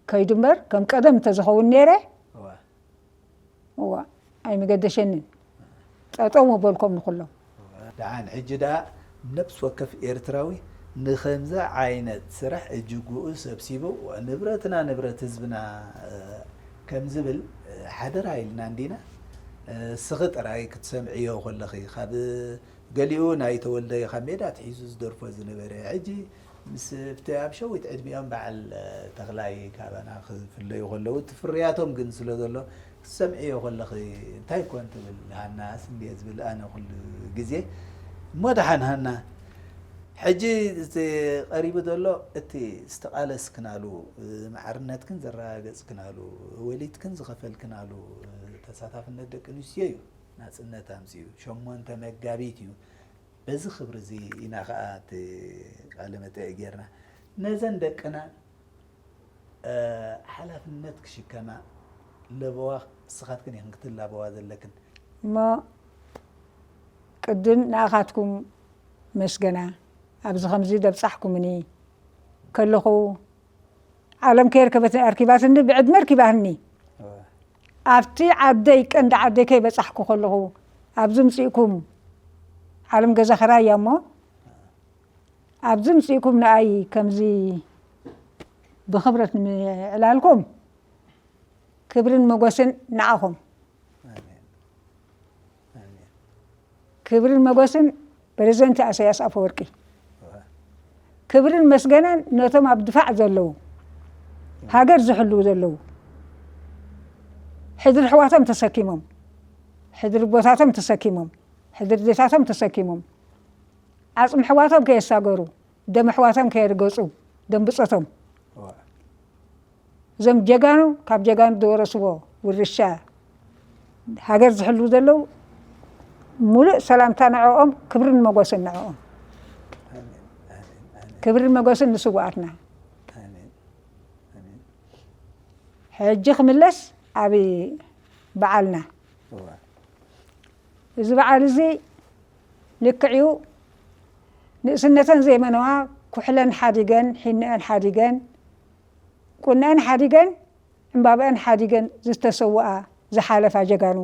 ከይዱ እምበር ከም ቀደም እንተዝኸውን ነይረ እዋ ኣይምገደሸንን። ጠጠው ምበልኮም ንኹሎም። ደሓን ሕጂ ደኣ ነብሲ ወከፍ ኤርትራዊ ንኸምዚ ዓይነት ስራሕ እጅግኡ ሰብሲቡ ንብረትና ንብረት ህዝብና ከም ዝብል ሓደራ ኢልና እንዲና። እስኺ ጥራይ ክትሰምዕዮ ከለኺ ካብ ገሊኡ ናይ ተወልደ ካብ ሜዳ ኣትሒዙ ዝደርፎ ዝነበረ ሕጂ ምስ ኣብቲ ኣብ ሸዊት ዕድሚኦም በዓል ተኽላይ ካባና ክፍለዩ ከለዉ እቲ ፍርያቶም ግን ስለ ዘሎ ክትሰምዕዮ ከለኺ እንታይ ኮን ትብል ሃናስ እንድየ ዝብል ኣነ ኩሉ ግዜ እሞ ደሓን ሃና ሕጂ እቲ ቀሪቡ ዘሎ እቲ ዝተቓለስክናሉ ማዕርነትክን ዘረጋገጽክናሉ ወሊድክን ዝኸፈልክናሉ ተሳታፍነት ደቂ ኣንስትዮ እዩ ናጽነት ኣምጽኡ ሸሞንተ መጋቢት እዩ በዚ ክብሪ እዚ ኢና ከኣ እቲ ቃለ መጠይቅ ጌርና ነዘን ደቅና ሓላፍነት ክሽከማ ለበዋ እስኻትክን ኢኽን ክትላበዋ ዘለክን። እሞ ቅድም ንኣኻትኩም መስገና ኣብዚ ከምዚ ደብጻሕኩምኒ ከለኹ ዓለም ከየርከበት ኣርኪባትኒ ብዕድመ ኣርኪባትኒ ኣብቲ ዓደይ ቀንዲ ዓደይ ከይበጻሕኩ ከለኹ ኣብዚ ምጽእኩም ዓለም ገዛ ኸራያ እሞ ኣብዚ ምጽእኩም ንኣይ ከምዚ ብኽብረት ንምዕላልኩም ክብርን መጎስን ንዓኹም። ክብርን መጎስን ፕረዚደንት ኣሰያስ ኣፈወርቂ። ክብርን መስገናን ነቶም ኣብ ድፋዕ ዘለዉ ሃገር ዝሕልዉ ዘለዉ ሕድሪ ኣሕዋቶም ተሰኪሞም ሕድሪ ኣቦታቶም ተሰኪሞም ሕድሪ ኣዴታቶም ተሰኪሞም ዓጽሚ ኣሕዋቶም ከየሳገሩ ደም ኣሕዋቶም ከየርገጹ ደም ብጾቶም እዞም ጀጋኑ ካብ ጀጋኑ ዝወረስዎ ውርሻ ሃገር ዝሕልዉ ዘለዉ ሙሉእ ሰላምታ ንዕኦም ክብርን መጎስን ንዕኦም ክብርን መጎስን ንስውኣትና ሕጂ ክምለስ ኣብ በዓልና እዚ በዓል እዚ ልክዕ እዩ ንእስነተን ዘይመነዋ ኩሕለን ሓዲገን ሒንአን ሓዲገን ቁነአን ሓዲገን ዕምባበአን ሓዲገን ዝተሰውኣ ዝሓለፋ ጀጋኑ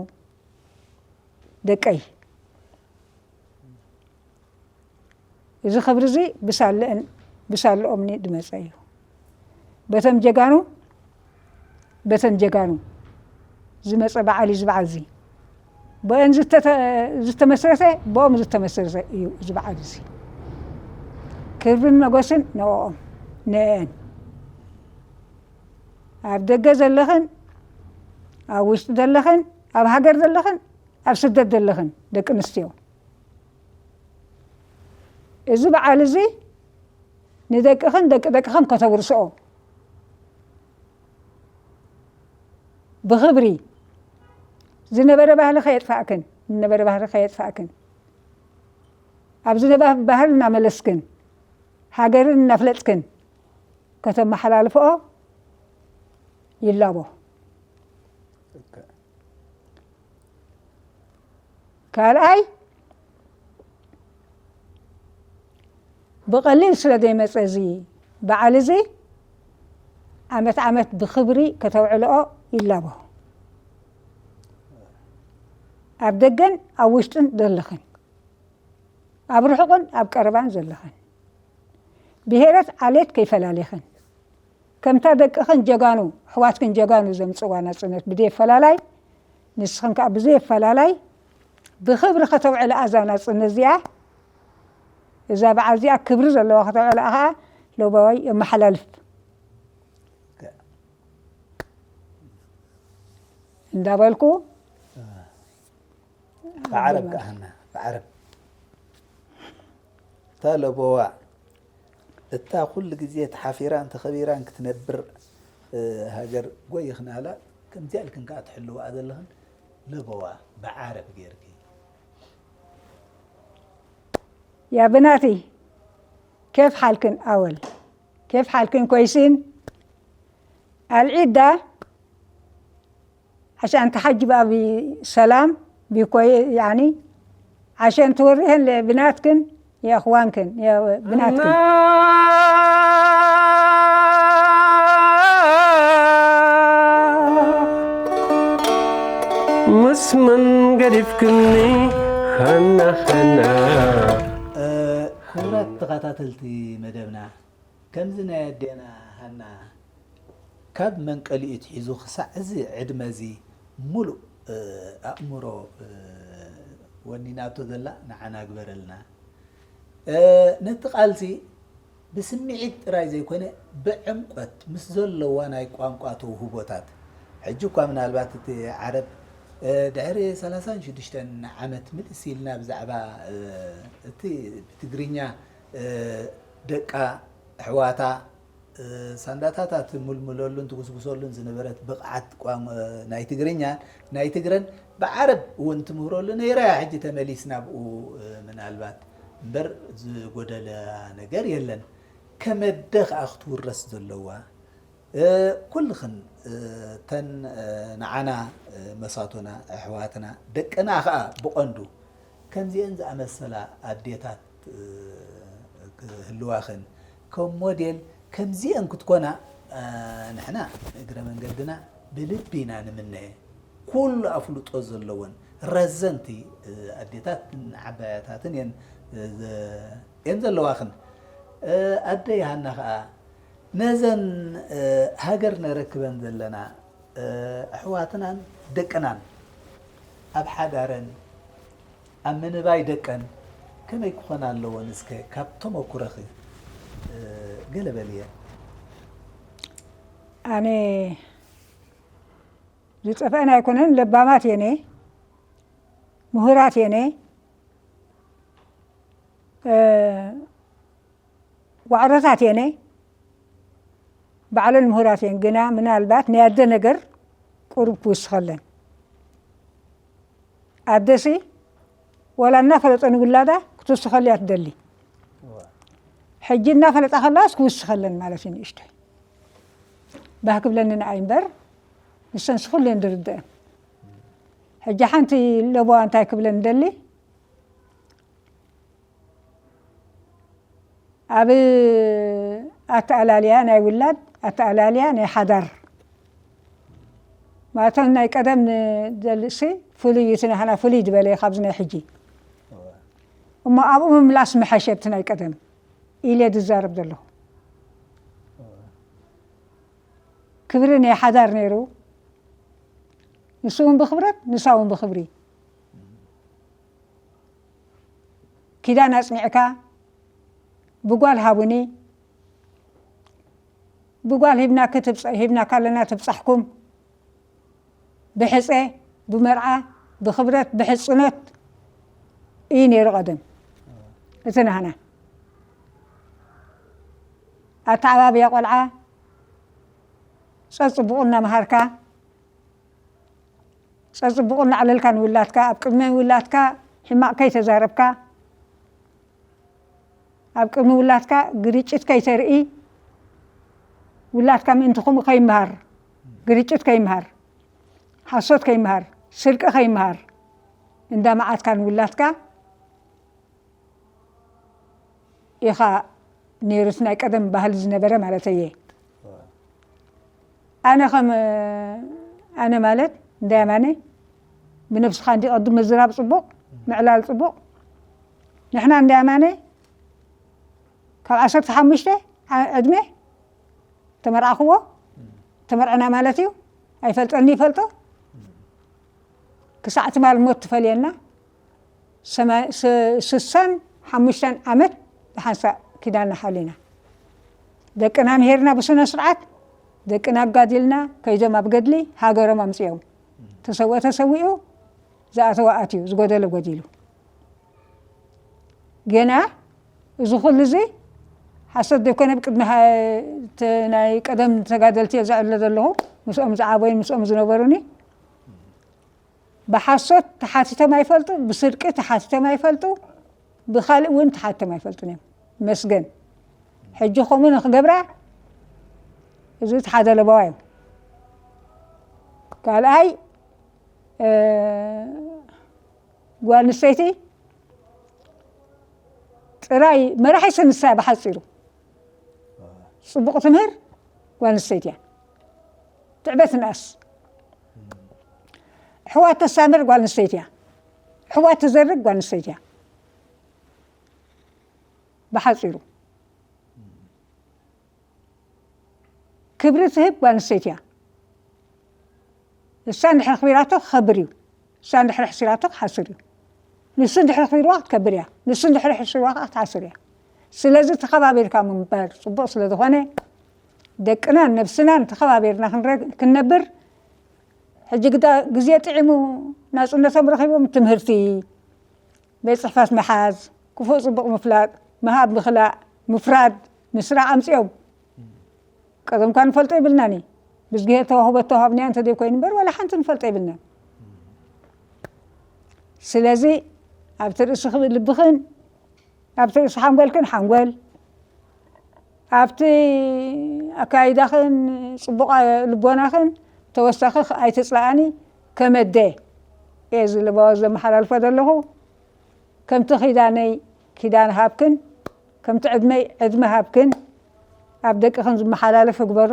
ደቀይ። እዚ ክብሪ እዚ ብሳለአን ብሳለኦምኒ ዝመጸ እዩ። በቶም ጀጋኑ በተን ጀጋኑ ዝመጸ በዓል እዩ። እዚ በዓል እዚ ብአን ዝተተ- ዝተመስረተ ብኦም ዝተመስረተ እዩ። እዚ በዓል እዚ ክብርን መጎስን ንኦም ንአን። ኣብ ደገ ዘለኽን ኣብ ውሽጢ ዘለኽን ኣብ ሃገር ዘለኽን ኣብ ስደት ዘለኽን ደቂ ኣንስትዮ እዚ በዓል እዚ ንደቅኽን ደቂ ደቅኽን ከተውርስኦ ብኽብሪ ዝነበረ ባህሊ ከየጥፋእክን ዝነበረ ባህሊ ከየጥፋእክን ኣብ ዝነበረ ባህሊ እናመለስክን ሃገርን እናፍለጥክን ከተመሓላልፍኦ ይላቦ። ካልኣይ ብቐሊል ስለ ዘይመጸ እዚ በዓል እዚ ዓመት ዓመት ብኽብሪ ከተውዕልኦ ይላቦ። ኣብ ደገን ኣብ ውሽጥን ዘለኽን ኣብ ርሑቕን ኣብ ቀረባን ዘለኽን ብሄረት ዓሌት ከይፈላሊኽን ከምታ ደቅኽን ጀጋኑ ኣሕዋትክን ጀጋኑ ዘምጽዋ ናጽነት ብዘየፈላላይ ንስኽን ከኣ ብዘየፈላላይ ብኽብሪ ከተውዕልኣ እዛ ናጽነት እዚኣ። እዛ በዓል እዚኣ ክብሪ ዘለዋ ከተውዕልኣ ከኣ ለባዋይ የመሓላልፍ እንዳበልኩ ብዓረብ ከኣና ብዓረብ እታ ለቦዋ እታ ኩሉ ግዜ ተሓፊራን ተኸቢራን ክትነብር ሃገር ጎይ ይኽናላ ከምዚኣ ኢልክን ከዓ ትሕልዋ ዘለኽን ለቦዋ ብዓረብ ጌርኪ يا بناتي، كيف حالكن أول؟ كيف حالكن، كويسين؟ العيد ده عشان تحجب أبي سلام بكوي يعني عشان توريهن لبناتكن يا اخوانكن يا بناتكن. ምስ መን ገዲፍክኒ ሃና ሃና። ክቡራት ተኸታተልቲ መደብና፣ ከምዚ ናይ ኣዴና ሃና ካብ መንቀሊኡ ትሒዙ ክሳዕ እዚ ዕድመ እዚ ሙሉእ ኣእምሮ ወኒናቶ ዘላ ንዓና ግበረልና። ነቲ ቃልሲ ብስምዒት ጥራይ ዘይኮነ ብዕምቆት ምስ ዘለዋ ናይ ቋንቋ ተውህቦታት ሕጂ እኳ ምናልባት እቲ ዓረብ ድሕሪ ሰላሳን ሽዱሽተን ዓመት ምልስ ኢልና ብዛዕባ እቲ ብትግርኛ ደቃ ኣሕዋታ ሳንዳታታ ትምልምለሉን ትጉስጉሰሉን ዝነበረት ብቕዓት ናይ ትግርኛ ናይ ትግረን ብዓረብ እውን ትምህረሉ ነይራ እያ። ሕጂ ተመሊስና ብኡ ምናልባት እምበር ዝጎደለ ነገር የለን። ከመደ ከዓ ክትውረስ ዘለዋ ኩልኽን ተን ንዓና መሳቶና ኣሕዋትና ደቅና ከዓ ብቐንዱ ከምዚአን ዝኣመሰላ ኣዴታት ክህልዋኽን ከም ሞዴል ከምዚአን ክትኮና ንሕና እግረ መንገድና ብልቢ ኢና ንምነየ። ኩሉ ኣፍልጦ ዘለወን ረዘንቲ ኣዴታትን ዓባያታትን እየን ዘለዋኽን። ኣደይ ሃና ከዓ ነዘን ሃገር ነረክበን ዘለና ኣሕዋትናን ደቅናን ኣብ ሓዳረን ኣብ ምንባይ ደቀን ከመይ ክኾና ኣለወን? እስከ ካብ ተመኩረኺ ገለ በልየ። ኣነ ዝጠፍአን ኣይኮነን፣ ለባማት የነ፣ ምሁራት የነ፣ ዋዕሮታት የነ፣ ባዕለን ምሁራት እየን፣ ግና ምናልባት ናይ ኣደ ነገር ቁሩብ ክውስኸለን። ኣደሲ ዋላ እናፈለጠ ንውላዳ ክትውስኸሉ እያ ትደሊ። ሕጂ እናፈለጣ ከለዋስ ክውስኸለን ማለት እዩ ንእሽቶይ። ባህ ክብለኒ ንኣይ እምበር ንሰንስ ኩሉ እየን ዝርድአን። ሕጂ ሓንቲ ለቦዋ እንታይ ክብለን ደሊ ኣብ ኣተኣላልያ ናይ ውላድ ኣተኣላልያ ናይ ሓዳር ማለቶም ናይ ቀደም ንደልሲ ፍሉይ እዩ፣ እቲ ናህና ፍሉይ ዝበለ እዩ ካብዚ ናይ ሕጂ። እሞ ኣብኡ ምምላስ ምሐሸ ኣብቲ ናይ ቀደም ኢለ ዝዛረብ ዘለኹ። ክብሪ ናይ ሓዳር ነይሩ፣ ንሱ እውን ብኽብረት ንሳ እውን ብኽብሪ። ኪዳን ኣጽኒዕካ ብጓል ሃቡኒ፣ ብጓል ሂብናኪ ትብጻ-፣ ሂብናካ ኣለና ትብጻሕኩም፣ ብሕጸ፣ ብመርዓ፣ ብኽብረት፣ ብሕጽኖት እዩ ነይሩ ቀደም። እቲ ናህና ኣተዓባብያ ቆልዓ ጸጽቡቑ እናመሃርካ፣ ጸጽቡቑ እናዕለልካ ንውላድካ፣ ኣብ ቅድሚ ውላድካ ሕማቕ ከይተዛረብካ፣ ኣብ ቅድሚ ውላድካ ግርጭት ከይተርኢ፣ ውላድካ ምእንቲ ከምኡ ከይምሃር፣ ግርጭት ከይምሃር፣ ሓሶት ከይምሃር፣ ስርቂ ከይምሃር፣ እንዳ መዓትካ ንውላድካ ኢኻ ነይሩ፣ እቲ ናይ ቀደም ባህሊ ዝነበረ ማለተይ እየ። ኣነ ከም፣ ኣነ ማለት እንዳ የማነ ብነብስኻ እንዲ ቅድም ምዝራብ ጽቡቕ፣ ምዕላል ጽቡቕ። ንሕና እንዳ የማነ ካብ ዓሰርተ ሓሙሽተ ዓ-፣ ዕድመ ተመርዓኽዎ፣ ተመርዕና ማለት እዩ። ኣይፈልጠኒ ይፈልጦ። ክሳዕ ትማል ሞት ትፈልየና። ሰማ-፣ ስ-፣ ስሳን ሓሙሽተን ዓመት ሓንሳእ ኪዳንና ሓሊና። ደቅና ምሂርና ብስነ ስርዓት፣ ደቅና ኣጋዲልና፣ ከይዶም ኣብ ገድሊ ሃገሮም ኣምጺኦም። ተሰውአ ተሰዊኡ፣ ዝኣተወ ኣትዩ፣ ዝጎደለ ጎዲሉ። ገና እዚ ኩሉ እዚ ሓሶት ዘይኮነ፣ ኣብ ቅድሚ ሃ-፣ ተ-፣ ናይ ቀደም ተጋደልቲ እየ ዘዕልሎ ዘለኹ፣ ምስኦም ዝዓበዩን ምስኦም ዝነበሩኒ። ብሓሶት ተሓቲቶም ኣይፈልጡ፣ ብስርቂ ተሓቲቶም ኣይፈልጡ፣ ብኻልእ እውን ተሓቲቶም ኣይፈልጡን እዮም። መስገን። ሕጂ ከምኡ ንክገብራ፣ እዚ እቲ ሓደ ለበዋ እዩ። ካልኣይ፣ እ፣ ጓል ኣንስተይቲ ጥራይ መራሒት ንሳ እያ ብሓጺሩ። ጽቡቕ ትምህር ጓል ኣንስተይቲ እያ። ትዕበት ንኣስ። ኣሕዋት ተሳምር ጓል ኣንስተይቲ እያ። ኣሕዋት ትዘርግ ጓል ኣንስተይቲ እያ። ብሓጺሩ ክብሪ ትህብ ጓል ኣንስተይቲ እያ። ንሳ እንድሕር ኣኽቢራቶ ክኸብር እዩ። ንሳ እንድሕር ኣሕሲራቶ ክሓስር እዩ። ንሱ እንድሕር ኣኽቢርዋ ክትከብር እያ። ንሱ እንድሕር ኣሕሲርዋ ከዓ ክትሓስር እያ። ስለዚ ተኸባቢርካ ምንባር ጽቡቕ ስለ ዝኾነ፣ ደቅናን ነብስናን ተኸባቢርና ክንረ-፣ ክንነብር፣ ሕጂ ግዳ ግዜ ጥዒሙ ናጽነቶም ረኺቦም ትምህርቲ፣ ቤት ጽሕፈት ምሓዝ፣ ክፉእ ጽቡቕ ምፍላጥ፣ ምሃብ ምኽላእ፣ ምፍራድ፣ ምስራቕ ኣምጺኦም። ቀደም እኳ ንፈልጦ የብልናን እዩ። ብዝግሄር ተዋህቦ ተዋሃብናዮ እንተዘይኮይኑ እምበር፣ ዋላ ሓንቲ ንፈልጦ የብልናን። ስለዚ፣ ኣብቲ ርእሲ ክብ-፣ ልብኽን፣ ኣብቲ ርእሲ ሓንጎልክን ሓንጎል፣ ኣብቲ ኣካይዳኽን ጽቡቕ ልቦናኽን ተወሳኺ ኣይትጽላኣኒ፣ ከመደ እየ እዚ ልባወ ዘመሓላልፎ ዘለኹ። ከምቲ ኪዳነይ ኪዳን ሃብክን፣ ከምቲ ዕድመይ ዕድመ ሃብክን፣ ኣብ ደቅኽን ዝመሓላለፍ እግበሮ።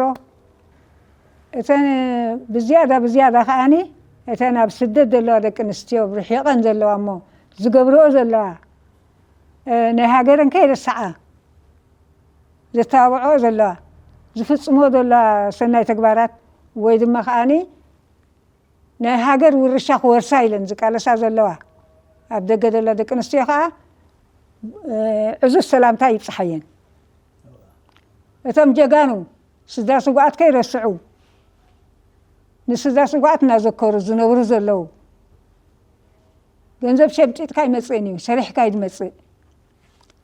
እተን ብዝያዳ፣ ብዝያዳ ከኣኒ እተን ኣብ ስደት ዘለዋ ደቂ ኣንስትዮ፣ ርሒቐን ዘለዋ እሞ ዝገብርኦ ዘለዋ፣ እ፣ ናይ ሃገረን ከይረስዓ ዘተባብዕኦ ዘለዋ፣ ዝፍጽሞ ዘለዋ ሰናይ ተግባራት፣ ወይ ድማ ከኣኒ ናይ ሃገር ውርሻ ክወርሳ ኢለን ዝቃለሳ ዘለዋ ኣብ ደገ ዘላ ደቂ ኣንስትዮ ከዓ፣ እ፣ ዕዙዝ ሰላምታ ይብጽሓየን። እቶም ጀጋኑ ስድራ ስውኣት ከይረስዑ፣ ንስድራ ስውኣት እናዘከሩ ዝነብሩ ዘለዉ፣ ገንዘብ ሸምጢጥካ ኣይመጽእን እዩ፣ ሰሪሕካ እዩ ዝመጽእ።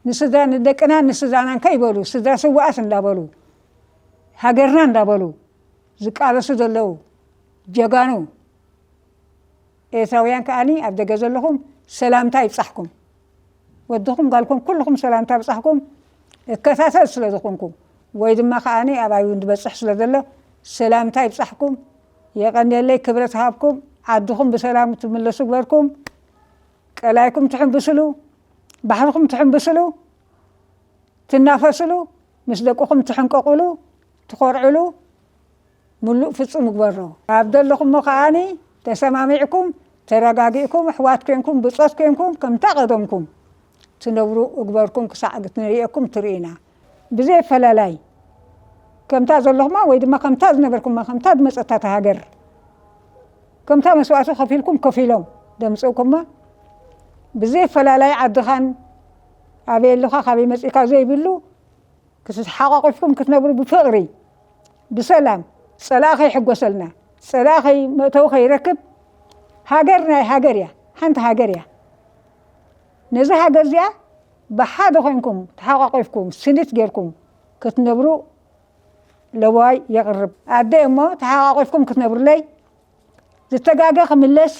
ንስድራ፣ ንደቅናን ንስድራናን ከይበሉ፣ ስድራ ስውኣት እንዳበሉ፣ ሃገርና እንዳበሉ ዝቃለሱ ዘለዉ ጀጋኑ ኤርትራውያን ከኣኒ ኣብ ደገ ዘለኹም ሰላምታ ይብጻሕኩም። ወድኹም ጓልኩም ኩልኹም ሰላምታ ይብጻሕኩም። እከታተል ስለ ዝኾንኩም ወይ ድማ ከኣኒ ኣባይ እውን ዝበጽሕ ስለ ዘሎ ሰላምታ ይብጻሕኩም። የቐንየለይ፣ ክብረት ሃብኩም። ዓድኹም ብሰላም ትምለሱ ግበርኩም። ቀላይኩም ትሕንብስሉ፣ ባሕርኹም ትሕንብስሉ፣ ትናፈስሉ፣ ምስ ደቅኹም ትሕንቀቑሉ፣ ትኾርዕሉ ምሉእ ፍጹም እግበሮ። ኣብ ዘለኹሞ ከኣኒ ተሰማሚዕኩም፣ ተረጋጊእኩም፣ ኣሕዋት ኮንኩም፣ ብጾት ኮንኩም፣ ከምታ ቀደምኩም ትነብሩ እግበርኩም፣ ክሳዕ ንርእየኩም ትርእዩና። ብዘይ ኣፈላላይ፣ ከምታ ዘለኹማ ወይ ድማ ከምታ ዝነበርኩማ፣ ከምታ ዝመጸታ እታ ሃገር፣ ከምታ መስዋእቲ ከፊልኩም፣ ከፊሎም ደምጽእኩማ፣ ብዘይ ኣፈላላይ ዓድኻን ኣበይ ኣለኻ፣ ካበይ መጺእካ ዘይብሉ፣ ክትሓቋቂፍኩም ክትነብሩ ብፍቕሪ፣ ብሰላም፣ ጸላኢ ከይሕጎሰልና፣ ጸላኢ ከይ-፣ መእተዊ ከይረክብ፣ ሃገር ናይ ሃገር እያ፣ ሓንቲ ሃገር እያ። ነዛ ሃገር እዚኣ ብሓደ ኮይንኩም፣ ተሓቋቂፍኩም፣ ስኒት ጌርኩም ክትነብሩ ለበዋይ የቕርብ። ኣደ እሞ ተሓቋቂፍኩም ክትነብሩለይ፣ ዝተጋገ ክምለስ፣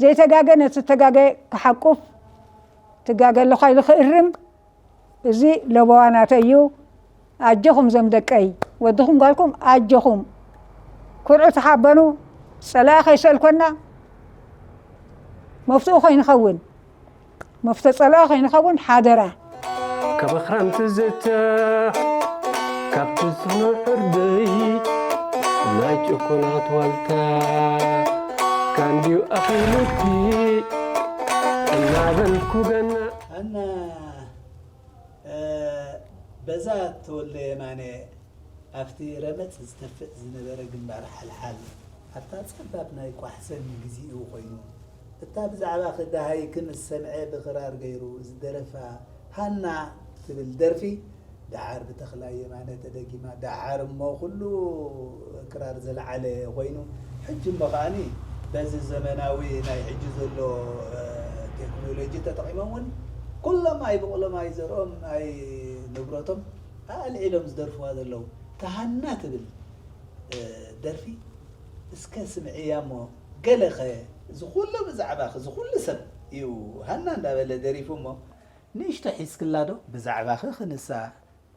ዘይተጋገ ነቲ ዝተጋገ ክሓቁፍ፣ ትጋገ ኣለኳ ኢሉ ክእርም፣ እዚ ለበዋ ናተይ እዩ። ኣጆኹም ዞም ደቀይ፣ ወድኹም ጓልኩም ኣጆኹም። ኩርዑ ተሓበኑ፣ ጸላኢ ከይሰልኮና፣ መፍትኡ ከይንኸውን፣ መፍተ ጸላኢ ከይንኸውን ሓደራ። ካብ ኣኽራን ትዝታ፣ ካብ ትስኖ ዕርደይ፣ ናይ ጭኩናት ዋልታ፣ ካንድዩ ኣኺሉኪ፣ እናበልኩ ገና። ኣና፣ እ፣ በዛ ተወልደ የማነ፣ ኣብቲ ረመጽ ዝተፍእ ዝነበረ ግንባር ሓልሓል፣ ኣብታ ጸባብ ናይ ቋሕሰን ግዜኡ ኮይኑ፣ እታ ብዛዕባኺ ደሃይኪ ምስ ሰምዐ ብኽራር ገይሩ ዝደረፋ ሃና ትብል ደርፊ፣ ደሓር ብተኽላይ የማነ ተደጊማ፣ ደሓር እሞ ኩሉ ክራር ዝለዓለ ኮይኑ፣ ሕጂ እሞ ከኣኒ በዚ ዘመናዊ ናይ ሕጂ ዘሎ፣ እ፣ ቴክኖሎጂ ተጠቒሞም እውን ኩሎም ኣይብቑሎም ኣይዘርኦም ኣይንብረቶም ኣልዒሎም ዝደርፍዋ ዘለዉ። እታ ሃና ትብል፣ እ፣ ደርፊ እስከ ስምዕያ እሞ፣ ገለኸ፣ እዚ ኩሉ ብዛዕባኺ፣ እዚ ኩሉ ሰብ እዩ ሃና እንዳበለ ደሪፉ እሞ፣ ንእሽቶ ሒዝክላ ዶ? ብዛዕባኺ ክንሳ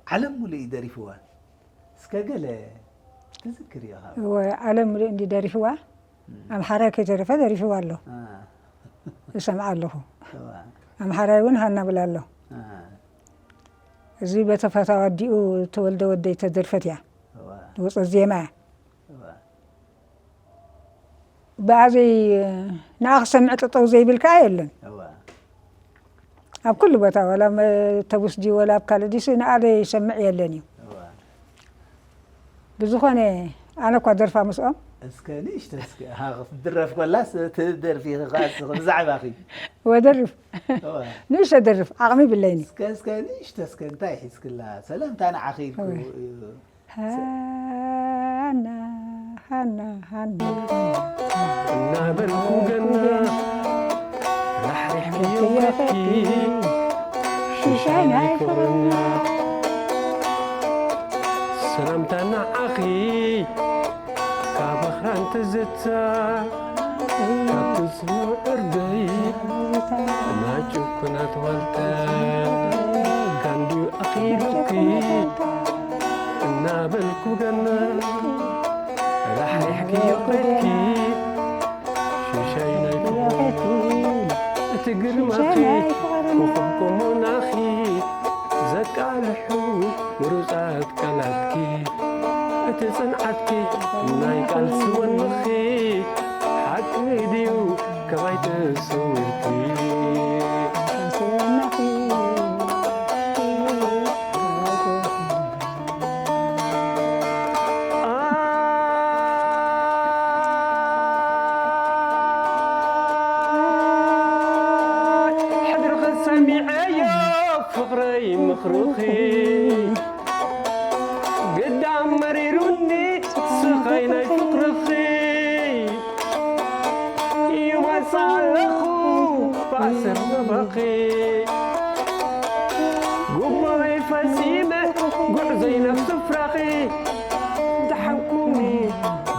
ዓለም ሙሉእ እዩ ደሪፍዋ። እስከ ገለ ትዝክር ኢኻ? እወ፣ ዓለም ሙሉእ እንዲ ደሪፍዋ። እም። ኣምሓራይ ከይተረፈ ደሪፍዋ ኣሎ። አ። እሰምዓ ኣለኹ። እዋ። ኣምሓራይ እውን ሃና ብላ ኣሎ። አ። እዚ በተፈታዊ ኣዲኡ ተወልደ ወደይ ተደርፈት እያ። እዋ። ዝወፀት ዜማ እያ። እዋ። ብኣዘይ ንኣ ክሰምዕ ጠጠው ዘይብል ከዓ የለን። እዋ። ኣብ ኩሉ ቦታ፣ ዋላ መ-፣ ተቡስ ድዩ፣ ዋላ ኣብ ካልእ ድዩ፣ ንኣ ዘይሰምዕ የለን እዩ። እዋ። ብዝኾነ፣ ኣነ እኳ ደርፋ ምስኦም። እስከ ንእሽተ፣ እስከ፣ ሃ፣ ክትድረፍ ከላስ፣ እቲ ደርፊ ኸዓ እስኺ ብዛዕባኺ። ወደርፍ። እዋ። ንእሽተ ደርፍ፣ ዓቕሚ ይብለይኒ። እስከ፣ እስከ ንእሽተ፣ እስከ እንታይ ሒዝክላ? ሰላምታ ንዓኺ ኢልኩ እዋ። እዩ። ሃና፣ ሃና፣ ሃና፣ ሃና። እናበልኩ ገና ራሕሪሕክዮ ከድኪ፣ ሽሻይ ናይ ፍቕርና። ሰላምታ ንዓኺ ካብ ኣኽራን ትዝታ፣ ካብ ትስኖ ዕርደይ፣ ናይ ጭኩናት ዋልታ፣ ካንድዩ ኣኺሉኪ፣ እናበልኩ ገና ራሕሪሕክዮ ከድኪ፣ ሽሻይ ናይ ፍቕሪ እቲ ግርማኺ ኮኸብ ኮሞናኺ ዘቃልሑ ምሩጻት ቃላትኪ እቲ ጽንዓትኪ ናይ ቃልሲ ወንኺ ሓቂ ድዩ ከማይ ተሰዊርኪ? ሕድሪ ክሰሚዐዮ ፍቕረይ ምኽርኺ ግዳም መሪሩኒ ስኻይ ናይ ፍቕርኺ ይመጽእ ኣለኹ ብኣሰር ናባኺ ጉቦይ ፈጺመ ጉዕዞይ ናብ ስፍራኺ ደሓንኩኒ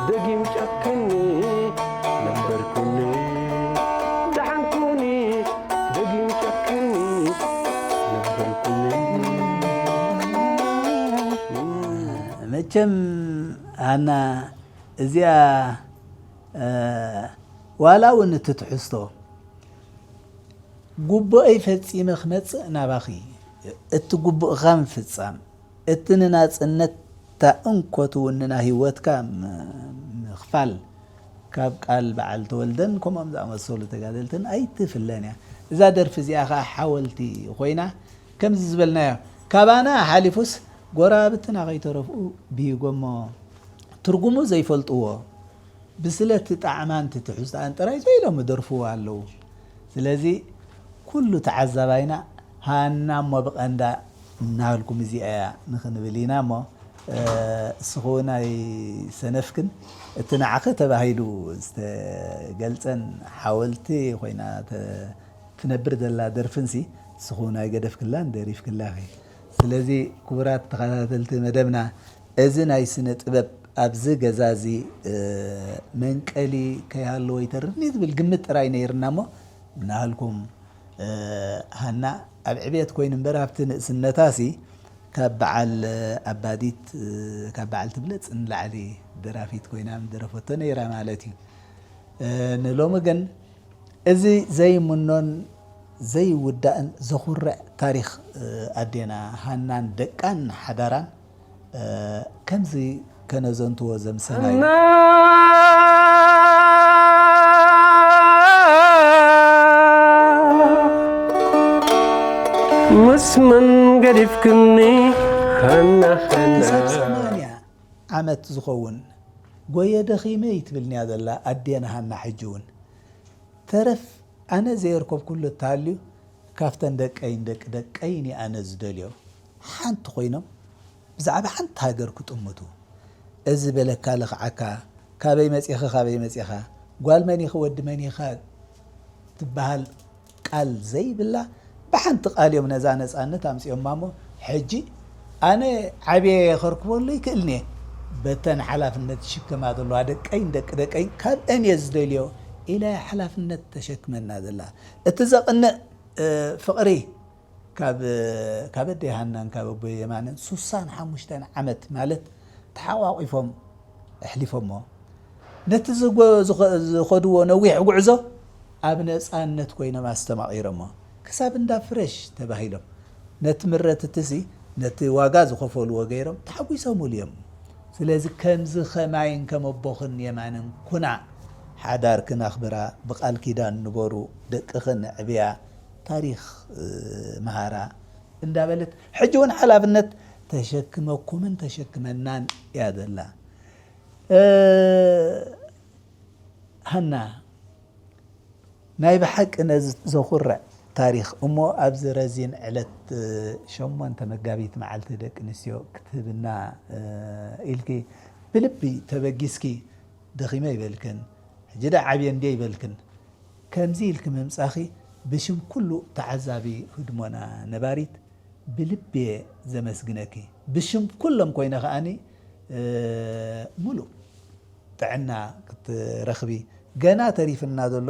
ደጊም ጨክኒ ነበርኩኒ ደሓንኩኒ ደጊም ጨክኒ ነበርኩኒ። መቸም ሃና እዚኣ፣ እ፣ ዋላ እውን እቲ ትሕዝቶ፣ ጉቡእይ ፈጺመ ክመጽእ ናባኺ፣ እቲ ጉቡእኻ ምፍጻም፣ እቲ ንናጽነት እታ እንኮ ትውንና ህይወትካ ም-፣ ምኽፋል ካብ ቃል በዓል ተወልደን ከምኦም ዝኣመሰሉ ተጋደልትን ኣይትፍለን እያ። እዛ ደርፊ እዚኣ ኸዓ ሓወልቲ ኮይና፣ ከምዚ ዝበልናዮ፣ ካባና ሓሊፉስ ጎረባብትና ከይተረፍኡ ብሂጎሞ ትርጉሙ ዘይፈልጥዎ፣ ብስለት ጣዕማን ትሕዝቶኣን ጥራይ ዘይሎም ይደርፍዎ ኣለዉ። ስለዚ ኩሉ ተዓዛባይና ሃና እሞ ብቐንዳ እናበልኩም እዚኣ እያ ንኽንብል ኢና እሞ፣ እ፣ እስኺ እውን ኣይሰነፍክን። እቲ ንዓኺ ተባሂሉ ዝተገልጸን ሓወልቲ ኮይና ተ-፣ ትነብር ዘላ ደርፍንሲ እስኺ እውን ኣይገደፍክላን ደሪፍክላኺ። ስለዚ ክቡራት ተኸታተልቲ መደብና፣ እዚ ናይ ስነ ጥበብ ኣብዚ ገዛ እዚ፣ እ፣ መንቀሊ ከይሃለዎ ይተርፍኒ ዝብል ግምት ጥራይ ነይርና እሞ፣ ምናሃልኩም፣ እ፣ ሃና ኣብ ዕብየት ኮይኑ እምበር ኣብቲ ንእስነታሲ ካብ በዓል ኣባዲት፣ እ፣ ካብ በዓል ትብለጽ ንላዕሊ ደራፊት ኮይና ምደረፈቶ ነይራ ማለት እዩ። እ፣ ንሎሚ ግን እዚ ዘይምኖን ዘይውዳእን ዘኹርዕ ታሪኽ፣ እ፣ ኣዴና ሃናን ደቃን ሓዳራን፣ እ፣ ከምዚ ከነዘንትዎ ዘምሰናዮ። ምስ መን ገዲፍክኒ ሃና፣ ሃና? ክሳብ ሰማንያ ዓመት ዝኸውን ጎየ ደኺመ እዩ ትብልንያ ዘላ ኣዴና ሃና። ሕጂ እውን ተረፍ ኣነ ዘየርከብኩሉ እተሃልዩ፣ ካብተን ደቀይን ደቂ ደቀይን እየ ኣነ ዝደልዮ። ሓንቲ ኮይኖም ብዛዕባ ሓንቲ ሃገር ክጥምቱ። እዚ በለካ ልኽዓካ፣ ካበይ መጺኺ፣ ካበይ መጺኻ፣ ጓል መን ኢኺ፣ ወዲ መን ኢኻ ትበሃል ቃል ዘይብላ፣ ብሓንቲ ቃል እዮም ነዛ ነጻነት ኣምጺኦማ እሞ፣ ሕጂ ኣነ ዓብየ ከርክበሉ ይክእልንየ። በተን ሓላፍነት ዝሽከማ ዘለዋ ደቀይን ደቂ ደቀይን ካብአን እየ ዝደልዮ ኢለ ሓላፍነት ተሸክመና ዘላ። እቲ ዘቕንእ፣ እ፣ ፍቕሪ ካብ፣ ካብ ኣደይ ሃናን ካብ ኣቦይ የማነን ሱሳን ሓሙሽተን ዓመት ማለት ተሓቋቒፎም ኣሕሊፎሞ። ነቲ ዝጎ-፣ ዝኸ-፣ ዝኸድዎ ነዊሕ ጉዕዞ ኣብ ነጻነት ኮይኖም ኣስተማቒሮሞ። ክሳብ እንዳ ፍረሽ ተባሂሎም። ነቲ ምረት እትሲ፣ ነቲ ዋጋ ዝኸፈልዎ ገይሮም ተሓጒሶምሉ እዮም። ስለዚ ከምዚ ኸማይን ከም ኣቦኽን የማንን ኩና፣ ሓዳርክን ኣኽብራ፣ ብቃል ኪዳን ንበሩ፣ ደቅኽን ኣዕብያ፣ ታሪኽ፣ እ፣ መሃራ እንዳበለት፣ ሕጂ እውን ሓላፍነት ተሸክመኩምን ተሸክመናን እያ ዘላ። እ፣ ሃና፣ ናይ ብሓቂ ነዚ ዘኹርዕ ታሪኽ እሞ ኣብዚ ረዚን ዕለት፣ እ፣ ሸሞንተ መጋቢት መዓልቲ ደቂ ኣንስትዮ ክትህብና፣ እ፣ ኢልኪ ብልቢ ተበጊስኪ፣ ደኺመ ይበልክን፣ ሕጂ ደኣ ዓብየ እንድየ ይበልክን። ከምዚ ኢልኪ ምምጻኺ ብሽም ኩሉ ተዓዛቢ ህድሞና ነባሪት ብልቢ እየ ዘመስግነኪ። ብሽም ኩሎም ኮይነ ከኣኒ፣ እ፣ ሙሉእ ጥዕና ክትረኽቢ፣ ገና ተሪፍና ዘሎ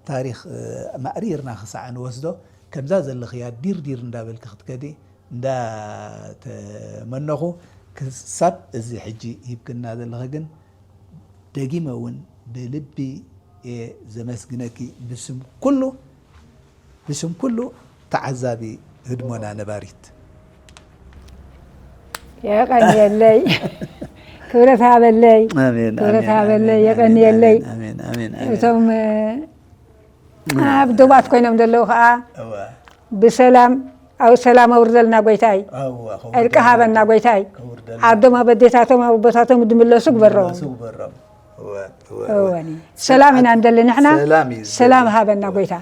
ታሪኽ፣ እ፣ ማእሪርና ክሳዕ ንወስዶ፣ ከምዛ ዘለኽያ ዲርዲር እንዳበልኪ ክትከዲ እንዳተመነኹ፣ ክሳብ እዚ ሕጂ ሂብክና ዘለኺ ግን ደጊመ እውን ብልቢ እየ ዘመስግነኪ ብስም ኩሉ፣ ብስም ኩሉ ተዓዛቢ ህድሞና ነባሪት። የቐንየለይ። ክብረት ሃበለይ። ኣሜን፣ ክብረት ኣሜን፣ ሃበለይ። ኣሜን፣ የቐንየለይ። ኣሜን፣ ኣሜን፣ ኣሜን። እቶም፣ እ፣ ኣብ ዶባት ኮይኖም ዘለዉ ኸዓ እወ። ብሰላም፣ ኣብ ሰላም ኣውርደልና ጎይታይ። እወ፣ ከውርደልና። ዕርቂ ሃበና ጎይታይ። ከውርደልና። ዓዶም ኣብ ኣዴታቶም ኣብ ኣቦታቶም ዝምለሱ ግበሮም። ዝምለሱ ግበሮም። እወ፣ እወ፣ እወ። እወኒ። ሰላም ኢና ጽንዓት፣ እንደሊ ንሕና። ሰላም እዩ ሰላም ዝደሊ። ሃበና እወ። ጎይታ።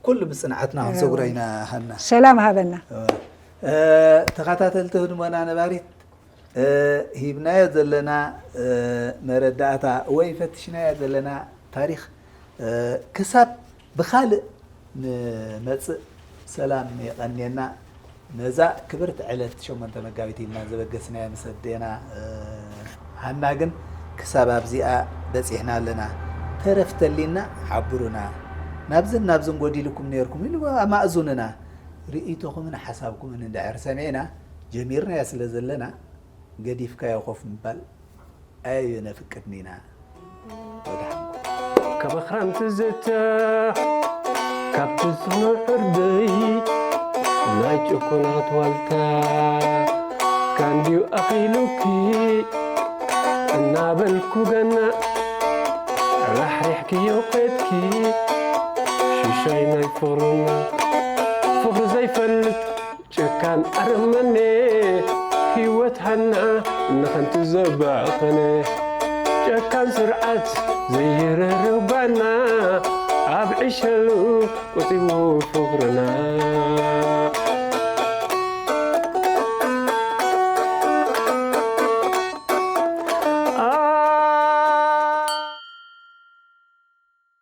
ኩሉ ብጽንዓትና ክንሰጉራ እወ። ኢና ሃና። ሰላም ሃበና። እወ። እ፣ ተኸታተልቲ ህድሞና ነባሪት፣ እ፣ ሂብናዮ ዘለና፣ እ፣ መረዳእታ ወይ ፈትሽናዮ ዘለና ታሪኽ፣ እ፣ ክሳብ ብኻልእ ንመጽእ ሰላም የቐንየና። ነዛ ክብርቲ ዕለት ሸሞንተ መጋቢት ኢልና ዘበገስናያ ምስ ኣዴና፣ እ፣ ሃና ግን ክሳብ ኣብዚኣ በጺሕና ኣለና። ተረፍ ተሊና ሓብሩና። ናብዝን ናብዝን ጎዲልኩም ነይርኩም ኢሉ ኣማእዙንና። ርእይቶኹምን ሓሳብኩምን እንድሕር ሰሚዕና፣ ጀሚርናያ ስለ ዘለና፣ ገዲፍካዮ ኮፍ ምባል ኣየነፍቅድን ኢና። ወድሓንኩም። ካብ ኣኽራን ትዝትሕ፣ ካብ ትስኖ ዕርደይ፣ ናይ ጭኮናት ዋልታ፣ ካብ ድዩ ኣኺሉኪ እናበልኩ ገና ራሕሪሕክዮ ከድኪ ሽሻይ ናይ ፍቕርና ፍቕሪ ዘይፈልጥ ጨካን ኣረመኔ ህይወት ሃና ንኸንቱ ዘባኸነ ጨካን ስርዓት ዘይርርባና ኣብ ዕሸሉ ቆጺቡ ፍቕርና